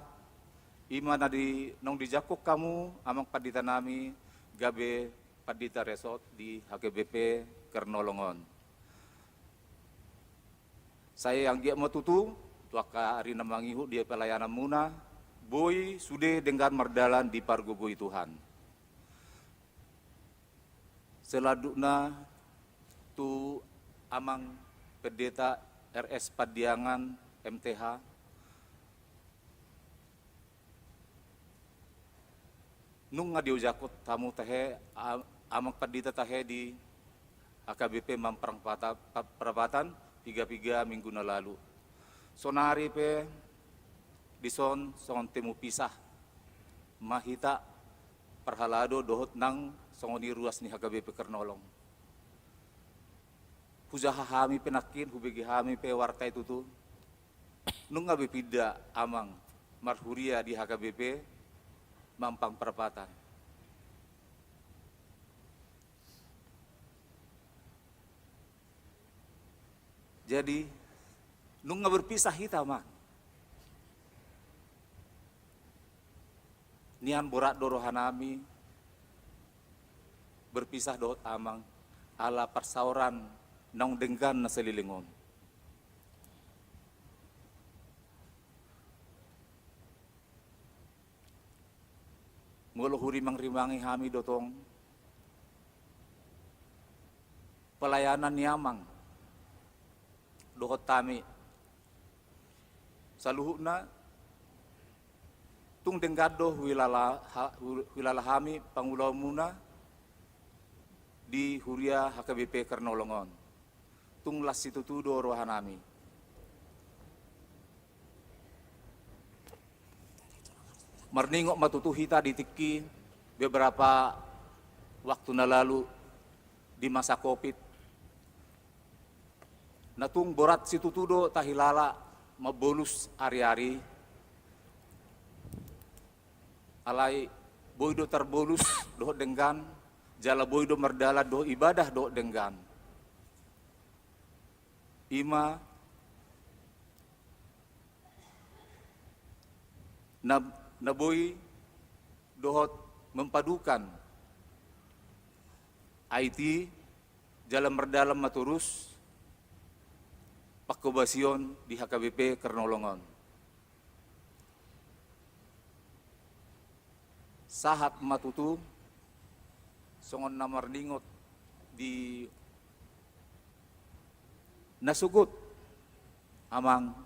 i ma na di naung dijangkon hamu amang pandita nami gabe pandita resort di H K B P Kernolong on. Sai anggiat ma tutu tu angka ari na mangihut di pelayananmuna, boi sude denggan mardalan dipargogoi Tuhan. Selanjutna tu amang pendeta R S Pandiangan, M T H. Nunga diojak hamu tahe, a-, amang pandita tahe di H K B P Mampang Pata-, Pa-, Prapatan piga-piga minggu na lalu. Sonari pe dison songon temu pisah ma hita parhalado dohot nang songon i ruas ni H K B P Kernolong. Hujaha hami pe nangkin, hubege hami pe warta i tutu. Nunga be pinda amang marhuria di H K B P Mampang Prapatan. Jadi, nunga berpisah hita, amang. Nian borat do roha nami berpisah dohot amang, ala parsaoran naung denggan na saleleng on. Molo hurimang-rimangi hami do tong pelayanan ni amang dohot hami saluhutna, tung denggan do huilala ha-, hu-, huilala hami pangulaonmuna di huria H K B P Kernolong on. Tung las situtu do roha nami. Marningot ma tutu hita di tingki beberapa waktu na lalu di masa covid. Na tung borat situtu do tahilala mambolus ari-ari. Alai boi do tarbolus dohot denggan, jala boi do mardalan dohot ibadah dohot denggan. I ma na, na boi dohot mempadukan I T, jala mardalan ma torus pangkobasion di H K B P Kernolong on. Sahat ma tutu songon na marningot di na sogot, amang,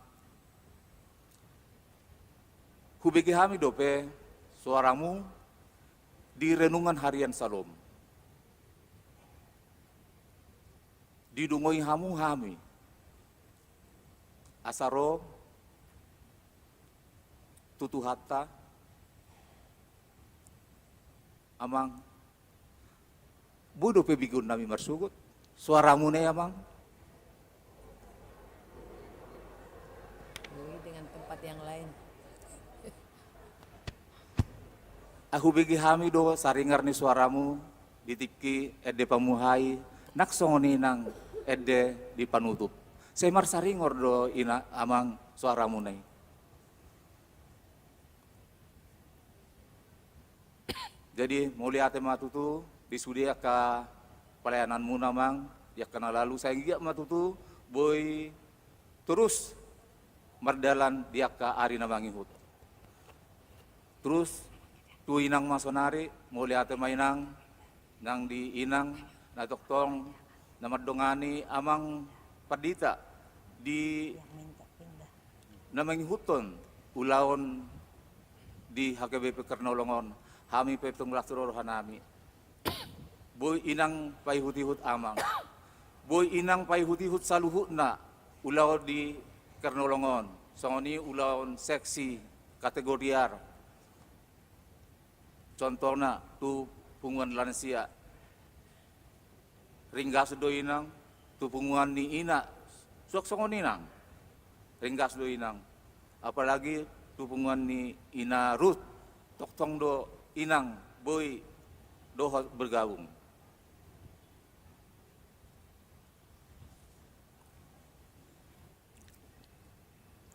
hubege hami dope soaramu di renungan harian Salom. Didungoi hamu hami asa ro tu Tuhanta, amang. Boi dope begeon nami marsogot. Soaramuna i, amang. Boi dengan tempat yang lain. Ahu bege hami do saringar ni soaramu di tingki ende pamuhai, nang songon i nang ende di panutup. Sai marsaringar do, ina, amang, soaramuna i. Jadi mauliate ma tutu di sude angka pelayananmuna, amang, di angka na lalu, sai anggiat ma tutu boi torus mardalan di angka ari na mangihut. Terus tu inang ma sonari, mauliate ma inang, nang di inang na tongtong na mandongani amang pandita di na mangihuthon ulaon di H K B P Kernolong on, hami pe tong las rohanami. Boi inang paihut-ihut amang. Boi inang paihut-ihut saluhutna ulaon di Kernolong on. Songon i ulaon seksi kategorial. Contohna tu punguan lansia. Ringgas do inang, tu punguan ni ina, suang songon i nang. Ringgas do inang. Apalagi tu punguan ni ina Ruth, tongtong do inang boi dohot bergabung.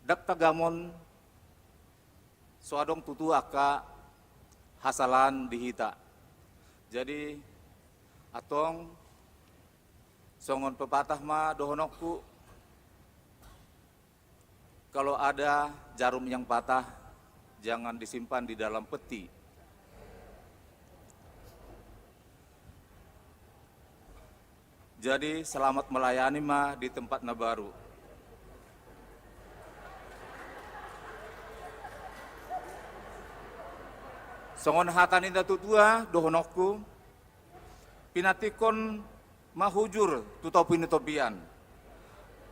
Ndang tagamon so adong tutu angka hasalaan di hita. Jadi, antong songon pepatah ma dohononku, kalau ada jarum yang patah, jangan disimpan di dalam peti. Jadi, selamat melayani ma di tempat na baru. Songon hata ni natuatua dohononku, pinantikhon ma hujur tu topi ni topian.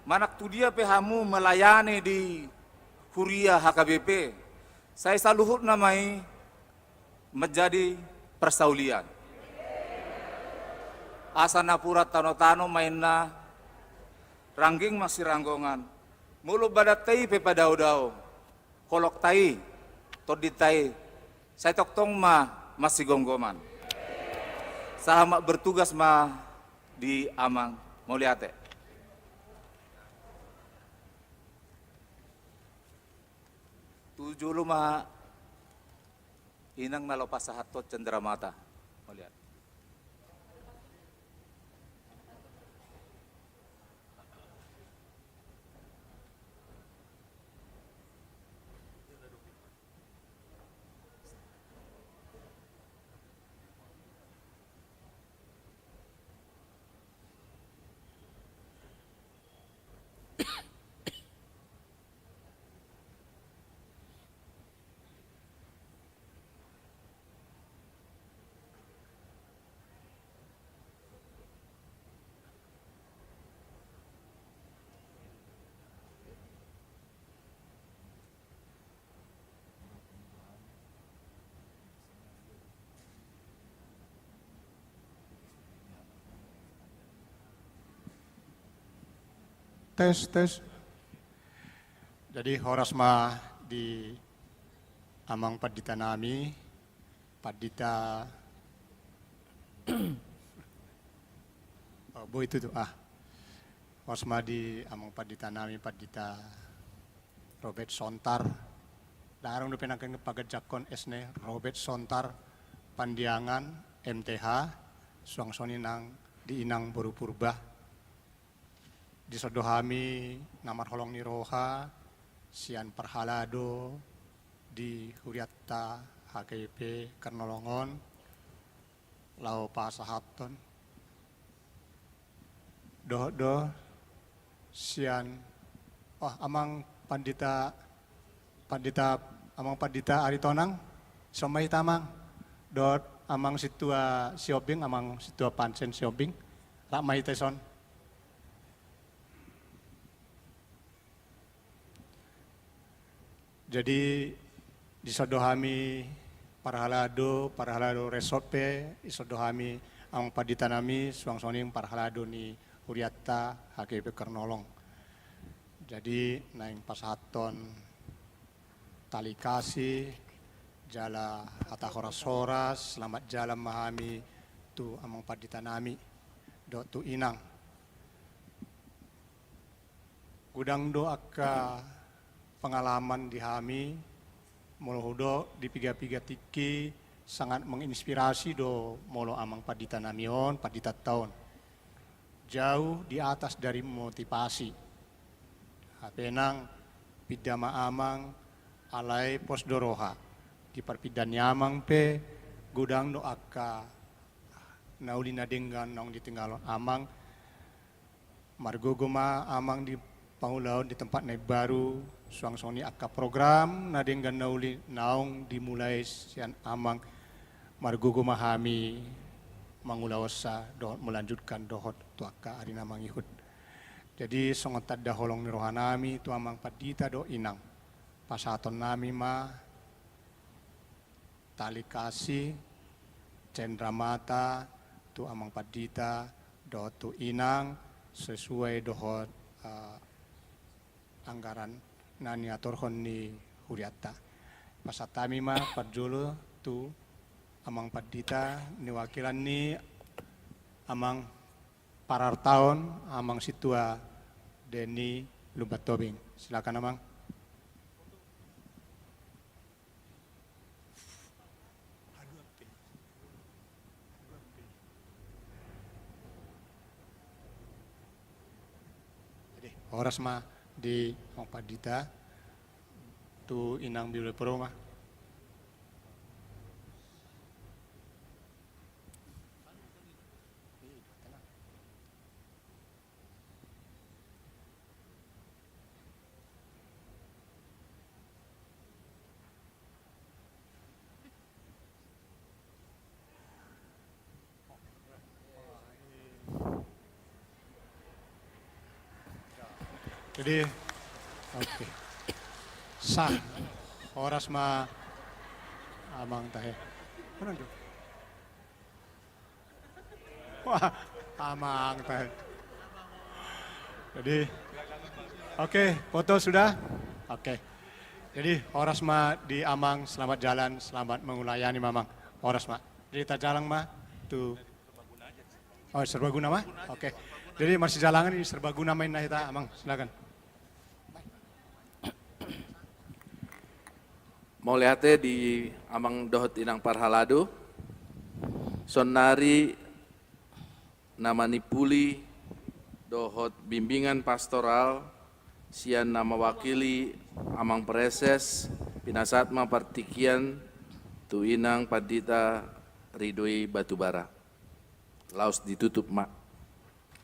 Manang tu dia pe hamu melayani di huria H K B P, sai saluhutna ma i menjadi persaulian. Asa napuran tanotano ma inna, rangging ma siranggongan. Molo badanta i pe padaodao, holongta i, tondinta i, sai tongtong ma masigomgoman. Selamat bertugas ma di amang, mauliate. Tu jolo ma inang na laho pasahathon cenderamata. Mauliate. Tes, tes. Jadi, horas ma di amang pandita nami, pandita, oh, boi tutu, ah. Horas ma di amang pandita nami, pandita Robert Sontar. Ndang adong dope nangkin paganjangkon S ne, Robert Sontar Pandiangan, M T H, suang songon i nang di inang boru Purba. Disodo hami na marholong ni roha, sian parhalado di hurianta H K B P Kernolong on, laho pasahathon. Dohot do sian, oh, amang pandita, pandita, amang pandita Aritonang, dison ma hita amang. Dohot amang sintua Sihombing, amang sintua Pansen Sihombing, rap ma hita dison. Jadi, disodo hami parhalado, parhalado resort pe, disodo hami amang pandita nami, suang songon i parhalado ni hurianta H K B P Kernolong. Jadi, naeng pasahathon tali kasih, jala hata horas-horas, selamat jalan ma hami tu amang pandita nami, dohot tu inang. Godang do angka pengalaman di hami, molo hudok di piga-piga tingki, sangat menginspirasi do molo amang pandita nami on, panditanta on. Jauh di atas dari motivasi. Hape nang Pinda ma amang, alai pos do roha. Di parpinda ni amang pe, godang do angka na uli na denggan naung ditinggalhon amang. Margogo ma amang di pangulaon di tempat na imbaru, suang songon i angka program na denggan na uli naung dimulai sian amang. Margogo ma hami mangulahonsa dohot melanjutkan dohot tu angka ari na mangihut. Jadi songon tanda holong ni rohanami tu amang pandita dohot inang, pasahatonnami ma tali kasih, cendramata, tu amang pandita dohot tu inang, sesuai dohot, eh, anggaran na niaturhon ni hurianta. Pasahat hami ma parjolo tu amang pandita, niwakilan ni amang parartaon, amang sintua Denny Lumban Tobing. Silakan amang. Jadi, horas ma di amang pandita, tu inang bibelvrouw ma. Jadi, oke. Sah. Horas ma amang tahe. Mana tu? Wah, amang tahe. Jadi, oke, foto sudah? Oke. Jadi, horas ma di amang, selamat jalan, selamat mengulayani amang. Horas ma. Jadi, tajalang ma tu. Oh, serbaguna ma? Oke. Jadi, marsijalangan di serbaguna ma inna hita, amang. Silakan. Mauliate di amang dohot inang parhalado. Saonnari na manimpuli dohot bimbingan pastoral sian na mawakili amang praeses, pinasahat ma partingkian tu inang pandita Ridhoi Batubara. Laos ditutup ma.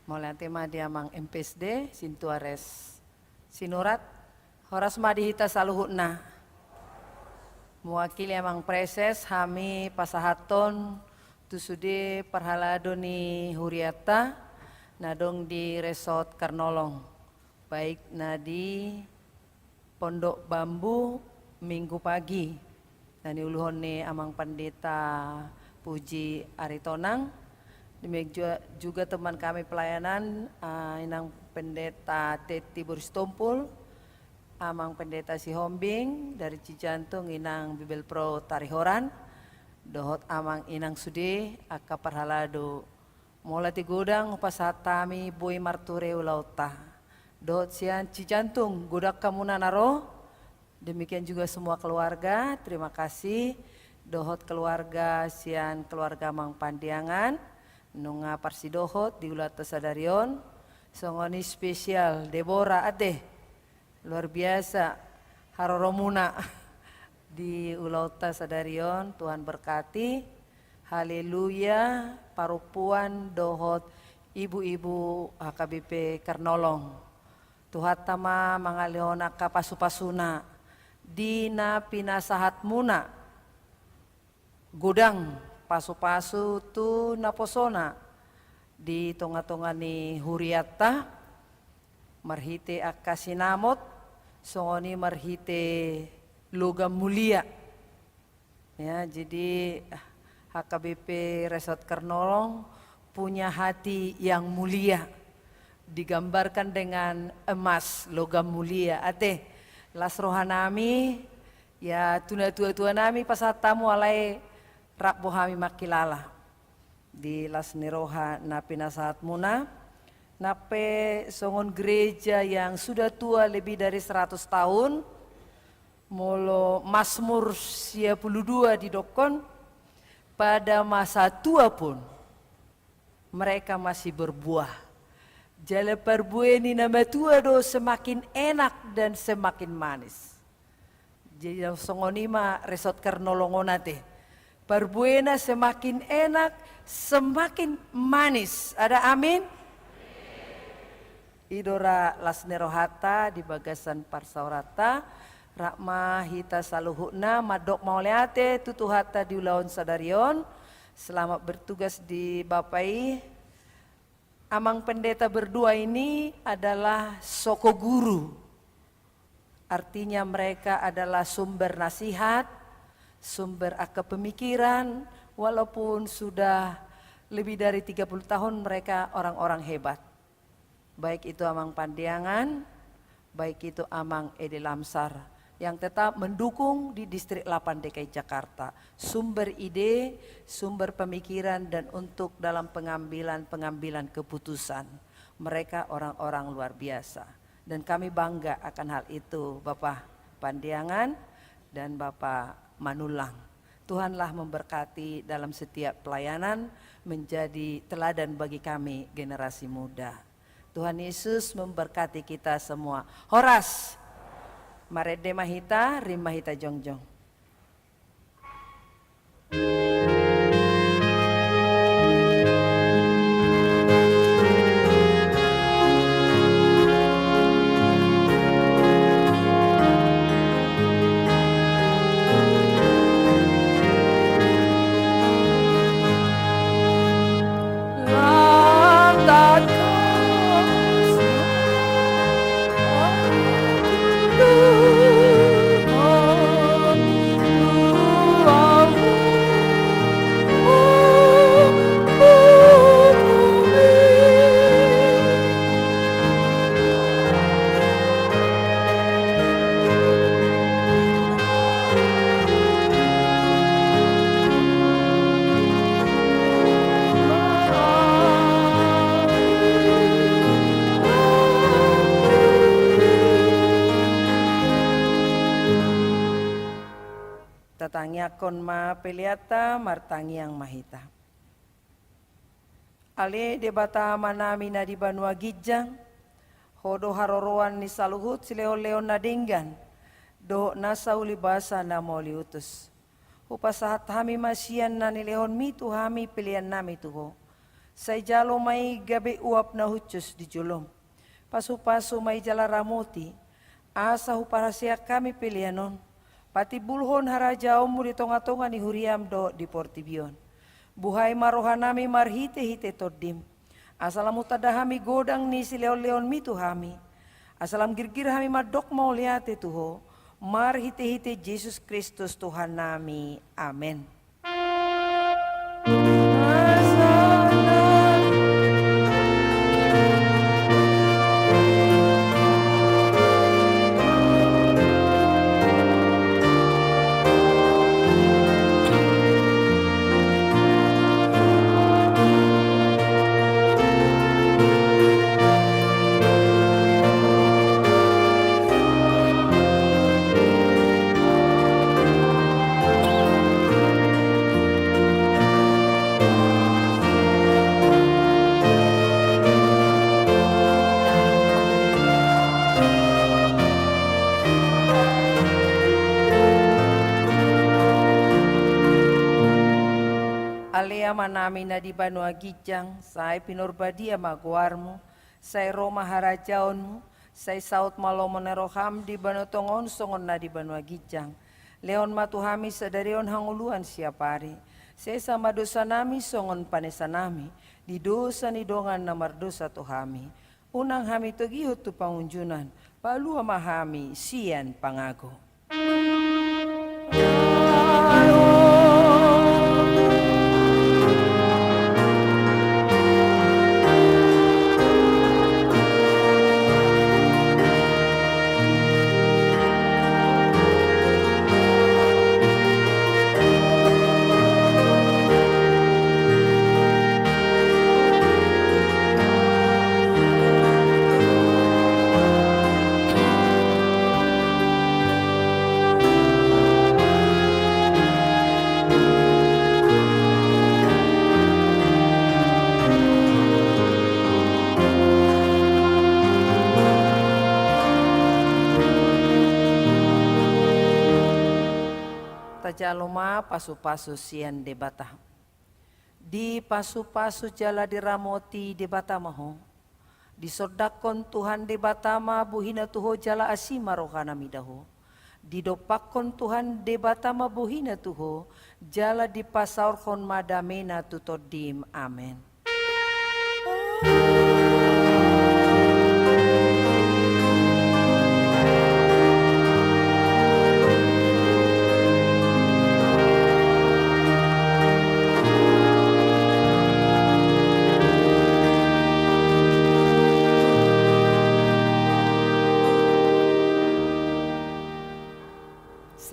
Mauliate ma di amang M P S D, sintua res sinurat, horas ma di hita saluhutna. Mewakili amang praeses, hami pasahathon tu sude parhalado ni hurianta, na adong di Resort Karnolong, baik na di Pondok Bambu, Minggu pagi, na niuluhon ni amang pandita Puji Aritonang. Demikian ju-, juga teman kami pelayanan, ah, inang pendeta Tetti Boritompul, amang pendeta Sihombing, dari Cijantung, inang bibelvrouw Tarihoran, dohot amang inang sude, angka parhalado. Molo ate godang hupasahat hami boi marture ulaonta. Dohot sian Cijantung, godang hamuna na ro. Demikian juga semua keluarga, terima kasih. Dohot keluarga sian keluarga amang Pandiangan, nunga parsidohot di ulaonta sadari on. Songon i spesial Debora ate. Luar biasa haroromuna di ulaonta sadari on, Tuhan berkati. Haleluya, parompuan dohot ibu-ibu H K B P Karnolong. Tuhanta ma mangalehon angka pasu-pasuna di na pinasahatmuna. Godang pasu-pasu tu naposona di tonga-tonga ni hurianta, marhite angka sinamot, songon i marhite logam mulia. Ya, jadi H K B P Resort Karnolong punya hati yang mulia, digambarkan dengan emas, logam mulia. Ate, las rohanami, ya, tu natua-tua nami pasahat hamu alai rap bo hami mangkilala. Di las ni roha na pinasahatmuna, nang pe songon gereja yang sudah tua lebih dari seratus tahun, molo Mazmur sia pulu dua didokkon, pada masa tua pun mereka masih berbuah. Jala parbue ni na matua do semakin enak dan semakin manis. Jadi songon i ma resort Karnolong on ate. Parbuena semakin enak, semakin manis. Ada amin? I do ra las ni rohanta di bagasan parsaoranta. Rap ma hita saluhutna mandok mauliate tu Tuhanta di ulaon sadari on. Selamat bertugas di Bapak i. Amang pendeta berdua ini adalah soko guru. Artinya mereka adalah sumber nasihat, sumber angka pemikiran, walaupun sudah lebih dari tiga puluh tahun mereka orang-orang hebat. Baik itu Amang Pandiangan, baik itu Amang Ede Lamsar, yang tetap mendukung di Distrik delapan D K I Jakarta, sumber ide, sumber pemikiran, dan untuk dalam pengambilan-pengambilan keputusan. Mereka orang-orang luar biasa. Dan kami bangga akan hal itu, Bapak Pandiangan dan Bapak Manullang. Tuhanlah memberkati dalam setiap pelayanan, menjadi teladan bagi kami generasi muda. Tuhan Yesus memberkati kita semua. Horas. Marende ma hita, rim ma hita jongjong. Tatangiangkon ma peleanta, martangiang ma hita. Ale Debata Amanami na di banua ginjang, Ho do haroroan ni saluhut silehonlehon na denggan, dohot nasa ulibasa na mauliutus. Hupasahat hami ma sian na nilehonMi tu hami peleannami tu Ho. Sai jalo ma i gabe uap na hushus di jolom. Pasupasu ma i jala ramoti, asa huparhaseang hami pelean on patimbulhon harajaonMu di tongatonga ni huriaM dohot di portibi on. Buhai ma rohanami marhitehite TondiM, asa lam hutanda hami godang ni silehonlehonMi tu hami, asa lam girgir hami mandok mauliate tu Ho, marhitehite Jesus Kristus Tuhannami. Amen. Ale Amanami na di banua ginjang, sai pinarbadia ma goarMu, sai ro ma harajaonMu, sai saut ma lomo ni rohaM di banua tonga on songon na di banua ginjang. Lehon ma tu hami sadari on hangoluan siapari. Sesa ma dosanami songon panesanami di dosa ni dongan na mardosa tu hami. Unang hami togihon tu pangunjunan, palua ma hami sian pangago. Tajalo ma pasu-pasu sian Debata. Dipasu-pasu jala diramoti Debata ma ho. Disondangkon Tuhan Debata ma bohina tu ho jala asi ma rohana mida ho. Didompakkon Tuhan Debata ma bohina tu ho, jala dipasaorhon ma damena tu tondim. Amen.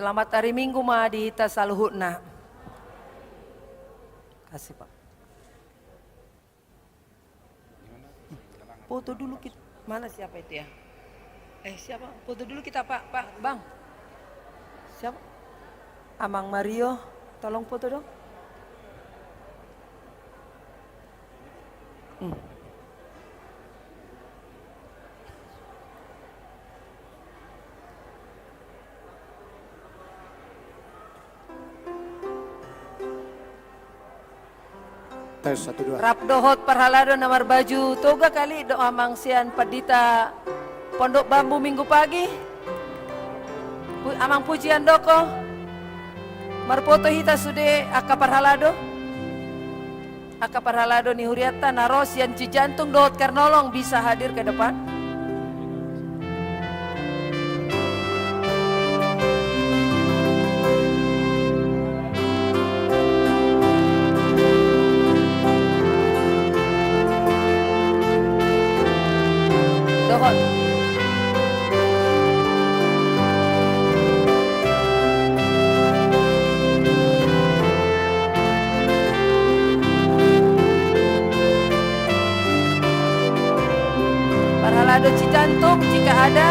Selamat hari Minggu ma di hita saluhutna. Kasih, Pak. Foto dulu kita. Mana siapa itu ya? Eh, siapa? Foto dulu kita, Pak, Pak, Bang. Siapa? Amang Mario, tolong foto dong. Hmm. Tes, satu, dua. Rap dohot parhalado na marbaju toga kali do amang sian pandita Pondok Bambu Minggu Pagi. Pu-, amang Puji Andoko. Marpoto hita sude angka parhalado. Angka parhalado ni hurianta na ro sian Cijantung dohot Karnolong bisa hadir ke depan. Dohot. Parhalado Cijantung, jika ada.